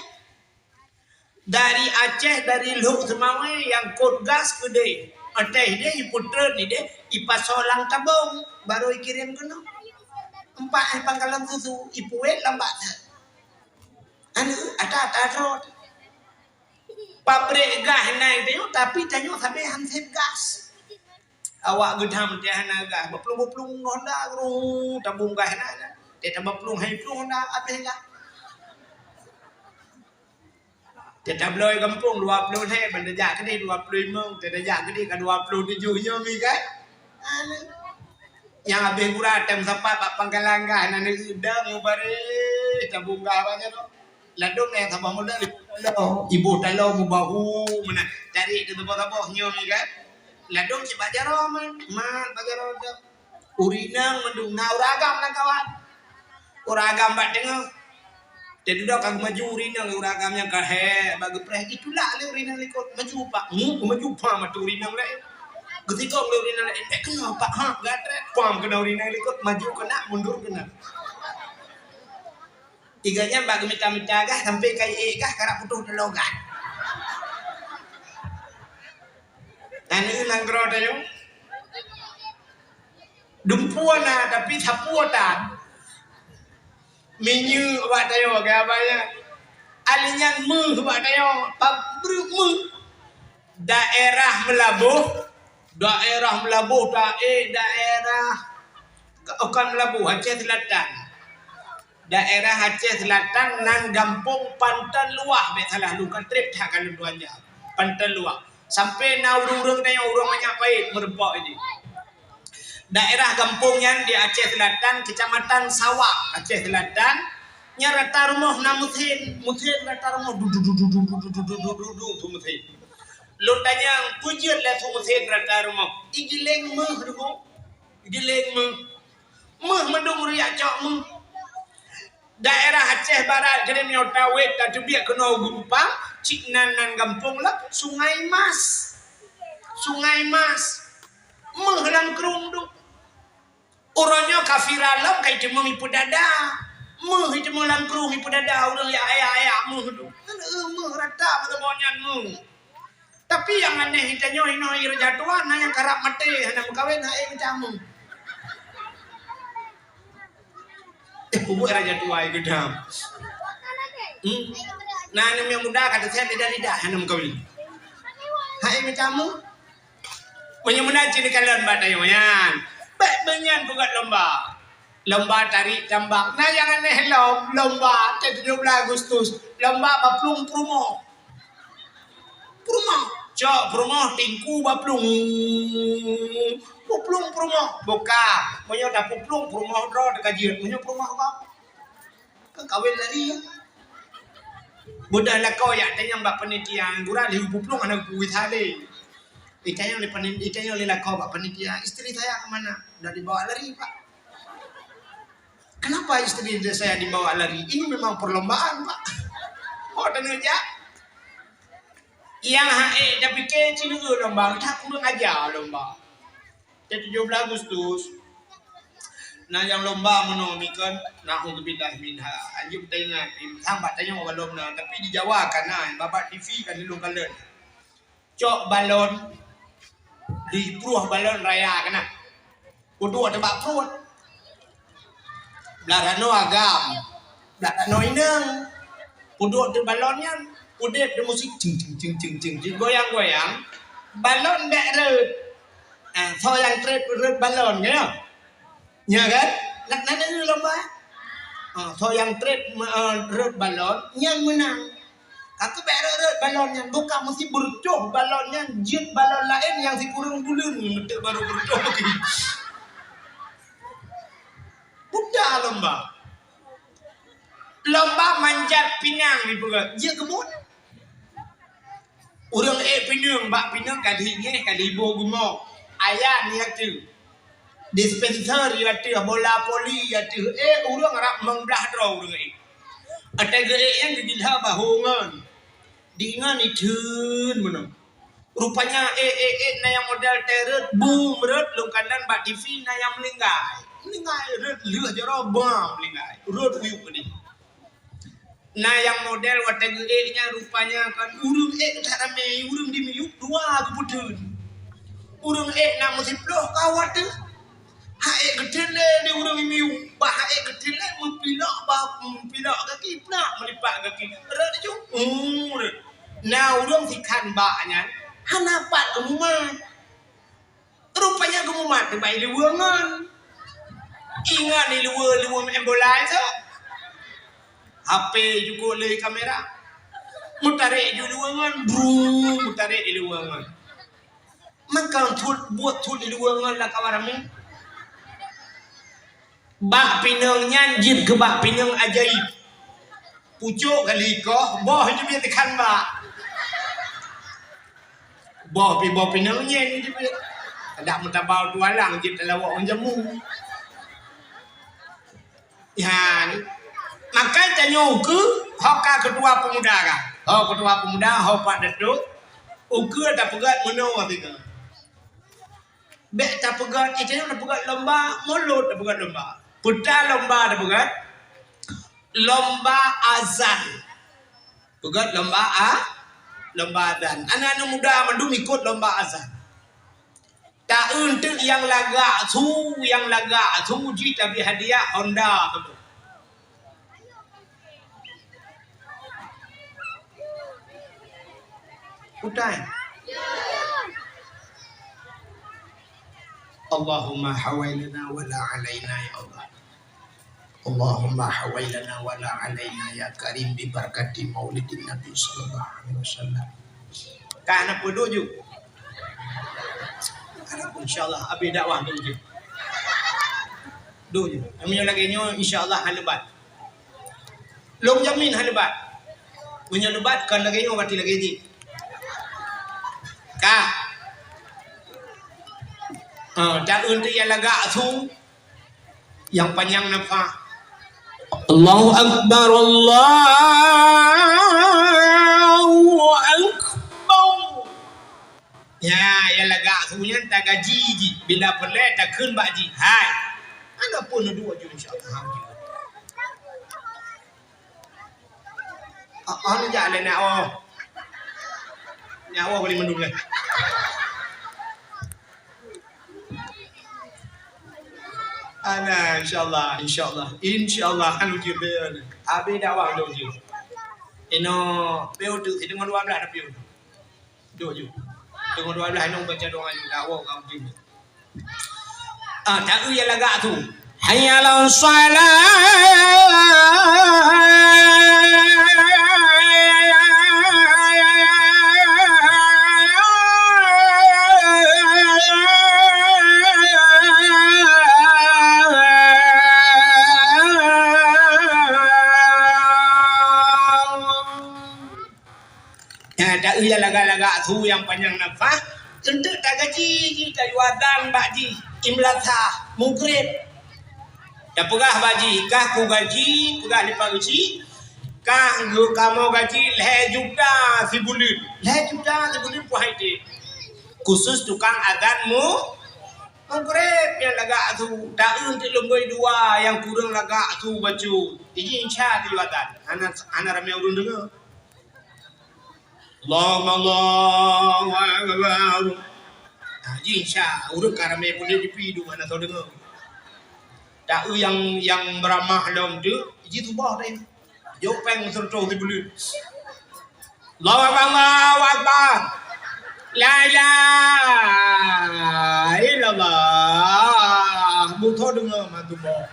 Dari Aceh, dari Lhokseumawe nyang kot gas keudeh. Ata ideh ipeutreun ideh, ipasoe lam tabong, barô ikirém keunoe. Empat eh Pangkalan Susu, ipuet lam bak. Anu, ata, ata droe. Pabrik gas na i tanyoe, tapi tanyoe sabe han sép gas. Awak geutam teuh hana gas, baplueng-baplueng Honda, gru, tabong gas na, na. Teuh tabaplueng hai plueng Honda, habéh gas. Teuh tabloe gampông dua ploh lhèe, ban tajak keudeh dua ploh limong, teuh tajak keudeh ka dua ploh tujoh nyoe mi kan. Nyang habéh gura tem sapat bak Pangkalan gas, na neueu dang mubareh, tabong gas bak jaroe. Ladôm nyang saboh modal, iboh taloe mubahu meunan. Cari teuh saboh-saboh nyoe mi kan. Ladôm cit bak jaroe man, man bak jaroe dang. Ureueng inong mandum na ureueng agam lam kawan. Ureueng agam bak teungoh. Teuh dudoe ka geumaju ureueng inong, ureueng agam nyang ka hék bak geupreh, itulak lé ureueng inong likot. Maju pak, mu, maju pam ateueh ureueng inong laén. Geusigong lé ureueng inong laén, "Bèk keunoe pak, ha, gatrét." Pam keunoe ureueng inong likot, maju keunan, mundur keunan. Iga nyan bak geumita-mita gah, sampai ka iék gah, karap putôh taloe gah. Nyan nanggroe tanyoe. Dumpeue na, tapi sapeue tan. Minyeuk bak tanyoe, keu abang nyan. Alèh nyan meuh bak tanyoe, pabrik meuh. Daerah Meulaboh, daerah Meulaboh, ta-, eh, daerah, bukan Meulaboh, Aceh Selatan. Daerah Aceh Selatan nan gampông Panton Luwah, bèk salah lôn ka trép that ka lôn tuan jak. Panton Luwah. Sampai na ureueng-ureueng tanyoe, ureueng Manyak Pait meureumpok ini. Daerah gampông nyan di Aceh Selatan, Kecamatan Sawang, Aceh Selatan. Nyan rata rumoh na meusén, meusén rata rumoh du, du, du, su meusén. Lôn tanyong, peue jeuet lé su meusén rata rumoh? Igiléng meuh, Teungku. Igiléng meuh. Meuh mandum ureueng jak cok meuh. Daerah Aceh Barat keudéh meunyoe tawét tateubiet keunoe Geupang, cit nan, nan gampông lom Sungai Mas. Sungai Mas. Meuh lam krueng tu. Uroe nyoe ka viral lom, ka iteumeung ipeudada. Meuh iteumeung lam krueng ipeudada, ureueng jak ayak-ayak meuh tu. Kan, eh, meuh rata meuteumé nyan meuh. Tapi nyang aneh, tanyoe inoe raja tua, na nyang karab maté, hana meukawen, hana mita meuh. Eh, peue buet raja tua, eh, geudam. Hmm. Na aneuk nyang muda ka teusehat lidah-lidah, hana meukawen. Hana mita meuh. Meunyoe meunan cit kalon bak tanyoe nyan. Bèk beunyan peugöt lomba. Lomba tarik tambang. Na nyang aneh lom, lomba, teuh tujoh blah Agustus. Lomba baplueng peurumoh. Peurumoh. Cok peurumoh, teungku baplueng. Puplueng peurumoh. Buka. Meunyoe tapuplueng peurumoh droe teuka jeuet. Meunyoe peurumoh gob. Kan kawin lari. Beudôh lakoe jak tanyong bak panitia, gura lheueh geuplueng hana geupeuwisa lé. Itanyong lé pani-, itanyong lé lakoe bak panitia, "Istri saya ke mana?" "Dah dibawa lari, Pak." "Kenapa istri saya dibawa lari?" "Ini memang perlombaan, Pak." Oh, tanyong jak. Nyang hana tapike cit lomba, that kurang aja lomba. Tanggal tujoh belas Agustus, na nyang lomba meunoe mikon, naudzubillah minha. Anjum taingat, sang bak tanyoe gohlom na, tapi di Jawa ka na, babah T V ka lôn kalon. Cok balon, dipruh balon raya ka na. Peuduek teuh bak pruet. Blah tanoh agam, blah tanoh inong. Peuduek teuh balon nyan, udeb teuh musik cing, cing, cing, cing, cing, cing, goyang-goyang. Balon bèk rhot. Ah, soe nyang trép rhot balon, nyan. Nya kan? Nak, nak deungoe lomba? Ah, soe nyang trép, ah, rhot balon, nyan meunang. Ka keuh bèk rhot-rhot balon nyan, buka meusi beureutoh balon nyan, jeuet balon laén nyang sikureueng buleuen, meuteuk barô beureutoh lagèe. Buta lomba. Lomba manjat pinang dipeugah, jeuet keu buet. Ureueng ék pineung, bak pineung ka lheueh nyeh, ka lheueh boh geumo. Ayat nyan teuh. Dispenser nyan teuh, bola voli nyan teuh. Eh, ureueng rab meueng blah droe ureueng ék. Watèe geuék nyan geugila bahô ngon. Di ngon itheun meunoe. Rupanya ék, ék, ék, na nyang model teuh rhot, bum, rhot, lôn kalon bak T V na nyang meuninggai. Meuninggai rhot, lheueh jaroe, bam, meuninggai. Rhot uyuek keudéh. Na nyang model watèe geuék nyan rupanya kan ureueng ék that ramé, ureueng di miyueb dua geupeutheun. Ureueng ék na meusiplôh ka watèe. Hana ék geutheun lé di ureueng di miyueb, bah hana ék geutheun lé meupilok, bah meupilok gaki, peunak meulipat gaki. Rhot laju, uh, rhot. Na ureueng sikhan bak nyan, hana pat geumumat. Rupanya geumumat teuk bak iluweue ngon. Ingat iluweue, iluweue main bola nyan. H P jukuk lé kamera. Meutarek ju iluweue ngon, brum, meutarek iluweue ngon. Maka thot, buet thot iluweue ngon lam kawan ramé. Bak pineung nyan jeuet keu bak pineung ajaéb. Pucôk kali koh, boh jeuet bak tikhan bak. Boh pi boh pineung nyan jeuet bak. Adak meutabau tualang jeuet talawok ngon jamu. Nyan. Maka tanyoe ukeue, ho ka keutua peumuda ka. Ho keutua peumuda, ho pak datuk. Ukeue tapeugöt meunoe sigoe. Bèk tapeugöt, eh, tanyoe tapeugöt lomba mulod, tapeugöt lomba. Peue ta lomba tapeugöt? Lomba azan. Peugöt lomba a-, lomba azan. Aneuk-aneuk muda mandum ikot lomba azan. Taeu teuk nyang lagak su, nyang lagak su jih tabri hadiah Honda. Utai. Allahumma hawailana wa la alaina, ya Allah. Allahumma hawailana wa la alaina, ya Karim, bi barakati maulidin Nabi sallallahu alaihi wasallam. Ka na peue, duek ju. Insyaallah, abéh dakwah, duek ju. Duek ju. Meunyoe lagèe nyoe, insyaallah, hana lebat. Lôn jamin hana lebat. Meunyoe lebat, kon lagèe nyoe, berarti lagèe jih. Ka. Ha, taeu teuk nyang lagak su, nyang panyang nafah. Allahu Akbar, Allahu Akbar. Ya, nyang lagak su nyan tagaji jih. Bila peureulèe takheun bak jih. Hai. Hana peue, neuduek ju, insyaallah. Ah, ah, neujak lé nyak woe. Nyak woe bak lé mandum lé. Ana, insyaallah, insyaallah, insyaallah, anu jih lé. Abéh dakwah lôn jih. Inoe, piôh teuk, teungoh dua blah dah piôh. Duek ju. Teungoh dua blah nyoe baca doa ju, dak woe ka udin. Ah, taeu nyang lagak su. Hayya 'alas shalah. Nyang lagak-lagak su nyang panyang nafah, eunteuk tagaji jih, tayue azan bak jih, imlasa, mugreb. Tapeugah bak jih, "Kah kugaji," peugah lé Pak Geuchik, "kah geu-, kamoe gaji lhèe juta sibuleuen." Lhèe juta sibuleuen peue hai teuh. Khusus tukang azan mu-, mugreb nyang lagak su. Taeu eunteuk leumbôi dua nyang kureueng lagak su bacut. Iji insya tayue azan. Hana, hana ramé ureueng deungoe. Allahu Akbar. Nah, jih sya, ureueng ka ramé buleuen dipi duek hana soe deungoe. Taeu nyang, nyang beuramah lom teuk, jih tuboh deh. Jok péng seureutôh sibuleuen. Allahu Akbar, Allahu Akbar. La ilaha illallah. Beusoe deungoe mantong boh.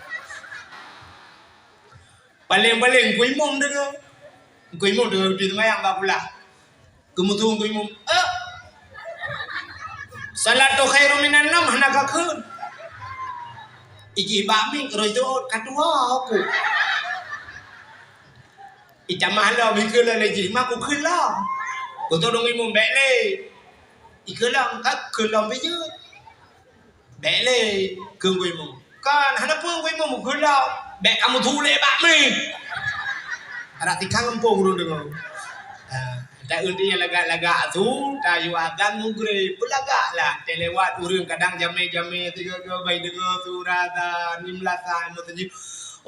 Paleng-paleng Teungku Imum deungoe. Teungku Imum deungoe di seumayang bak kulah. Geumeusu Teungku Imum, "Eh! Salatu khairum minan naum hana kakheun." Ijih bak mieng, roh jeuet ka tuha aku. Itamah lom, ikheun lom lé jih, "Ma kukheun lom." Kutulông Imum, "Bèk lé." Ikheun lom, ka kheun lom pih jeuet. "Bèk lé," kheun Teungku Imum. "Kon, hana peue Teungku Imum," kheun lom. "Bèk kamoe su lé bak mieng." Adak tikang gampông ureueng deungoe. Ha, taeu eunteuk nyang lagak-lagak su, tayue azan mugreb, beulagak lah. Teuliwat ureueng kadang jamé-jamé, tiga-tiga bai deungoe su azan, nim lasa, imo teujih.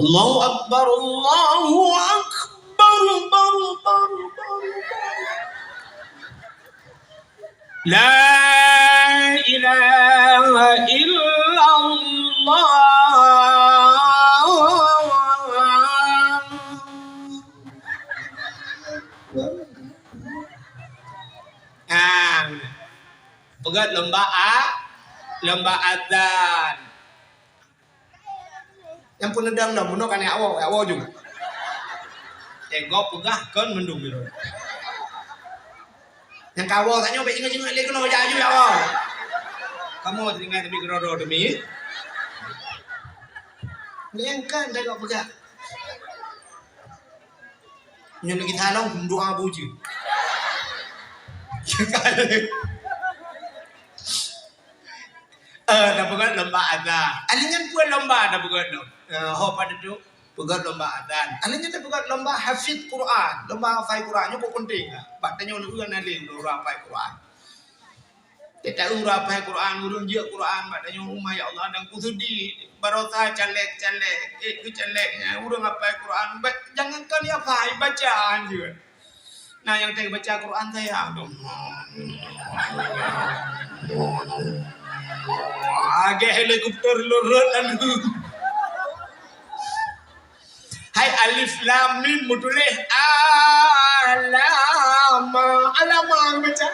Allahu Akbar, Allahu Akbar, Akbar, Akbar, Akbar. La ilaha illallah. Nah, peugöt lomba a-, lomba azan. Nyang peuneudang lom, bunoe ka nyak woe, nyak woe ju. Teugob peugah kon mandum ilôn. Nyang ka woe tanyoe bèk ingat-ingat lé keunoe jak ju nyak woe. Kamoe tinggai teubiet keudroe-droe teumi. Nyang kan teugob peugah. Nyoe lagèe thalong, doa bujur. Eh, tapeugöt lomba azan. Alinyan peue lomba tapeugöt lom. Eh, ho padub tu, peugöt lomba azan. Alinyan tapeugöt lomba hafiz Quran, lomba hafai Quran. Nyoe peunteng lah. Bak tanyoe ureueng alim, ureueng hafai Quran. Teuta ureueng hafai Quran, ureueng jeuet Quran, bak tanyoe umat, ya Allah, dan kusudi barosa caleg-caleg, eh, keu caleg nyan, ureueng hafai Quran, ba-, jangankan hafai, baca jeuet. Nah, nyang teubaca Quran sayang tu. Agak helikopter lurut lalu. Hai alif lam mim meutuléh alama, alama baca.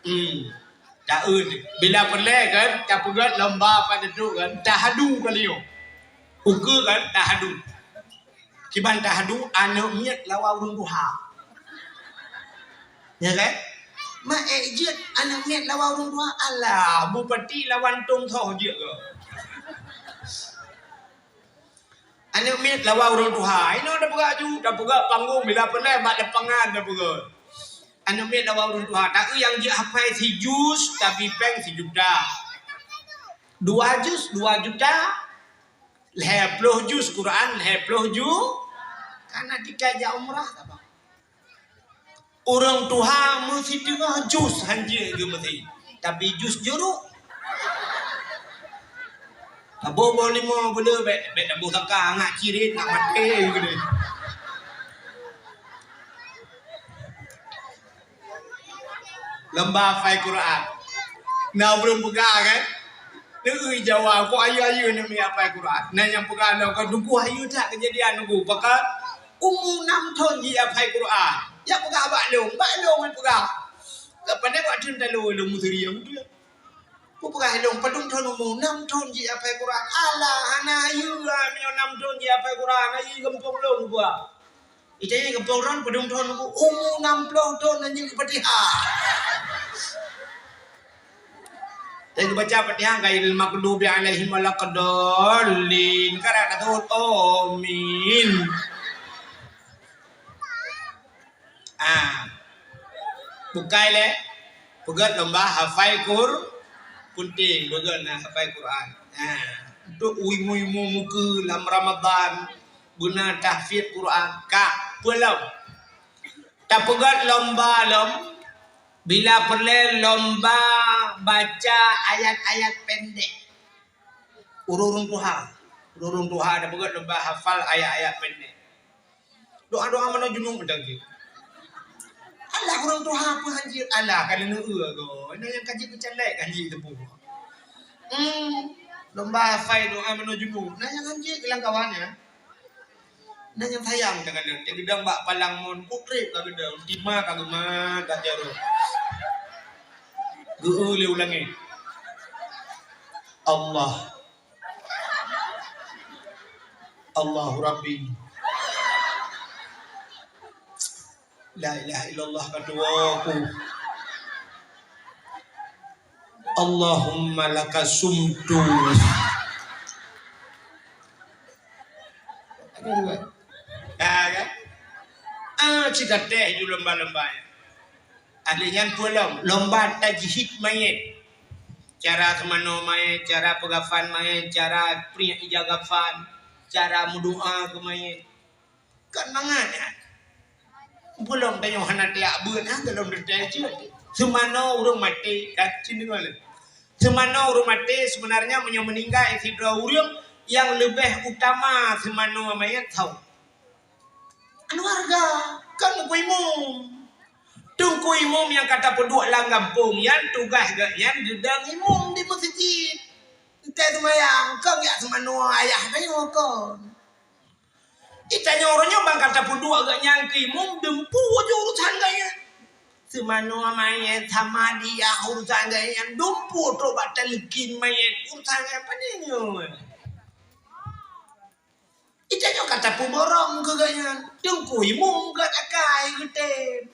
Hmm. Taeu bila peureulèe kan, tapeugöt lomba padub tu kan, tahadu kali nyoe. Ukeue kan, tahadu. Kiban tahadu aneuk miet lawan ureueng tuha. Ya kan? Ma ék jeuet aneuk miet lawan ureueng tuha, alah, bupati lawan tông soh jeuet keu. Aneuk miet lawan ureueng tuha, inoe tapeugah ju, tapeugah panggong bila peureulèe bak lapangan tapeugah. Aneuk miet lawan ureueng tuha, taeu nyang jeuet hafai sijus, tapi péng sijuta. Dua jus, dua juta. Lhèe ploh jus Quran, lhèe ploh ju-, kana tikai jak umrah, apa? Ureueng tuha meusiteungoh jus hanjeuet geumeusi, tapi jus juruk. Saboh boh limo beuleu bèk, bèk taboh saka, ngak cirit, ngak maté keudeh. Lomba hafai Quran. Na ureueng peugah kan? Neu-eu Jawa, kok ayeue-ayeue neu meuhafai Quran. Na nyang peugah lom ka, nunggu ayeue that keujadian nunggu. Pakon umu nam thon jih hafai Quran. Jak peugah bak lôn, bak lôn peugah. Ka pandai bak thon talo lôn meuseuria beutôi. Ku peugah lôn, padum thon umu, nam thon jih hafai Quran. Alah, hana ayeue, ah, meunyoe nam thon jih hafai Quran, ayeue gampông lôn peugah. Ita nyan gampông droen, padum thon umu, umu nam ploh thon nyan jeuet Fatihah. Tapi geubaca Fatihah, ghairil maghdubi alaihim waladdallin. Karena takheun, amin. Ah. Bukai lé. Peugöt lomba hafai Qur-, penting peugöt na hafai Quran. Ah. Untuk imu-imu muka lam Ramadan, beuna tahfiz Quran. Ka, peulom. Tapeugöt lomba lom, bila peureulée lomba baca ayat-ayat pendek. Ureuëng-ureuëng tuha, ureuëng-ureuëng tuha tapeugöt lomba hafal ayat-ayat pendek. Doa-doa meunoe junub mantong jih. Alah ureuëng tuha peue hanjeuet, alah ka leuneue goe. Na nyang ka jeuet keucalek ka jeuet teupeu. Hmm, lomba hafai doa meunoe junub. Na nyang hanjeuet keu lam kawan nyan. Na nyang sayang teuh ka lheueh, teuh geudong bak palang mon, putreb ka geudong, tima ka geumat ka jaroe. Geu-eu lé u langét. Allah. Allahu Rabbi. La ilaha illallah ka tuwoe ku. Allahumma laka sumtu. Ah, kan? Ah, cit ka teh ju lomba-lomba nyan. Ahli nyan peue lom? Lomba tajhid mayét. Cara seumanoe mayét, cara peugafan mayét, cara priek ija gafan, cara meudoa keu mayét. Kon mangat nyan. Peulom tanyoe hana tajak beuet, ha, golom teutai cit. Seumanoe ureuëng maté, ka cit deungoe lé. Seumanoe ureuëng maté, sebenarnya meunyoe meuninggai sidroe ureuëng, nyang leubeh utama seumanoe mayét soe? Keuluwarga, kon Teungku Imum. Teungku Imum nyang ka tapeuduek lam gampông nyan, tugaih geuhnyan geudong imum di meuseujid. Entée seumayang, kon jak seumanoe ayah tanyoe kon. Di tanyoe uroe nyoe ban ka tapeuduek geuhnyan keu imum, dumpeue jih urusan geuhnyan. Seumanoe mayét, samadiyah urusan geuhnyan, dumpeue trok bak talkin mayét urusan geuhnyan, pane nyoe. Di tanyoe ka tapeuborong keu geuhnyan, Teungku Imum gét akai geutem.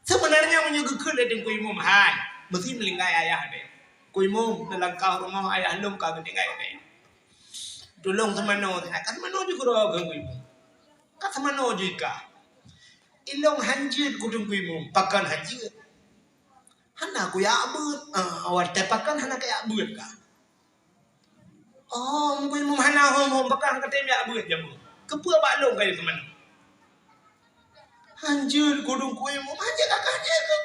Sebenarnya meunyoe geukheun lé Teungku Imum, hai, meusti meuninggai ayah deh. Teungku Imum, neulangkah rumoh ayah lôn ka geutinggai deh. Tulông seumanoe, ka seumanoe jih keudroe keu Teungku Imum. Ka seumanoe jih ka. Ilông hanjeuet keu Teungku Imum, pakon hanjeuet? Hana kujak beuet. Ah, watée pakon hana kajak beuet ka? Oh, Teungku Imum hana hom-hom, pakon ka tem jak beuet jameun. Keupeue bak lôn kayém seumanoe? Hanjeuet keu Teungku Imum, hanjeuet ka kah jeuet keu.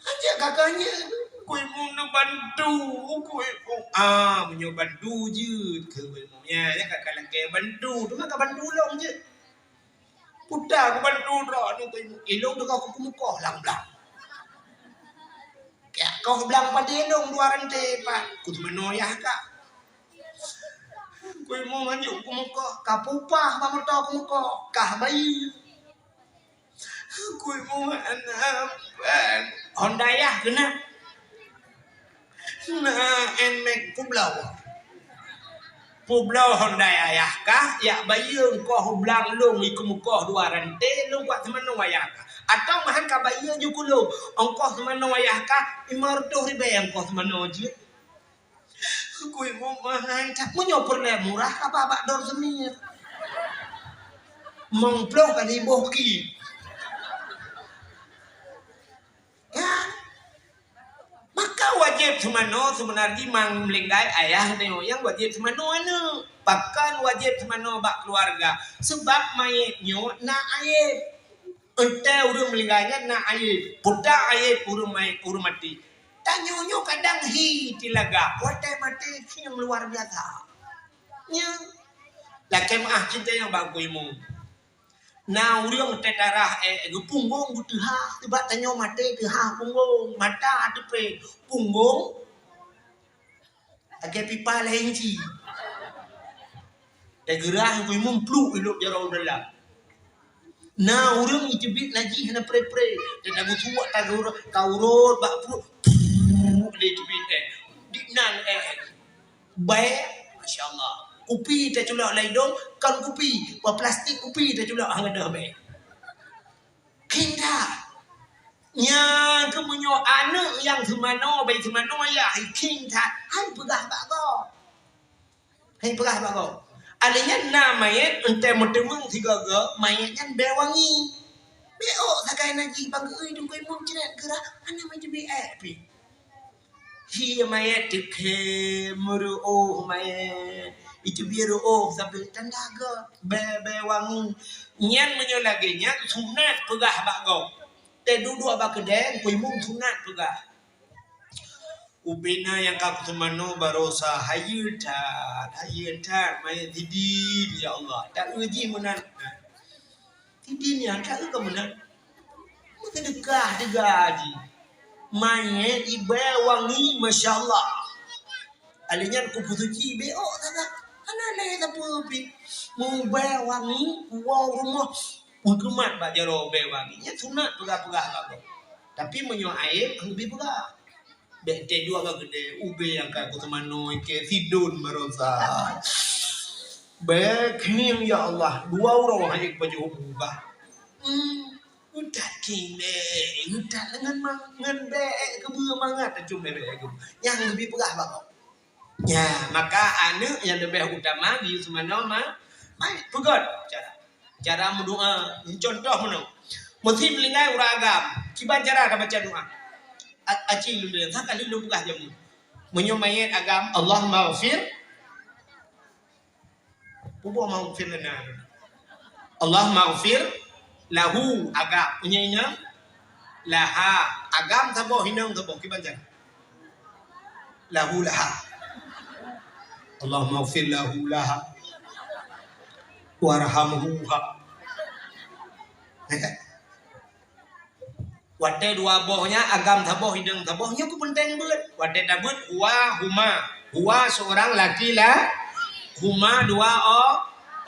Hanjeuet ka kah jeuet keu. Teungku Imum neubantu, Teungku Imum. Ah, meunyoe bantu jeuet keu Teungku Imum. Ya, ya ka kah lakée bantu, teuma ka bantu lôn jeuet. Puta kubantu droeneuh keu ilông teuka keu keumeukoh lam blang. Keu koh blang padé lông dua ranté pat, keu seumanoe ayah kah. Keu Imum hanjeuet keumeukoh, ka peupah bak moto keumeukoh, kah bayeue. Keu Imum hana ban. Honda ayah keunan. Na Nmax peubloe. Peubloe Honda ayah kah, jak bayeue ongkoh blang lông i keumeukoh dua ranté lông bak seumanoe ayah kah. Atawa meuhan ka bayeue ju keu lông, ongkoh seumanoe ayah kah, lima reutôh ribée ongkoh seumanoe jeuet. Keu Imum meuhan that, meunyoe peureulée murah ka ba bak Dor Seumir. Mong ploh ka lheueh boh ki. Ya. Maka wajéb seumanoe seubeuna jih mang meuninggai ayah nyoe nyang wajéb seumanoe aneuk. Pakon wajéb seumanoe bak keuluwarga? Seubab mayét nyoe na ayéb. Entée ureuëng meuninggai nyan na ayéb. Peue ta ayéb ureuëng mayét, ureuëng maté? Tanyoe nyoe kadang hi tilagak, watée maté khieng luar biasa. Nyan. Lakée meuáh cinta nyang bak Teungku Imum. Na ureuëng teutarah, eh, geupunggong geuteuha, seubab tanyoe maté teuha punggong, mata teupée, punggong lagée pipa lhée inci. Teugeurah Teungku Imum pluek ilok jaroe u dalam. Na ureuëng iteubiet najih hana pré-pré, teuka geusuwak tageurah, ka urot bak pruet, lé teubiet, eh. Di nan, eh. Baé, masya Allah. Kupi taculok lam idong, kon kupi, bak plastik kupi taculok hang gadôh baé. Khieng that. Nyan keuh meunyoe aneuk nyang seumanoe, bai seumanoe ayah, khieng that. Hai peugah bak gob. Hai peugah bak gob. Alèh nyan na manyèt, eunteuk meuteumeung sigoe-goe, manyèt nyan bèe wangi. Bèe ôk sagai na jih, ban geuék teungku imum cret geurah, hana meucubit ék pih. Hi manyèt teukhém, meureuôh manyèt. Itu bèe reuôh sabe tanda gèt, bèe, bèe wangi. Nyan meunyoe lagèe nyan sunat peugah bak gob. Teuduek-duek bak keudè, teungku imum sunat peugah. Ubena nyang ka kuteumanoe barosa, hayeue that, hayeue that, manyèt sidin, ya Allah. Taeu jih meunan. Sidin nyan taeu ka meunan. Meuseudeukah teuga jih. Manyèt ibèe wangi, masya Allah. Alèh nyan kupeusuci bèe ôk sagai. Hana lé sapeue pih. Meubèe wangi, woe rumoh. Peugeumat bak jaroe bèe wangi. Nyan sunat peugah-peugah bak gob. Tapi meunyoe aéb, hana geubri peugah. Bèk teuduek bak keudè, ubé nyang ka kuteumanoe keu sidin barosa. Bèk keuneuk, ya Allah, dua uroe hana kupajoh ubah. Hmm, utat keuneuk, utat ngon ma-, ngon bèe keubeue mangat tacok bèe keubeue. Nyang leubeh peugah bak gob. Ya, maka aneuk nyang leubeh utama di seumanoe ma-, mai peugöt cara. Cara meudoa, contoh meunoe. Meusé meuninggai ureueng agam, kiban cara tabaca doa. A-, aci lôn deungoe, ka lheueh lôn peugah jameun. Meunyoe manyèt agam, Allahummaghfir. Pubuh maghfir lana. Allahummaghfir lahu, agam. Meunyoe inong, laha. Agam saboh, inong saboh, kiban cara. Lahu laha. Allahummaghfir lahu laha. Warhamhu ha. Ya kan? Watèe dua boh nyan, agam saboh, inong saboh, nyoe keuh peunteng beuet. Watèe tabeuet huwa, huma. Huwa seorang laki la-, huma dua o-,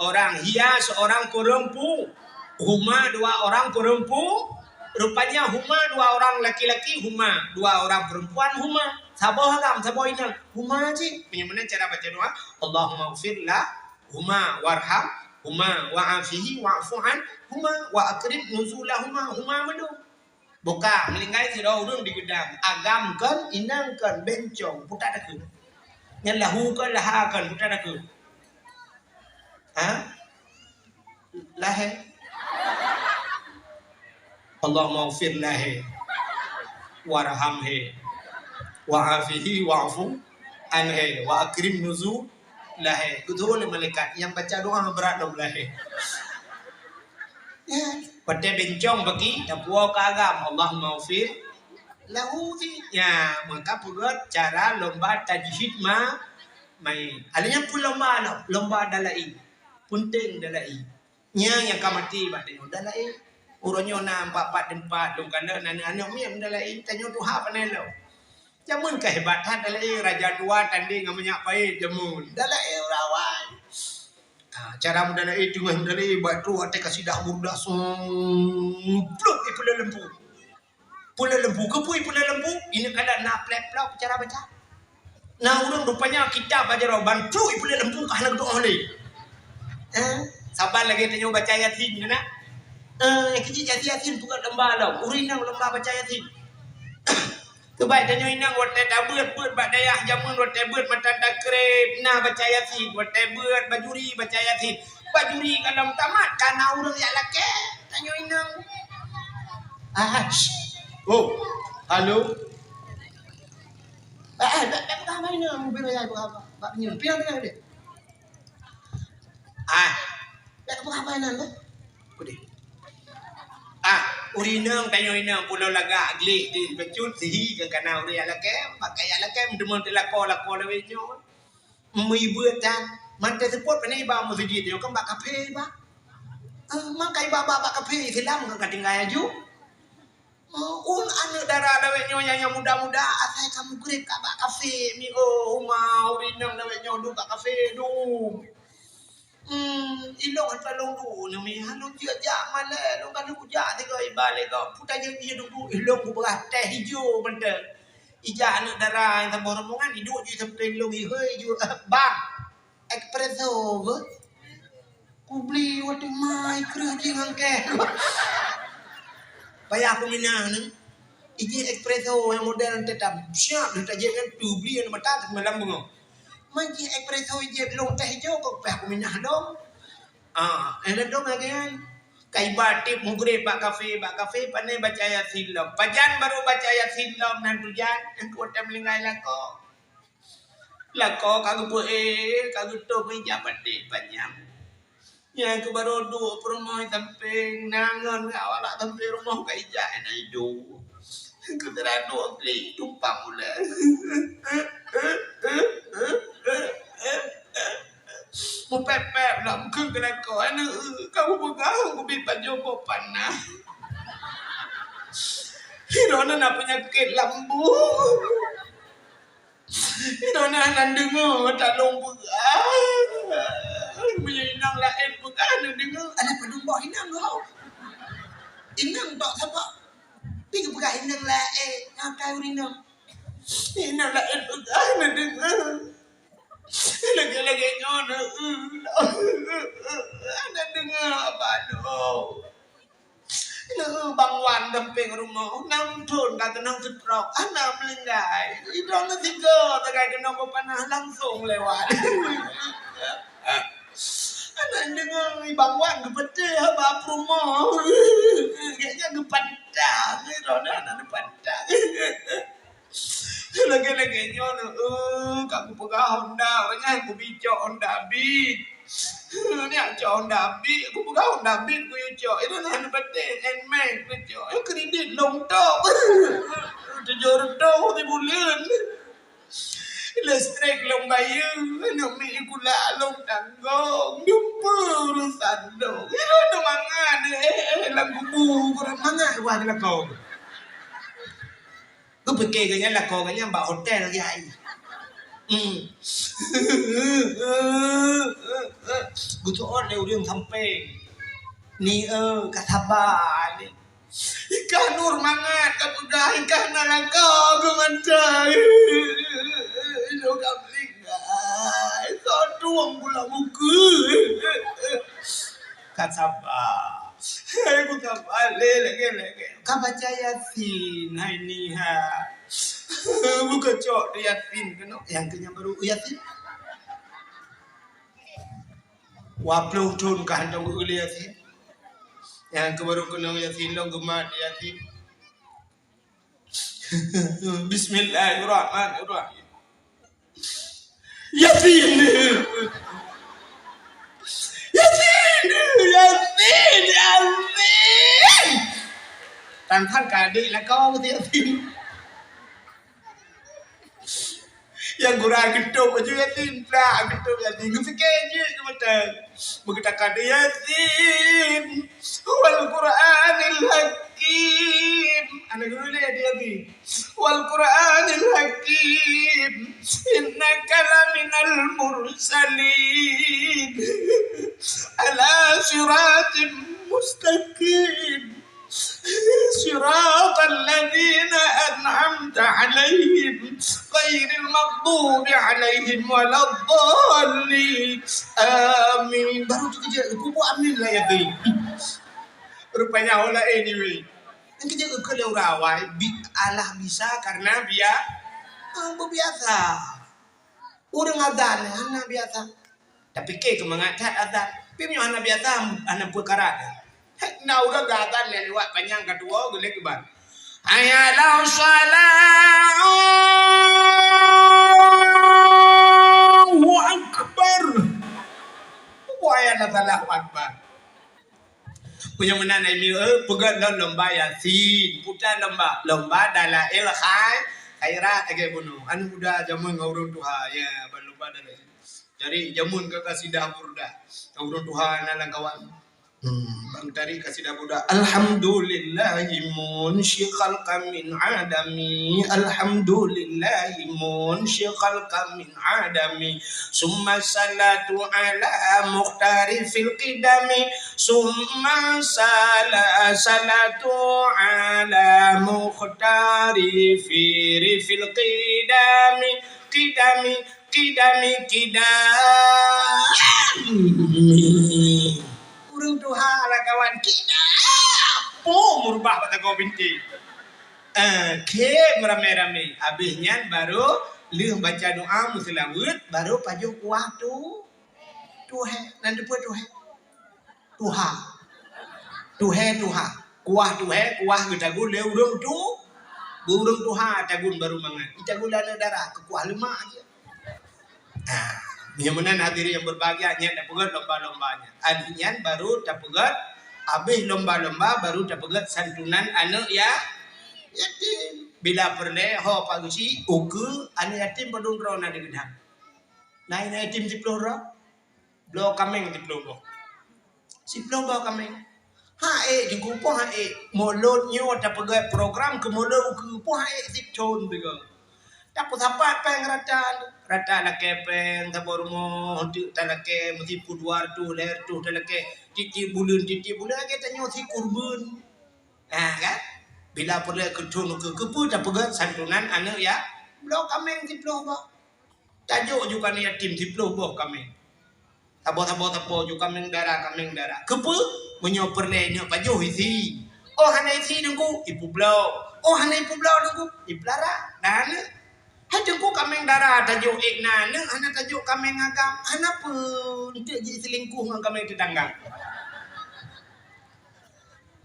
orang. Hiya seorang perempu-, huma dua orang perempu-, rupanya huma dua orang laki-laki, huma dua orang perempuan, huma. Saboh agam, saboh inong. Huma cit. Meunyoe meunan cara baca doa, Allahummaghfir lahuma warhamhuma wa'afihi wa'fu anhuma wa akrim nuzulahuma, huma mandum. Buka, meuninggai sidroe ureueng di geudang, agam kon, inong kon, bencong, putat takheun. Nyan lahu kon, laha kon, putat takheun. Ha? Lahé. Allahummaghfir lahé. Warhamhé. Wa'afihi wa'fu anhé. Wa akrim nuzu-, lahé. Geuteupeue lé malaikat, nyang baca doa brat lom lahé. Ya, watèe bencong bagi, tapuwoe keu agam, Allahummaghfir lahu. Ya, maka peugöt cara lomba tajhid ma-, mayit. Alèh nyan peue lomba lom, lomba dalai. Peunteng dalai. Nyan nyang ka maté bak tanyoe dalai. Uroe nyoe na empat-empat teumpat, lôn kalon aneuk-aneuk miet dalai. Tanyoe tuha pane lom. Jameun ka hebat that dalai, raja dua tandeng ngon minyeuk payet jameun. Dalai urawai. Ha, cara meudalai teungoh meudalai, bak troh watèe kasidah burdah, sum, plup, ipeuleueh lempu. Peuleueh lempu, keupeue ipeuleueh lempu? Ineuk kada na plek-plok cara baca. Na ureueng rupanya kitab bak jaroe ban plup ipeuleueh lempu ka hana geudoh lé. Eh, saban lagèe tanyoe baca Yasin, na? Eh, keuji Yasin, Yasin peugöt lomba lom. Ureueng inong lomba baca Yasin. Keubai tanyoe inong watèe tabeuet-beuet bak dayah jameun, watèe beuet matan takreb na baca Yasin, watèe beuet bajuri baca Yasin. Bajuri ka lom tamat, ka na ureueng jak lakèe tanyoe inong. Ah, shh. Oh, halo. Ah, ah, bèk, bèk peugah bak inong, bèk peugah bak, bak nyoe. Pian, pian, pian. Ah, bèk peugah bak inong, bèk. Peudeh. Ah, ureueng inong, tanyoe inong, pulo lagak gleh di bacut, sihi keu kana ureueng jak lakèe, bak ka jak lakèe, meuteumèe teulako-lako lawét nyoe. Meubeuet that, mantong seupôt pane iba meuseujid nyoe kan bak kaphé iba. Ah, maka iba bak, bak kaphé Islam kan ka tinggai aju. Oh, un aneuk dara lawét nyoe nyang, nyang muda-muda, asai ka mugreb ka bak kaphé, mi oh, huma, ureueng inong lawét nyoe duek bak kaphé, duek. Hmm, ilong hana lôn duek nyoe mi, hana lôn jeuet jak malèe, lôn ka lheueh kujak sigoe iba lé gob. Peue tajeuet jih duek-duek, ilong kupeugah teh ijo mantong. Ijak aneuk dara nyang saboh rombongan, iduek jih sampéng lôn, ihôi jih, "Bang, espresso beuh?" Kubli watèe mai kreueh jih ngon kèe. Payah kuminah nyoe. Ijih espresso nyang model teutab siap lheueh tajak nyan tu bli ngon mata teumalam beungoh. Man jih espresso jeuet lôn teh ijo kok payah kuminah lom. Ah, eh, ladôm lagèe nyan. Ka iba tiep mugreb bak kafe, bak kafe pane baca Yasin lom. Pajan barô baca Yasin lom nan tujan, nyang keu watèe meuninggai lakoe. Lakoe ka geupeuék, ka geutôp ija batik panyang. Nyang keu barô duek peurumoh sampéng, na ngon awak sampéng rumoh ka ijak na idu. Keu teuraduk klik tumpang ulèe. Mupèp-pèp lam keu keunakoe aneuk, ka mupeugah keubiet pajoh boh panah. Droeneuh na peunyakét lambung. Droeneuh hana deungoe talông peugah. Meunyoe inong laén peugah hana deungoe, alah padum boh inong ho. Inong tok saboh. Pi geupeugah inong laén, na kai ureueng inong. Inong laén peugah hana deungoe. Lagèe-lagèe nyoe na, hana deungoe haba lôn. Lheueh Bang Wan dampéng rumoh, nam thôn ka keunong stroke, hana meuninggai. Idong sigoe sagai keunong beupanah langsong lewat. Hana deungoe Bang Wan geupeuteh haba peurumoh. Gobnyan geupantang, droeneuh hana geupantang. Lagèe-lagèe nyoe, eh, ka kupeugah Honda, ureueng nyan kubi cok Honda Beat. Nyak cok Honda Beat, kupeugah Honda Beat kuyue cok. Itu na hana patéh, Nmax kuyue cok. Eh, kredit lom top. Tujoh reutôh sibuleuen. Listrik lom bayeue, aneuk miet sikula lom tanggong. Jumpa urusan lom. Itu na mangat, eh, eh, lam kubu, kurang mangat, wah, lakoe. Geupike gobnyan lakoe gobnyan bak hotel lagèe hai. Hmm. Geuseuôt lé ureueng sampéng. Ni, eh, ka saba ni. Ka nur mangat, ka peugah, ka na lakoe geuh mantong. Ilo ka meuninggai. Soe tueng pula buku. Ka saba. Hai, ku saba lé lagèe-lagèe. Ka baca Yasin, hai Niha. Buka cok di Yasin keunoe. Nyang keu nyang barô Yasin. Dua ploh thôn ka hantom geueu lé Yasin. Nyang keu barô keunong Yasin lom geumat di Yasin. Bismillahirrahmanirrahim. Yasin! Yasin! Yasin! Yasin! Tan-tan ka adék lakoe meusti Yasin. Nyang gura geutôp baju Yasin, plak geutôp Yasin. Geupike jeuet keu mata. Meugeutakan Yasin. Wal Qur'anil Hakim. Aneuk guru ni dia ni. Wal Qur'anil Hakim. Innaka laminal mursalin. Ala siratim mustaqim. Siratal ladzina an'amta 'alaihim, ghairil maghdubi 'alaihim waladdallin. Amin. Baru tu kejap, pupuk amin lah ya, Bi. Rupanya orang lain ni, Bi. Yang kejap, kau lewat awal, bi-, Allah bisa karena bia-, ah, berbiasa. Ureueng azan hana biasa. Tapike keu mangat that azan. Pi meunyoe hana biasa, hana peue karat. Hek na ureueng geuazan lé liwat panyang ka tuwoe geulét keuban. Hayya 'alas shalah. Allahu Akbar. Bukan hayya 'alas shalah, Allahu Akbar. Meunyoe meunan ai mieu, peugöt lom lomba Yasin, puta lomba, lomba Dalail Khai-, Khairat lagèe bunoe. Aneuk muda jameun ngon ureueng tuha, ya, ban lomba Dalail. Cari jameun keu kasidah Burdah. Ngon ureueng tuha na lam kawan. Hmm, bang cari kasidah Burdah. Alhamdulillahi munsyi khalqan min adami. Alhamdulillahi munsyi khalqan min adami. Summa salatu ala mukhtari fil qidami. Summa sala-, salatu ala mukhtari fi rifil qidami. Qidami, qidami, qidami. Ureueng tuha lah kawan. Qidam. Pum, meurubah bak tagoe binti. Eh, khém ramé-ramé. Abéh nyan baru Lheueh baca doa meuseulaweuet, baru pajoh kuah tu, tuhé. Nan teupeue tuhé? Tuha. Tuhé, tuha. Kuah tuhé, kuah geutagun lé ureuëng tu, ureuëng tuha tagun baru mangat. Itagun lé aneuëk dara, keu kuah leumak jih. Nah, meunyoe meunan hadirin yang berbahagia, nyan tapeugét lomba-lomba nyan. Abéh nyan baru tapeugét, abéh lomba-lomba baru tapeugét santunan aneuëk ya, yatim. Bila peureulée ho Pak Geuchik, ukeue aneuëk yatim padum droe na di Geudang. Na inong yatim siploh droe? Bloe kaméng siploh boh. Siploh boh kaméng. Ha ék, Teungku, poh ha ék. Mulod nyoe tapeugét program keu mulod ukeue, poh ha ék sithon sigoe. Tapeusapat péng rata, rata lakée péng, saboh rumoh, teuk talakée, meusipu dua reutôh, lhée reutôh talakée, tieb-tieb buleuen, tieb-tieb buleuen, lagée tanyoe si kurban. Nah, kan? Bila peureulée keu thon ukeue, keupeue tapeugét santunan aneuëk ya, bloe kaméng siploh boh. Tajok ju keu aneuëk yatim siploh boh kaméng. Saboh-saboh sapo ju kaméng dara, kaméng dara. Keupeue? Meunyoe peureulée nyoe pajoh isi. Oh, hana isi Teungku, ipeubloe. Oh, hana ipeubloe Teungku, ipeulara. Dan hai Teungku, kaméng dara tajok ék na aneuëk, hana tajok kaméng agam. Hana peue, eunteuk jiseulingkoh ngon kaméng teutangga.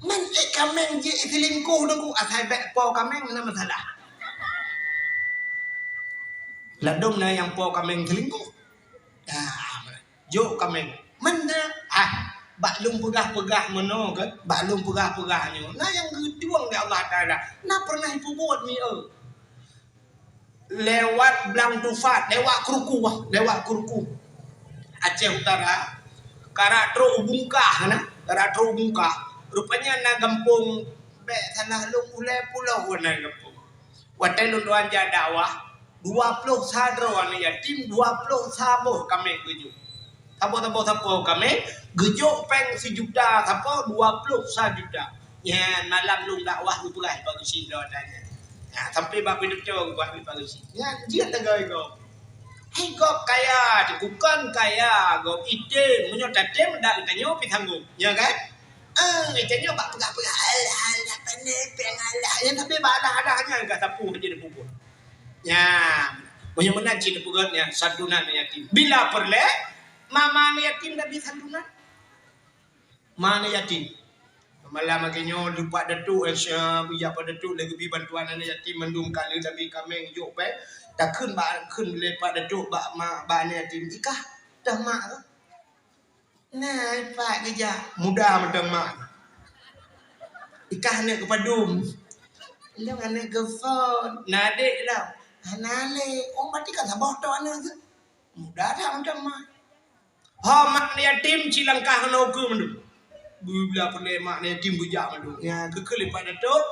Man ék kaméng jeuet iseulingkoh Teungku, asai bék po kaméng hana masalah. Ladôm na nyang po kaméng seulingkoh. Ah, jok kaméng. Man na, ah, bak lôn peugah-peugah meunoe kan, bak lôn peugah-peugah nyoe. Na nyang geutueng lé Allah Taala. Na peureunah ipeubuet mi eu. Lewat Blang Tufat, lewat Kruku, lewat Kruku. Aceh Utara, karap trok u Bungkah na, karap trok u Bungkah. Rupanya na gampông, bék salah lôn, Ulée Pulo na gampông. Watée lôn tuan jak dakwah, dua ploh sa droe aneuëk yatim, dua ploh sa boh kaméng geujok. Saboh-saboh sapo kaméng, geujok péng sijuta sapo, dua ploh sa juta. Nyan malam lôn dakwah geupeugah Pak Geuchik lom ata nyan. Nah, sampai bak pintoe geupeugah Pak Geuchik. Nyan jeuet lagée gob. Hai gob kaya, Teungku, kon kaya, gob item, meunyoe tatem dak geutanyoe pih sanggob. Nya kan? Ah, geutanyoe bak peugah-peugah, alah, alah, pandai péng alah. Nyan tapi bak alah-alah nyan ka sapeue jadi pupuk. Nyan, meunyoe meunan cit teupeugét nyan, santunan yatim. Bila peureulée, ma-ma yatim tabi santunan. Ma yatim. Malam lagée nyoe, leupat datuk, eh, bijak pak datuk, lé geubi bantuan aneuëk yatim mandum ka lheueh tabi kaméng jok péng. Takheun bak, kheun lé pak datuk bak ma, bak aneuëk yatim, ikah dah mak tu. Na ipak geujak, muda mantong mak. Ikah aneuëk geupadum. Lôn aneuëk geuphon. Na adék lom. Hana lé. Oh, berarti kan saboh tok aneuëk tu. Muda that mantong mak. Ho mak yatim cilangkah ngon ukeue mandum. Bila peureulée mak yatim geujak mandum. Nya keukeue lé pak datuk.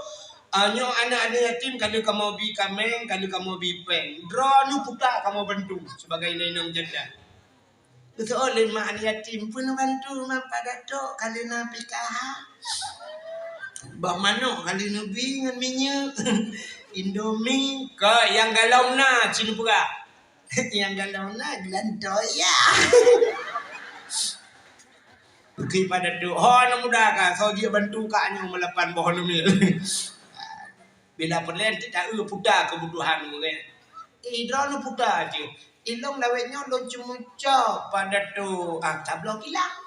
Ah, nyoe aneuëk-aneuëk yatim ka lheueh kamoe bi kaméng, ka lheueh kamoe bi péng. Droeneuh puta kamoe bantu sebagai inong janda. Geuseuôt lé mak aneuëk yatim, "Peue neubantu mak pak datuk, ka lheueh na P K H? Bah manok ka lheueh neubi ngon minyeuk, Indomie." Ka nyang galom na cit neupeugah. Nyang galom na geulantoe ya. Bukit pak datuk, "Ho aneuk muda ka, soe jeuet bantu kak nyoe meulapan boh aneuk miet." Bila peureulée teuka puta keubutuhan ureuëng. Eh, droeneuh puta jih. Ilong lawét nyoe lôn ceumeucok pak datuk. Ah, tabloe kilang.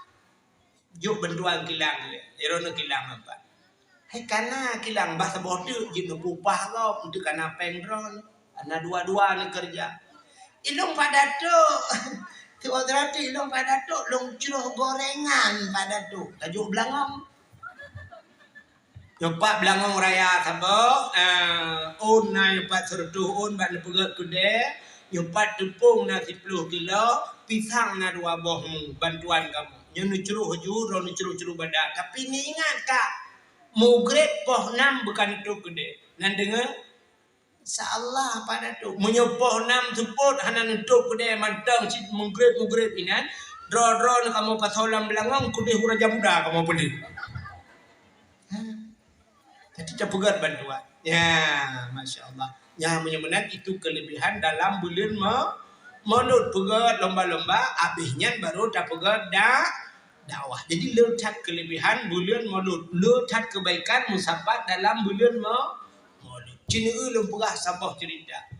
Jok bantuan kilang. Droeneuh kilang apa? Hai kana kilang bah saboh teuk jeuet neupupah gob, untuk kana péng droeneuh. Ana dua-dua neukeureuja. Ilong pak datuk. Tiba-tiba ilong pak datuk, lôn cruh gorengan pak datuk. Tajok beulangong. Nyoe pat beulangong raya saboh, eh, ôn na nyoe pat seureutôh ôn bak neupeugét keudée, nyoe pat teupông na siploh kilo, pisang na dua boh mu, bantuan kamoe. Nyoe neucroh ju, droe neucroh-croh badan. Tapi neuingat kak, mugreb poh nam beuka neutôp keudée. Nan deungoe? Insya Allah, pak datuk. Meunyoe poh nam seupôt hana neutôp keudée mantong cit mugreb-mugreb inan, droe-droe kamoe pasoe lam beulangong keudeh u Raja Muda kamoe peuleueh. Ha. Jadi tapeugét bantuan. Ya, masya Allah. Ya, meunyoe meunan itu kelebihan dalam buleuen mo-, Molot. Peugét lomba-lomba, abéh nyan baru tapeugét da-, dakwah. Jadi le that kelebihan buleuen Molot, le that kebaikan meusapat dalam buleuen mo-, Molot. Ceuneue lôn peugah saboh cerita.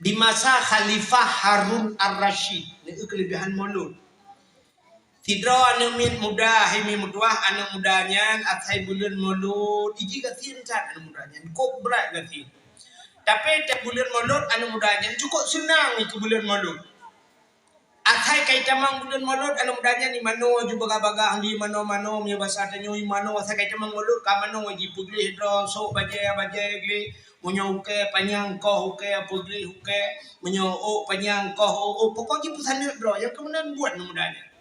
Di masa Khalifah Harun Ar-Rasyid, neu keulebihan Maulud. Sidroe aneuk miet muda, hai miet meutuah, aneuk muda nyan asai buleuen Maulud, iji gasien that aneuk muda nyan, kok brat gasien. Tapi tiep buleuen Maulud, aneuk muda nyan cukôp seunang keu buleuen Maulud. Asai ka itamong buleuen Maulud, aneuk muda nyan imanoe ju bagah-bagah, di manoe-manoe, meunyoe basa tanyoe imanoe, asai ka itamong Maulud, ka manoe jipeugléh droe, sôk bajèe-bajèe gleh, meunyoe ukèe panyang koh ukèe, peugléh ukèe, meunyoe ôk panyang koh ôk, ôk, pokok jipeusaneut droe, nyang keumeunang buet aneuk muda nyan.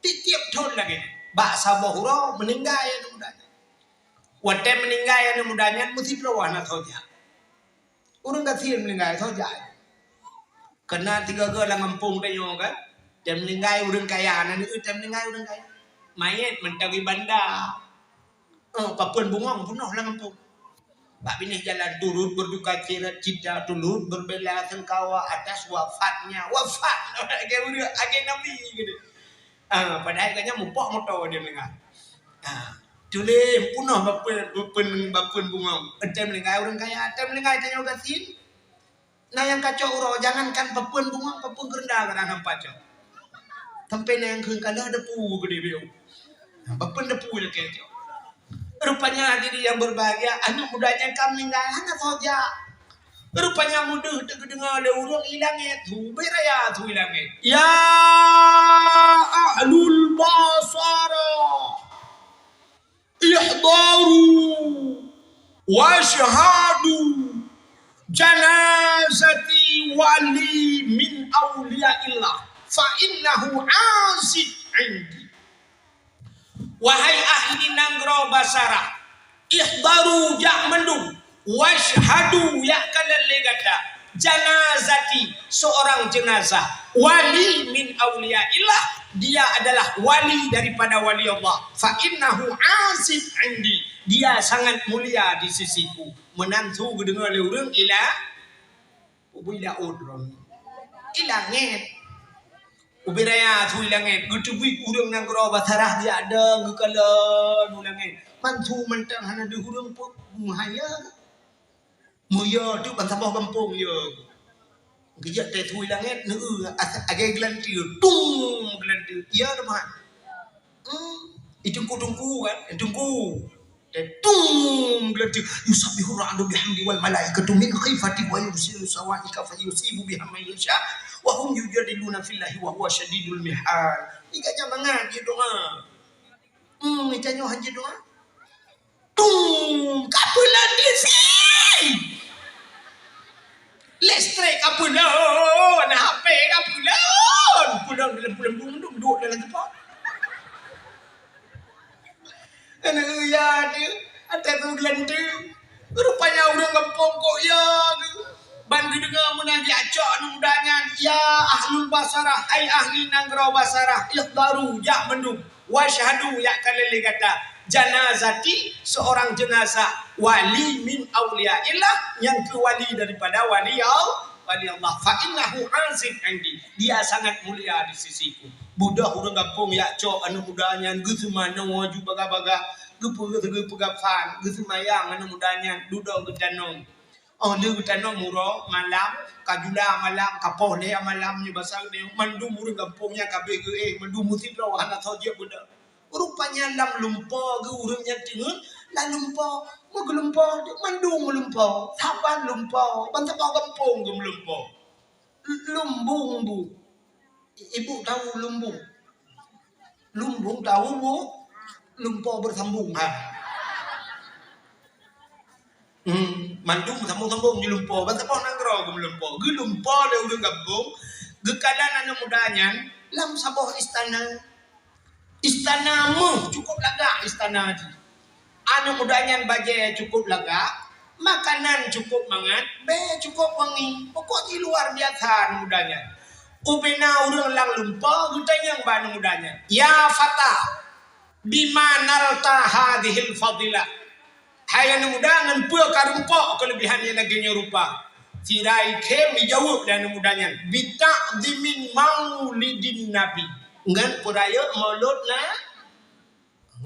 Tiep-tiep thôn lagèe nyan. Bak saboh uroe meuninggai aneuk muda nyan. Watèe meuninggai aneuk muda nyan, meusidroe hana soe jak. Ureueng gasien meuninggai, soe jak? Keunan tiga-tiga lam gampông tanyoe kan. Dan meuninggai ureueng kaya, nan neu, dan meuninggai ureueng kaya. Manyét mantong di banda. Oh, papeuen bungöng peunoh lam gampông. Bak binéh jalan turut berduka cita, cita turut berbela sungkawa atas wafatnya. Wafat lagèe ureueng, lagèe Nabi gitu. Ah, padahai gobnyan mupok moto dia meuninggai. Ah, tuléh peunoh bapeuen, bapeuen, bapeuen bungöng. Entah meuninggai ureueng kaya, entah meuninggai tanyoe gasien. Na nyang kacok uroe, jangankan bapeuen bungöng, bapeuen keurenda kadang-kadang pacok. Sampai na nyang kheun ka lheueh depu keudéh beu. Bapeuen depu lakèe cok. Rupanya hadirin yang berbahagia, aneuk muda nyan ka meuninggai, hana soe jak. Rupanya meudeuh teudeungoe lé ureueng i langèt, su bèk raya su i langèt. Ya ahlul Basarah, ihdaru wasyhadu janazati wali min auliyaillah fa innahu aziz indi. Wahai ahli nanggroe Basarah, ihdaru, jak mandum, wasyhadu, jak kalon lé gata, janazati, seorang jenazah, wali min auliyaillah, dia adalah wali daripada wali Allah, fa innahu aziz indi, dia sangat mulia di sisiku. Meunan su geudeungoe lé ureueng i la Ubé laôt droe. I langèt. Ubé raya su i langèt. Geuteubiet ureueng nanggroe Basarah jak dong geukalon u langèt. Man su mantong hana deuh ureueng peuet meuhanya. Meuyö teuk ban saboh gampông yö. Geujak teuh su i langèt, neu, as-, lagèe geulanteue. Tung! Geulanteue. Yö teuma. Hmm. I teungku-teungku kan? I teungku. Tum, geuleutik, "Yusabbihu ra'du bihamdi wal malaikatu min khifati wa yursilu sawa'iqa fa yusibu biha man yasha, wa hum yujadiluna fillahi wa huwa syadidul mihal." Ih, ka nyan mangat jih doa. Hmm, ita nyoe hana jih doa. Tum, ka peulon di si. Listrik ka peulon, H P ka peulon. Peulon dalam peulon bundung, duek dalam teupok. Aneuk yö teuh, até su geulanteue. Rupanya ureueng gampông kok yö geuh. Ban geudeungoe meunan jak cok aneuk muda nyan, "Ya ahlul Basarah, hai ahli nanggroe Basarah, ihdaru, jak mandum, wasyhadu, jak kalon lé gata, janazati, seorang jenazah, wali min auliyaillah, nyang keuh wali daripada wali Allah." Wali Allah, "Fa innahu azim indi." Dia sangat mulia di sisiku. Beudôh ureueng gampông jak cok aneuk muda nyan geuseumanoe ju bagah-bagah, geupeu-, geupeugah fan, geuseumayang aneuk muda nyan dudoe geutanong. Oh, lheueh geutanong uroe malam, ka jula malam, ka poh lhèe malam nyoe basa nyoe, mandum ureueng gampông nyan ka abéh geuéh, mandum meusidroe hana soe jeuet beudôh. Rupanya lam lumpoe geuh ureueng nyan teungeut, lam lumpoe, meugeulumpoe, mandum meulumpoe, saban lumpoe, ban saboh gampông geumeulumpoe. Lumbung bu. Ibu tahu lumbung? Lumbung tahu bu? Lumpoe beusambông, ha. Hmm, mandum sambông-sambông di lumpoe. Ban saboh nanggroe geumeulumpoe. Geulumpoe lé ureueng gampông, geukalon aneuk muda nyan lam saboh istana. Istana méuh, cukup lagak istana jih. Aneuk muda nyan bajèe cukup lagak, makanan cukup mangat, bèe cukup wangi. Pokok jih luar biasa aneuk muda nyan. Ubé na ureueng lam lumpoe geutanyong bak aneuk muda nyan, "Ya fata, bima nalta hadhil fadilah?" Hai aneuk muda, ngon peue ka rumpok keuleubihan nyang lagèe nyoe rupa? Sira ikhém ijaweueb lé aneuk muda nyan, "Bita'zimin maulidin Nabi." Ngon peurayeuk maulud na-,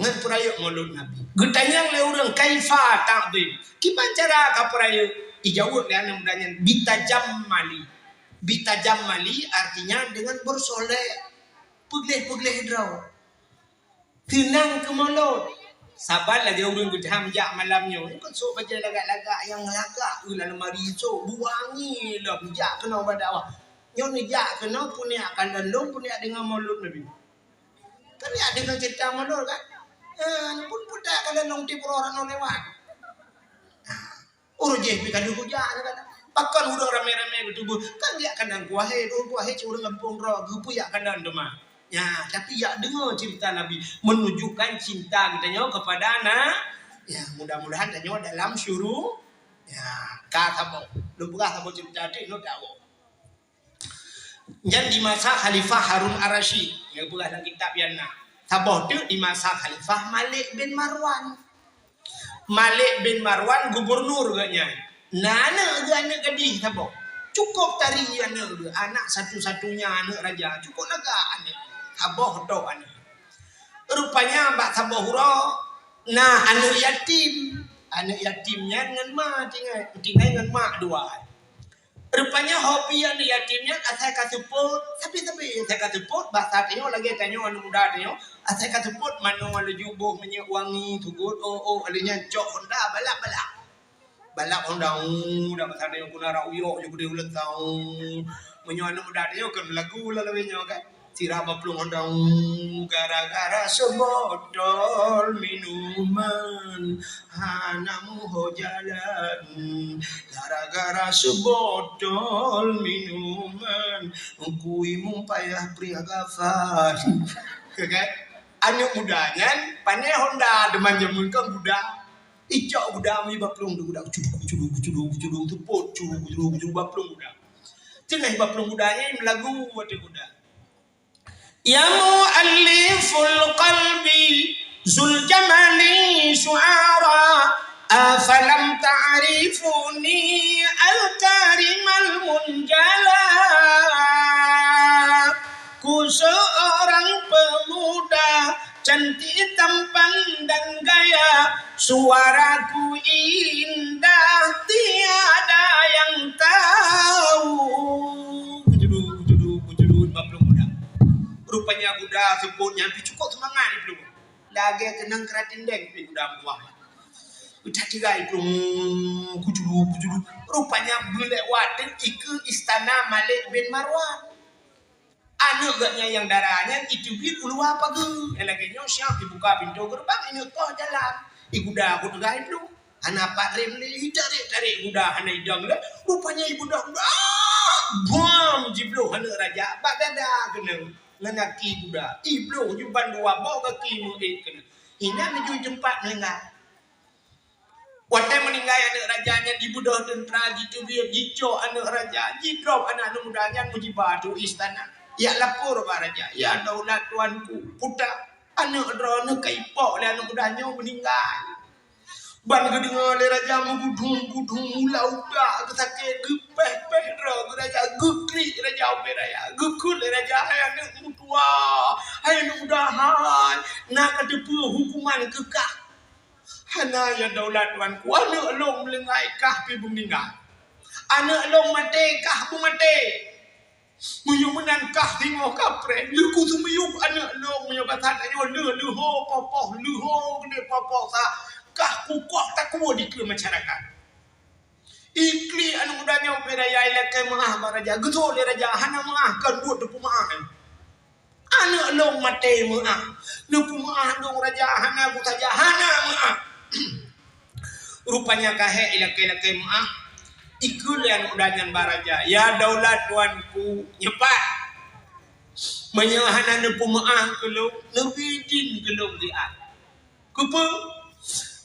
ngon peurayeuk maulud Nabi. Geutanyong lé ureueng, "Kaifa ta'zim?" Kiban cara kapeurayeuk? Ijaweueb lé aneuk muda nyan, "Bitajammali." Bitajammali artinya dengan bersolek. Peugleh-peugleh droe. Teunang keu mulod. Saban lagèe ureueng geutham jak malam nyoe. Ikot sôk bajèe lagak-lagak nyang lagak u lam lemari sôk, beuwangi lom jak keunoe bak dakwah. Nyoe neujak keunoe peuniak kalon lôn, peuniak deungö mulod Nabi. Kan jak deungö ceurita mulod kan? Eh, pun peudak kalon lôn tiep uroe ranoe lewat. Uroe jéh pih ka lheueh hujan kan. Pakon ureueng ramé-ramé geutuboh, kan jak keunan kuahe, dua kuahe cit ureueng gampông droe, geupeuyak keunan teuma. Ya, tapi jak deungö ceurita Nabi, menunjukkan cinta geutanyoe kepada na-, ya, mudah-mudahan tanyoe dalam syuru-, ya, ka saboh. Lôn peugah saboh ceurita teuk, lôn tawoe. Nyan di masa Khalifah Harun Ar-Rasyid, nyang geupeugah lam kitab nyan na. Saboh teuk di masa Khalifah Malik bin Marwan. Malik bin Marwan gubunur geuh nyan. Na aneuk geuh, aneuk gadih saboh. Cukôp tari aneuk geuh, anak satu-satunya aneuk raja. Cukôp lagak aneuk. Saboh tok aneuk. Rupanya bak saboh uroe na aneuk yatim. Aneuk yatim nyan ngon ma tinggai, tinggai ngon ma dua. Rupanya hobi aneuk yatim nyan asai ka seupôt, tapi-tapi asai ka seupôt, basa tanyoe lagèe tanyoe aneuk muda tanyoe, asai ka seupôt manoe laju boh minyeuk wangi, sugot, oh, oh, lheuh nyan cok honda balap-balap. Balap honda, uu, dak basa tanyoe guna rak uyok ju keudeh uleut sa, uu. Meunyoe aneuk muda tanyoe kan lagu lalawée nyoe kan. Sira baplueng honda, gara-gara seubotol minuman hana muho jalan. Gara-gara seubotol minuman kui mum payah priagafan. Kan? Aneuk muda nyan pané honda deungon jameun kan guda. Icok guda mi baplueng tu guda, cudu, cudu, cudu, cudu, tepot, cudu, cudu, cudu, baplueng guda. Teungoh baplueng guda nyan lagu watèe guda. Ya mu'allifal qalbi zul jamali syu'ara, afalam ta'rifuni al-karimal munjala. Ku seorang pemuda cantik tampan dan gaya, suaraku indah tiada yang tahu. Kujudu, kujudu, kujudu, lima puluh guda. Rupanya guda seupôt nyan pih cukôp seumangat iplueng. Lagèe keunong keuratindeng pih guda meutuah. Udah tiga iplueng, kujudu, kujudu. Rupanya beulewat ikeue istana Malik bin Marwan. Aneuk geuh nyan nyang dara nyan iteubiet u luwa pageue. Nyang lagèe nyoe siap ibuka pintoe geureubang, ineuk toh jalan. Iguda ku teuga iplueng. Hana pat rem lé, itarek-tarek guda hana idong lé. Rupanya ibuda guda, bam jibloh aneuk raja bak dada keunoe ngon gaki guda. Ibloh ju bandua boh gaki meuék keunoe. Inan laju teumpat meuninggai. Watèe meuninggai aneuk raja nyan, jibeudôh teuntra, jiteubiet, jicok aneuk raja, jidrop aneuk-aneuk muda nyan meujiba ateueh istana. Jak lapor bak raja, "Ya daulat tuanku, puta, aneuk droeneuh ka ipok lé aneuk muda nyoe meuninggai." Ban geudeungoe lé raja meugudung-gudung, mula utak geusakét, geupéh-péh droe geuh raja, geuklik raja ubé raya, geukheun lé raja, "Hai aneuk meutuah, hai aneuk muda hai, na kateupeue huköman keu kah?" "Hana, ya daulat tuanku, aneuk lôn meuninggai kah pih beumeuninggai. Aneuk lôn maté kah beumaté. Meunyoe meunan kah singoh kapreh, leuku seumiyueb aneuk lôn, meunyoe basa tanyoe leuh leuho popoh, leuho keudeh popoh sa, kah kukoh takue dikeue masyarakat." Iklik aneuk muda nyoe ubé raya ilakèe meu'ah bak raja. Geutho lé raja, "Hana meu'ah, kon buet teupeumeu'ah." "Aneuk lôn maté meu'ah. Neupeumeu'ah lôn raja hana geusaja, hana meu'ah." Rupanya ka hék ilakèe-lakèe meu'ah. Ikheun lé aneuk muda nyan bak raja, "Ya daulat tuanku, nyoe pat. Meunyoe hana neupeumeu'ah keu lôn, neubi idin keu lôn siat." "Keupeue?"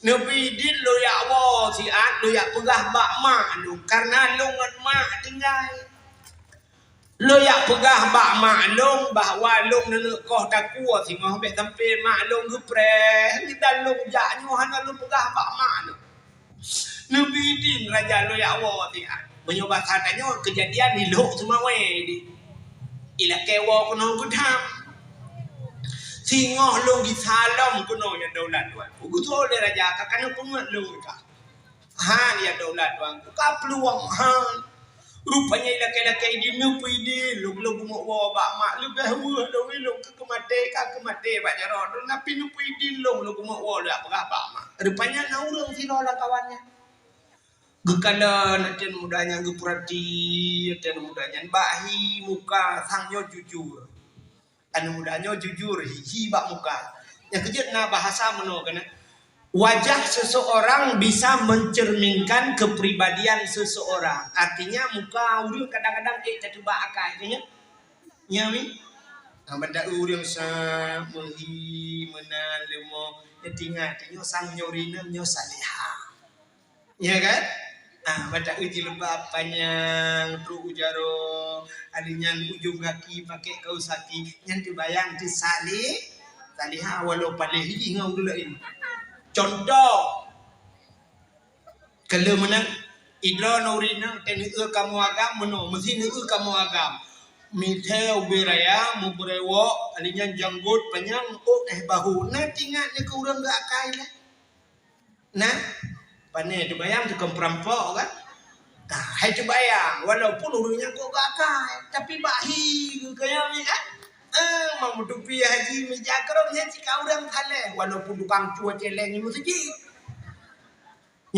"Neubi idin lôn jak woe siat, lôn jak peugah bak mak lôn, kareuna lôn ngon mak tinggai. Lôn jak peugah bak mak lôn bahwa lôn neuneuk koh takue singoh bèk sampoe mak lôn geupreh. Dan lôn jak nyoe hana lôn peugah bak mak lôn." Neubi idin raja lôn jak woe siat. Meunyoe basa tanyoe keujadian ilok seumawé di. Ilakèe woe keunoe geutham. Singoh lôn gisa lom keunoe, ya daulat tuanku. Geutho lé raja ka, ka neupeungeut lôn ka. "Han, ya daulat tuanku, ka peuluwang han. Rupanya lakée-lakée idin neupeuidin, lôn, lôn geumeuwoe bak mak, leubeh weueh lôn ilôn keu keumaté, ka keumaté bak jaroe droe, tapi neupeuidin lôn, lôn geumeuwoe lôn peugah bak mak. Rupanya na ureuëng sidroe lam kawan nyan. Geukalon até muda nyan, geupeurati até muda nyan, bak hi muka sang nyoe jujur. Aneuk muda nyoe jujur, hi, hi bak muka. Nyang keujeuet na bahasa meunoe keunan, wajah seseorang bisa mencerminkan kepribadian seseorang. Artinya, muka ureuëng kadang-kadang ék tateuba akai, nyan? Nyan mi? Nyang banda ureuëng sa meuhi, meunan, leumo, nyan teuingat, nyoe sang nyoe rineueng, nyoe salihah. Ya kan? Ah, bak taeu jilbab panyang, trok u jaroe, alèh nyan ujong gaki pakèk kaos kaki, nyan teubayang teusaleh, salihah walau paléh jih ngon ureueng laén. Contoh, keu lheueh meunan, idroe nuri na teuneuk eu kamoe agam meunoe, meusi neuk eu kamoe agam. Mithèe ubé raya, meubreuwok, alèh nyan janggot panyang, ôk eh bahu. Na teuingat nyoe keu ureueng geuakai lé. Nah, pane teubayang tukang peurampok kan? Nah, hai teubayang, walaupun ureueng nyan kok geuakai, tapi bak hi geukayang ni kan? Eh, mau meutupi haji meujakrong nyan cit ka ureueng saleh, walaupun tukang cue celeng di meuseujid.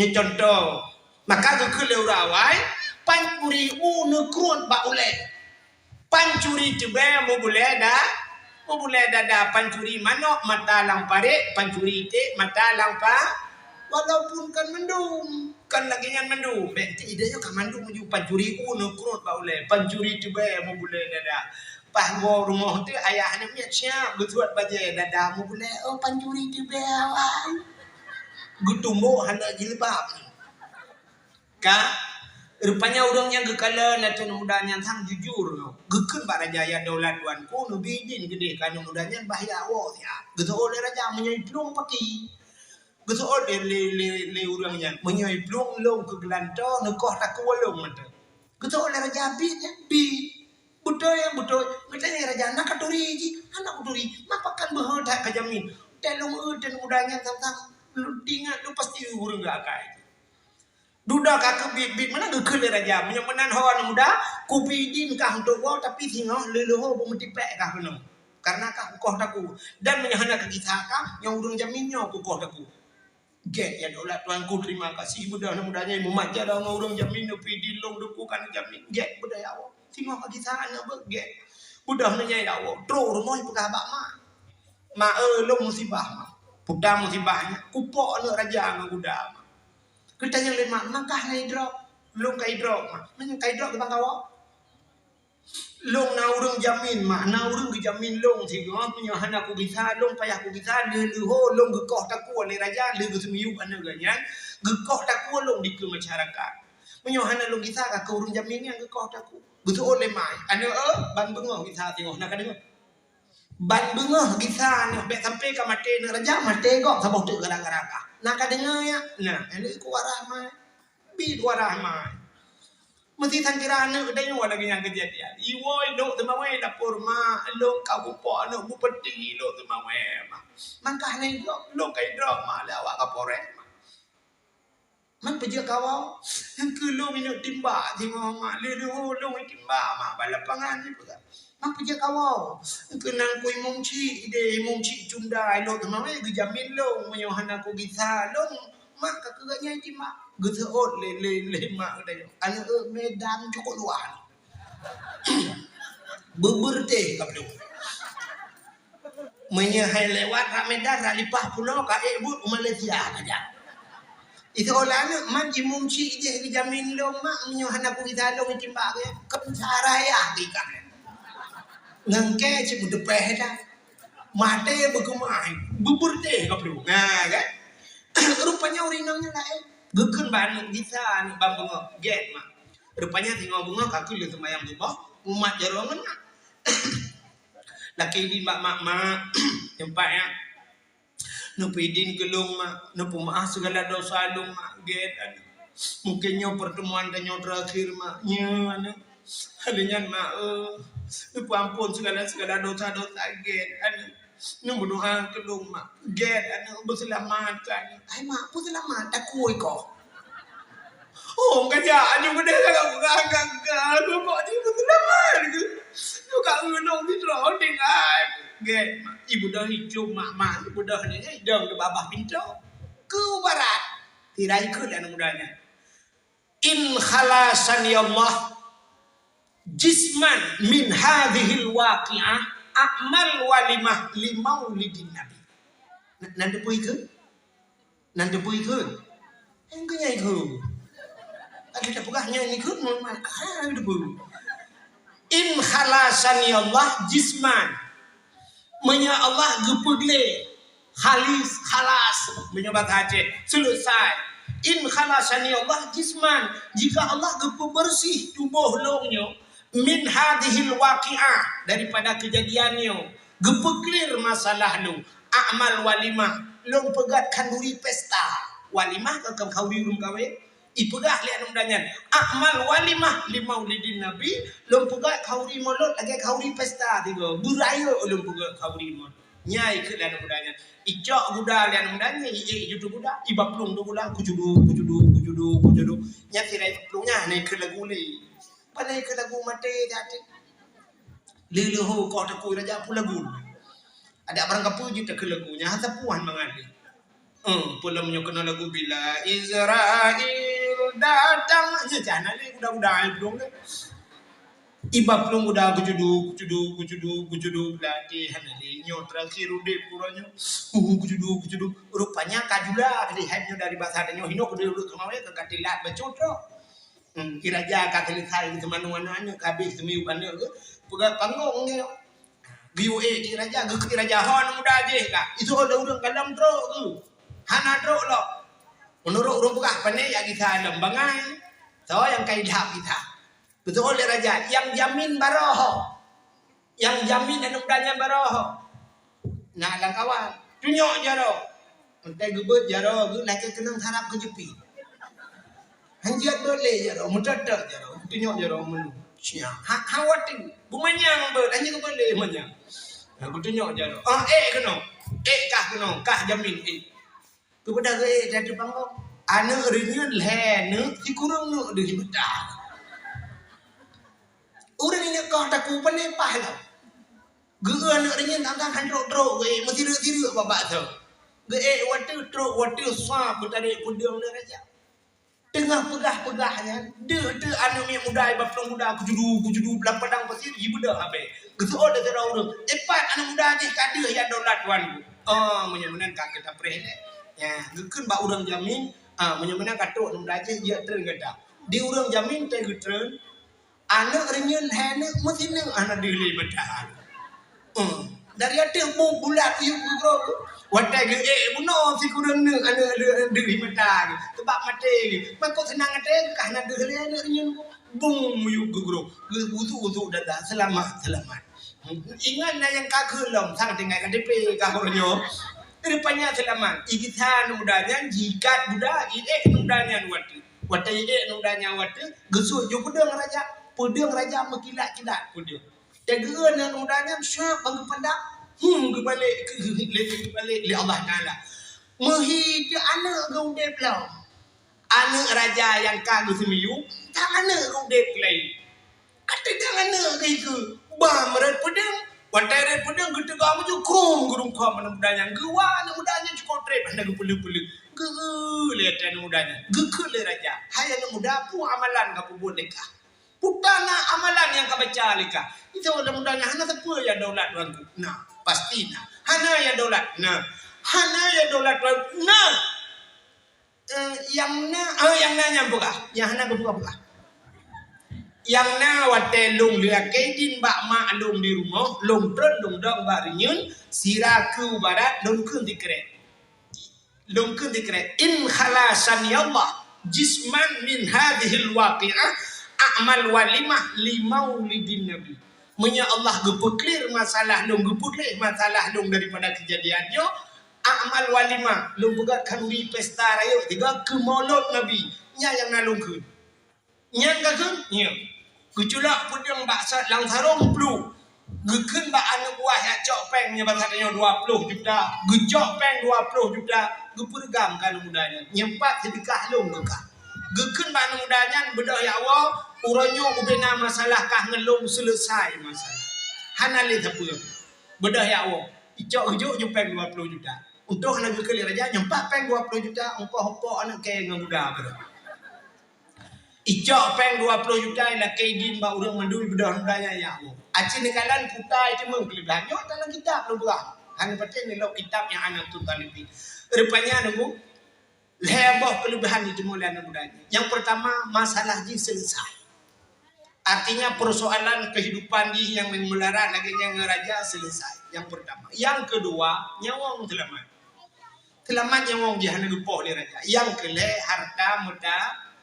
Nyoe contoh, maka geukheun lé ureueng awai, pancuri u neukruet bak ulèe. Pancuri teubèe mubulèe da-, mubulèe dada, pancuri manok mata lam parèt, pancuri iték mata lam pa-, walaupun kon mandum, kon lagèe nyan mandum. Bèk ti idéh nyoe ka mandum ju pancuri u neukruet bak ulèe, pancuri teubèe mubulèe dada. Paih woe rumoh teuh ayah aneuk miet siap geusuet bajèe dada mubulèe, oh pancuri teubèe awai. Geutumbok hana jilbab. Ka, rupanya ureueng nyang geukalon aneuk muda nyan sang jujur nyoe. Geukheun bak raja, "Ya daulat tuanku, neubi idin keudéh keu aneuk muda nyan bah jak woe siat." Geuseuôt lé raja, "Meunyoe iplueng paki." Geuseuôt lé, lé, lé, lé ureueng nyan, "Meunyoe iplueng lôn keu geulantoe, neukoh takue lôn mantong." Geuseuôt lé raja, "Bi nyan, bi." "Beutôi, beutôi." Geutanyong raja, "Na katuri jih?" "Hana kuturi." "Ma pakon beuhe that kajamin?" "Teuh lôn eu aneuk muda nyan sang-sang, lôn teuingat lôn pasti ureueng geuakai." Dudoe ka keubiet-biet meunan geukheun lé raja, "Meunyoe meunan ho aneuk muda, kubi idin kah untuk woe, tapi singoh lheuh-lheuh ho beumeutipék kah keunoe. Karena kah kukoh takue. Dan meunyoe hana kagisa kah, nyang ureueng jamin nyoe kukoh takue." Gét, "Ya daulat tuanku, terima kasih." Beudôh aneuk muda nyan mumat jaroe ngon ureueng jamin, neubi idin lôn, dukung kah neujamin. Gét, beudôh ya Allah. Singoh kagisa aneuk beuh, gét. Beudôh aneuk nyan ya Allah. Trok rumoh peugah bak mak. "Mak, eh, lôn musibah, mak. Peue musibah nyan, kupok aneuk raja ngon guda, mak." Geutanyong lé mak, "Ma kah na idrop?" "Lôn ka idrop, mak." "Meunyoe ka idrop, kiban kawoe?" "Lôn na ureueng jamin, mak. Na ureueng geujamin lôn singoh. Meunyoe hana kugisa, lôn payah kugisa, lheuh-lheuh ho lôn geukoh takue lé raja, lheuh geuseumiyueb aneuk geuh nyan, geukoh takue lôn dikeue masyarakat. Meunyoe hana lôn gisa, ka keuh ureueng jamin nyan geukoh takue." Geuseuôt lé mak, "Aneuk, eh, ban beungoh gisa singoh, na kadeungoe?" Ban beungoh gisa nyoe, bèk sampoe ka maté aneuk raja, maté gob saboh teuk gara-gara kah. Na kadeungoe ya? Na, aneuk ikôt warai mai. Bi warai mai. Meusi sangkira aneuk geutanyoe lagèe nyan keujadian. Iwoe lôn teumawé lapor mak, lôn ka kupok aneuk bupati lôn teumawé mak. Mangkah na idrop, lôn ka idrop mak, lé awak kapolres mak. Man peujeuet kawoe, engkeu lôn inong timbak singoh mak, lheuh-lheuh ho lôn timbak mak bak lapangan nyan peugah. Man peujeuet kawoe, engkeu nang ku imum chik idéh, imum chik cunda ilôn teuma wéh geujamin lôn, meunyoe hana kugisa lôn, mak ka keu gobnyan timbak. Geuseuôt lé, lé, lé mak geutanyoe, "Aneuk, eh, Medan cukôp luwah." Beubeureutéh ka peunoh. Meunyoe hai lewat rot Medan, rot Lipah Pulo ka ék buet u Malaysia ka jak. Iseuôt lé aneuk, "Man imum chik jih geujamin lôn mak, meunyoe hana kugisa lôn timbak geuh, keu cara yah geuikat." Ngon kée cit meuteupéh dah. Maté beukeumah, beubeureutéh ka peunoh. Nah, kan? Rupanya ureueng inong nyan laén. Geukheun bak aneuk gisa, aneuk ban beungoh, "Gét mak." Rupanya singoh beungoh ka keuh lheuh seumayang suboh, mumat jaroe ngon mak. Lakée idin bak mak, "Mak, teumpat nyan, neupeuidin keu lôn mak, neupeumaáh sigala dosa lôn mak, gét aneuk. Mungken nyoe peurteumuan tanyoe teurakhir mak, nyoe aneuk. Lheuh nyan mak, eh, neupeuamphon sigala-sigala dosa-dosa, gét aneuk. Neumeudoá keu lôn mak, gét aneuk, beuseulamat keu aneuk." "Hai mak, peue seulamat? Takue ikoh." Oh, ka jak, aju beudeh ka, ka, ka, ka, ka, kok jih beuseulamah, gitu. Tu ka ulông sidroe tinggai. Gét, ibu dah hicup mak-mak, ibu dah ni, idong di babah pintoe. Keu barat. Tirai keu dan mudanya. In khalasani Allah jisman min hadhil waqi'ah a'mal walimah li maulidin Nabi. Nan teupeu ikeu? Nan teupeu ikeu? Engkau nyai ikeu. Ada tak peugah nyai ikeu? Mana? Ah, ada pun. In khalasani Allah jisman. Meunyoe Allah geupeugleh, khalis, khalas, meunyoe bahasa Aceh, selesai. In khalasani Allah jisman, jika Allah geupeubeureuséh tuboh lôn nyoe, min hadhil waqi'ah, daripada keujadian nyoe, geupeuclear masalah lôn, a'mal walimah, lôn peugöt khanduri pesta. Walimah kan khanduri ureuëng kawén. Ipeugah lé aneuk muda nyan, "A'mal walimah li maulidin Nabi," lôn peugah khanduri mulod lagèe khanduri pesta tiga. Beurayeuk lôn peugah khanduri mulod. Nyai keu lé aneuk muda nyan. Icok guda lé aneuk muda nyan, iék ju guda, iba plueng guda, kucudu, kucudu, kucudu, kucudu. Nyan sira iba plueng nyan, nyan keu lagu lé. Pane keu lagu maté jati. Lé leuho koh takui raja pun lagu. Ada barang kapeue jeuet takeu lagu nyan hana puan mangat lé. Hmm, peue lom nyoe keunoe lagu bila Israel datang. Nyan cah na lé guda-guda ai dong lé. Iba plueng guda kucudu, kucudu, kucudu, kucudu, bila ti hana lé. Nyoe terakhir udép kura nyoe. Uh, kucudu, kucudu. Rupanya ka jula tadi hai nyoe dari basa nyoe hino kudu urut kemawé ka tilat bacut tu. Hmm, i raja ka selesai seumanu aneuk-aneuk, ka habéh seumiyueb aneuk geuh, peugah panggong nyoe. Geuyue ék di raja, geukheun raja, "Ho aneuk muda jih kah? Isoe lé ureueng ka lom trok geuh. Hana trok lom." Meunurot ureueng peugah, "Pane jak gisa lom bangai? Soe nyang ka ilham gisa?" Geuseuôt lé raja, "Nyang jamin baroe ho. Nyang jamin aneuk muda nyan baroe ho." Na lam kawan. Tunyok jaroe. Mantong geubeuet jaroe geuh, lakèe keunong sarap keu jipi. Hanjeuet beuet lé jaroe, meutot-tot jaroe. Tunyok jaroe meunurot. Siap. Ha, ha watèe. Beumanyang beuet, hanjeuet beuet lé manyang. Ha, geutunyok jaroe. Ah, ék keunoe. Ék kah keunoe, kah jamin ék. Geupeugah geuék di ateueh panggong. Aneuk reunyeun lhèe neuk, sikureueng neuk deuh meuta. Ureueng inong koh takue pane paih lom. Geueu aneuk reunyeun tang-tang han trok-trok geuék, meusireuk-sireuk babah tho. Geuék watèe trok watèe sa peutarek peudeueng lé raja. Teungoh peugah-peugah nyan, deuh-deuh aneuk miet muda iba plueng guda kujudu-kujudu lam padang pasir jibeudôh abée. Geuseuôt lé sidroe ureueng, "Ipat aneuk muda jih ka deuh ya daulat tuanku." Oh, meunyoe meunan ka geuta preh lé. Nyan, geukheun bak ureueng jamin, ah, meunyoe meunan ka trok aneuk muda jih, jeuet treun gata. Di ureueng jamin teuh geutreun, aneuk reunyeun lhèe neuk meusineuk hana deuh lé meuta. Hmm. Dari ateueh bu-, bulat yub geugroe. Watèe geuék bunoe sikureueng neuk aneuk deuh, deuh meuta. Teubak maté. Mako seunang até ka hana deuh lé aneuk reunyeun. Bung yub geugroe. Geuusuk-usuk dada. Seulamat, seulamat. Hmm. Ingat na nyang ka kheun lom, sang tinggai K T P ka uroe nyoe. Rupanya seulamat. Igisa aneuk muda nyan, jiikat guda, iék aneuk muda nyan watèe. Watèe iék aneuk muda nyan watèe, geusut ju peudeueng raja. Peudeueng raja meukilat-kilat peudeueng. Teugeuh aneuk muda nyan siap ban geupandang, hmm, geubalek keu, lé, geubalek lé Allah Taala. Meuhi teuh aneuk geuh udép lom. Aneuk raja nyang ka geuseumiyueb, tang aneuk geuh udép lé. Ka teugang aneuk geuh ikeue, ba meureuet peudeueng. Watèe reuet peudeueng geuteugang baju krueng geurungkôm aneuk muda nyan. Geuwa aneuk muda nyan cukôp trép hana geupeuleueh-peuleueh. Geueu lé aneuk muda nyan. Geukheun lé raja, "Hai aneuk muda, peue amalan ka peubuet lé kah?" Peue na amalan nyang ka baca lé kah? Itu aneuk muda nyan hana sapeue ya daulat tuanku. Na, pasti na. Hana ya daulat. Na. Hana ya daulat tuanku. Na. Eh, nyang na, eh, nyang na nyang peugah. Nyang hana geupeugah-peugah. Nyang na watèe lôn lakèe idin bak mak lôn di rumoh, lôn treun lôn dong bak reunyeun, sira keu barat lôn kheun sikrek. Lôn kheun sikrek, "In khalasani Allah jisman min hadhil waqi'ah a'mal walimah li maulidin Nabi." Meunyoe Allah geupeuclear masalah lôn, geupeuclear masalah lôn daripada keujadian nyoe, a'mal walimah, lôn peugöt khanduri pesta rayeuk tiga keu maulud Nabi. Nyan nyang na lôn kheun. Nyan ka kheun? Nyan. Geuculok peudeueng bak sa-, lam sarông pluh. Geukheun bak aneuk buah nyang cok péng nyan bak saát nyoe dua ploh juta. Geucok péng dua ploh juta. Geupeureugam keu aneuk muda nyan. Nyan pat seudeukah lôn keu kah. Geukheun bak aneuk muda nyan, beudôh ya Allah, uroe nyoe ubena masalah kah ngon lôn, seuleusai masalah. Hana lé sapeue. Beudôh ya Allah, icok geujok ju péng dua ploh juta. Untông hana geukheun lé raja, nyoe pat péng dua ploh juta, ongkoh hopok aneuk kèe ngon muda beudôh. Icok péng dua ploh juta, ilakèe idin bak ureueng mandum, beudôh aneuk muda nyan, ya Allah. Aci neukalon kuta jiteumeung keuleubehan. Nyoe dalam kitab lôn peugah. Hana patéh neulok kitab nyang hana teutaleubi. Rupanya nunggu lhèe boh keuleubehan jiteumeung lé aneuk muda nyan. Nyang peurtama, masalah jih seuleusai. Artinya, persoalan kehidupan jih nyang meularat lagèe nyan ngon raja seuleusai. Nyang peurtama. Nyang keudua, nyawöng seulamat. Seulamat nyawöng jih hana geupoh lé raja. Nyang keulhèe, harta meuta-,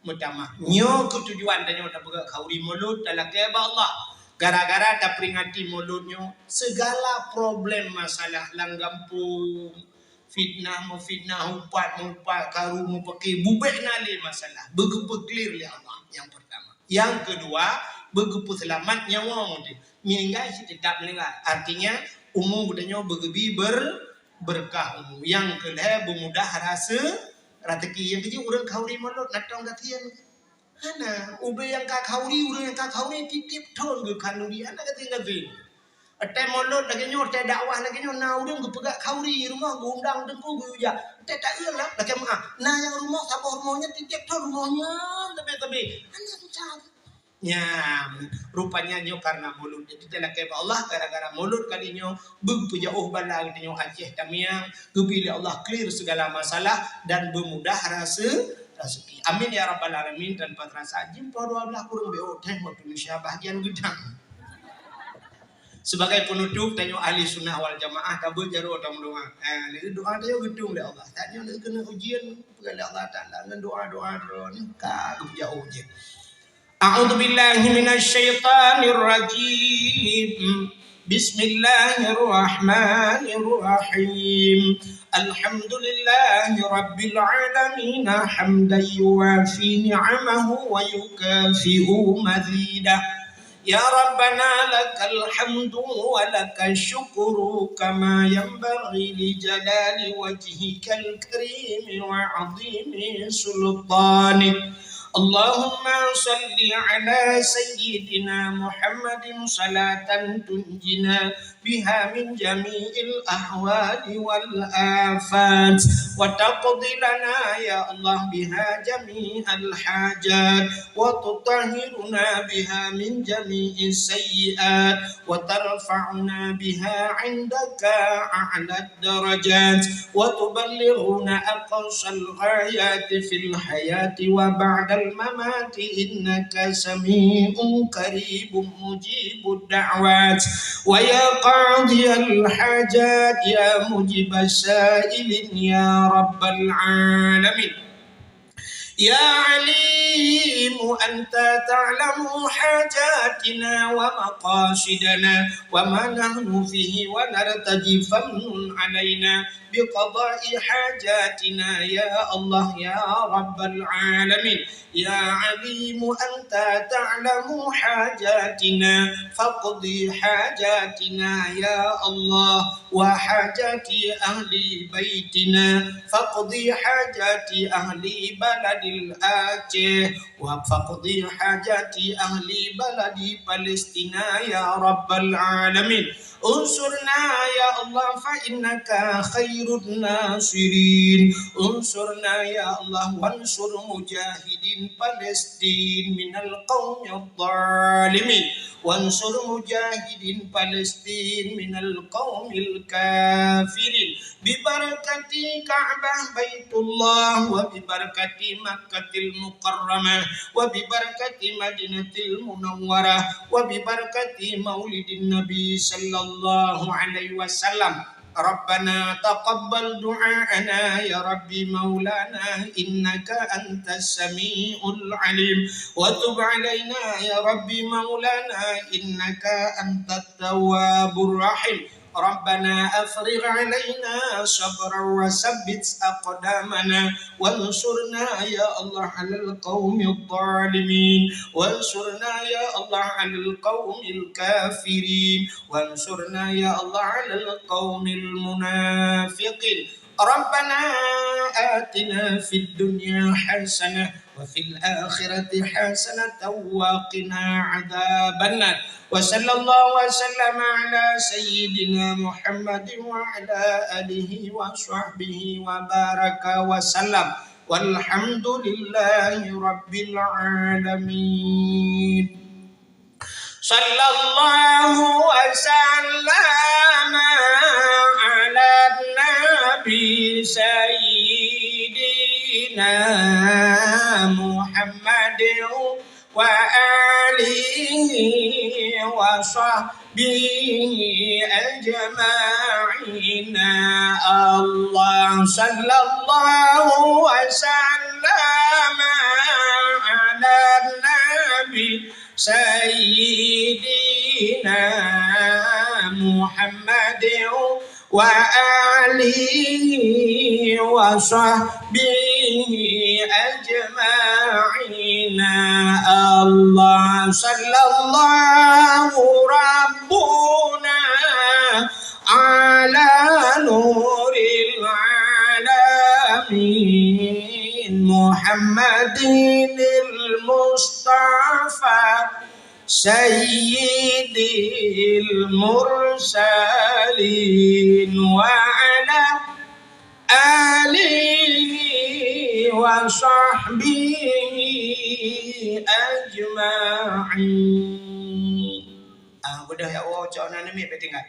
meutamah. Nyoe keuh tujuan tanyoe tapeugöt khanduri mulod, talakèe bak Allah. Gara-gara taperingati mulod nyoe, segala problem masalah lam gampông, fitnah meufitnah, upat meuupat, karu meupaki, bubèk na lé masalah. Beugeupeu clear lé Allah nyang peurtama. Nyang keudua, beugeupeu seulamat nyawöng teuh. Meuninggai cit teutap meuninggai. Artinya, umu geutanyoe beugeubri ber-, beureukat umu. Nyang keulhèe, beumudah rase-, raseuki. Nyang keujeuet ureueng khanduri mulod, na tông gasien. Hana, ubé nyang ka khanduri, ureueng nyang ka khanduri tiep-tiep thon geukhanduri, hana gasien-gasien. Watèe mulod lagèe nyoe, watèe dakwah lagèe nyoe, na ureueng geupeugah khanduri rumoh, geuundang teungku, geuyue jak. Watèe taeu lam lakèe meu'ah, na nyang rumoh saboh rumoh nyan tiep-tiep thon rumoh nyan leubeh-leubeh. Hana susah. Nyan, rupanya nyoe karena mulod. Jadi, talakèe bak Allah, gara-gara mulod kali nyoe, beupeujaoh bala geutanyoe Aceh tamiang, geubri lé Allah clear segala masalah dan beumudah rase-, raseuki. Amin ya rabbal alamin. Tanpa terasa, jeuem poh dua blah kureueng beu teuh waktu Indonesia bahagian geudang. Sebagai penutup, tanyoe ahli sunnah wal jamaah, tabeuet jaroe tameudoa. Eh, lé doa tanyoe geutueng lé Allah. Tanyoe lé keuneuk ujian, peugah lé Allah Taala ngon doa-doa droeneuh ka geupeujaoh ujian. A'udzubillahi minasyaitonirrajim. Bismillahirrahmanirrahim. Alhamdulillahi rabbil alamin, hamdan yuwafi ni'amahu wa yukafi'u mazidah. Ya Rabbana, lakal hamdu wa lakasyukru, kama yanbaghi li jalali wajhikal karimi wa 'azimi sultanik. Allahumma shalli 'ala sayyidina Muhammadin shalatan tunjina biha min jami'il ahwali wal afat, wa taqdi lana, ya Allah, biha jami'al hajat, wa tutahhiruna biha min jami'is sayyi'at, wa tarfa'una biha 'indaka a'lad darajat, wa tuballighuna aqsal ghayati fil hayati wa ba'dal mamati, innaka sami'un qaribun mujibud da'wat. Wa ya qadiyal hajat, ya mujibas sa'ilin, ya rabbal alamin. Ya alimu, anta ta'lamu hajatina wa maqasidana wa ma nahnu fihi wa nartaji, famnun alaina biqada'i hajatina, ya Allah, ya rabbal alamin. Ya alimu, anta ta'lamu hajatina, faqdi hajatina, ya Allah, wa hajati ahli baitina, faqdi hajati ahli baladil Aceh, wa faqdi hajati ahli baladi Palestina, ya rabbal alamin. Unsurna ya Allah, fa innaka khairun nasirin. Unsurna ya Allah, wansur mujahidin Palestin minal qaumidh dhalimin. Wansur mujahidin Palestin minal qaumil kafirin. Bibarakati Ka'bah Baitullah, wa bibarakati Makkatil Mukarramah, wa bibarakati Madinatil Munawwarah, wa bibarakati Maulidin Nabi sallallahu alaihi wasallam. Rabbana taqabbal du'aana ya Rabbi maulana innaka antas samiul alim, wa tub alaina ya Rabbi maulana innaka antat tawwabur rahim. Rabbana afrigh alaina sabran wa tsabbit aqdamana wansurna ya Allah alal qaumidh dhalimin. Wansurna ya Allah alal qaumil kafirin. Wansurna ya Allah alal qaumil munafiqin. ربنا آتنا في الدنيا حسنة وفي الآخرة حسنة وقنا عذاب النار. وصلى الله وسلم على سيدنا محمد وعلى آله وصحبه وبارك وسلم. والحمد لله رب العالمين. صلى الله وسلم على النبي سيدنا محمد وآله وصحبه أجمعين. الله صلى الله وسلم على النبي سيدنا محمد وآله وصحبه أجمعين. الله صلى الله ربنا على نور العالمين محمد المصطفى سيد المرسلين وعلى آله وصحبه أجمعين. Ah, beudôh ya Allah, cok na neumik beutinggai.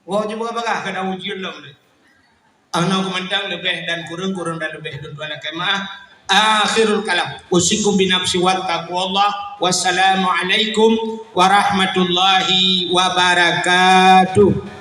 Woe cuba bagah keunan ujeuen lom deh. Anoe keumantang leubeh dan kureueng, kureueng dan leubeh lôn tuan lakée meu'ah. Akhirul kalam. Usikum binafsi wa taqwallah. Wassalamualaikum warahmatullahi wabarakatuh.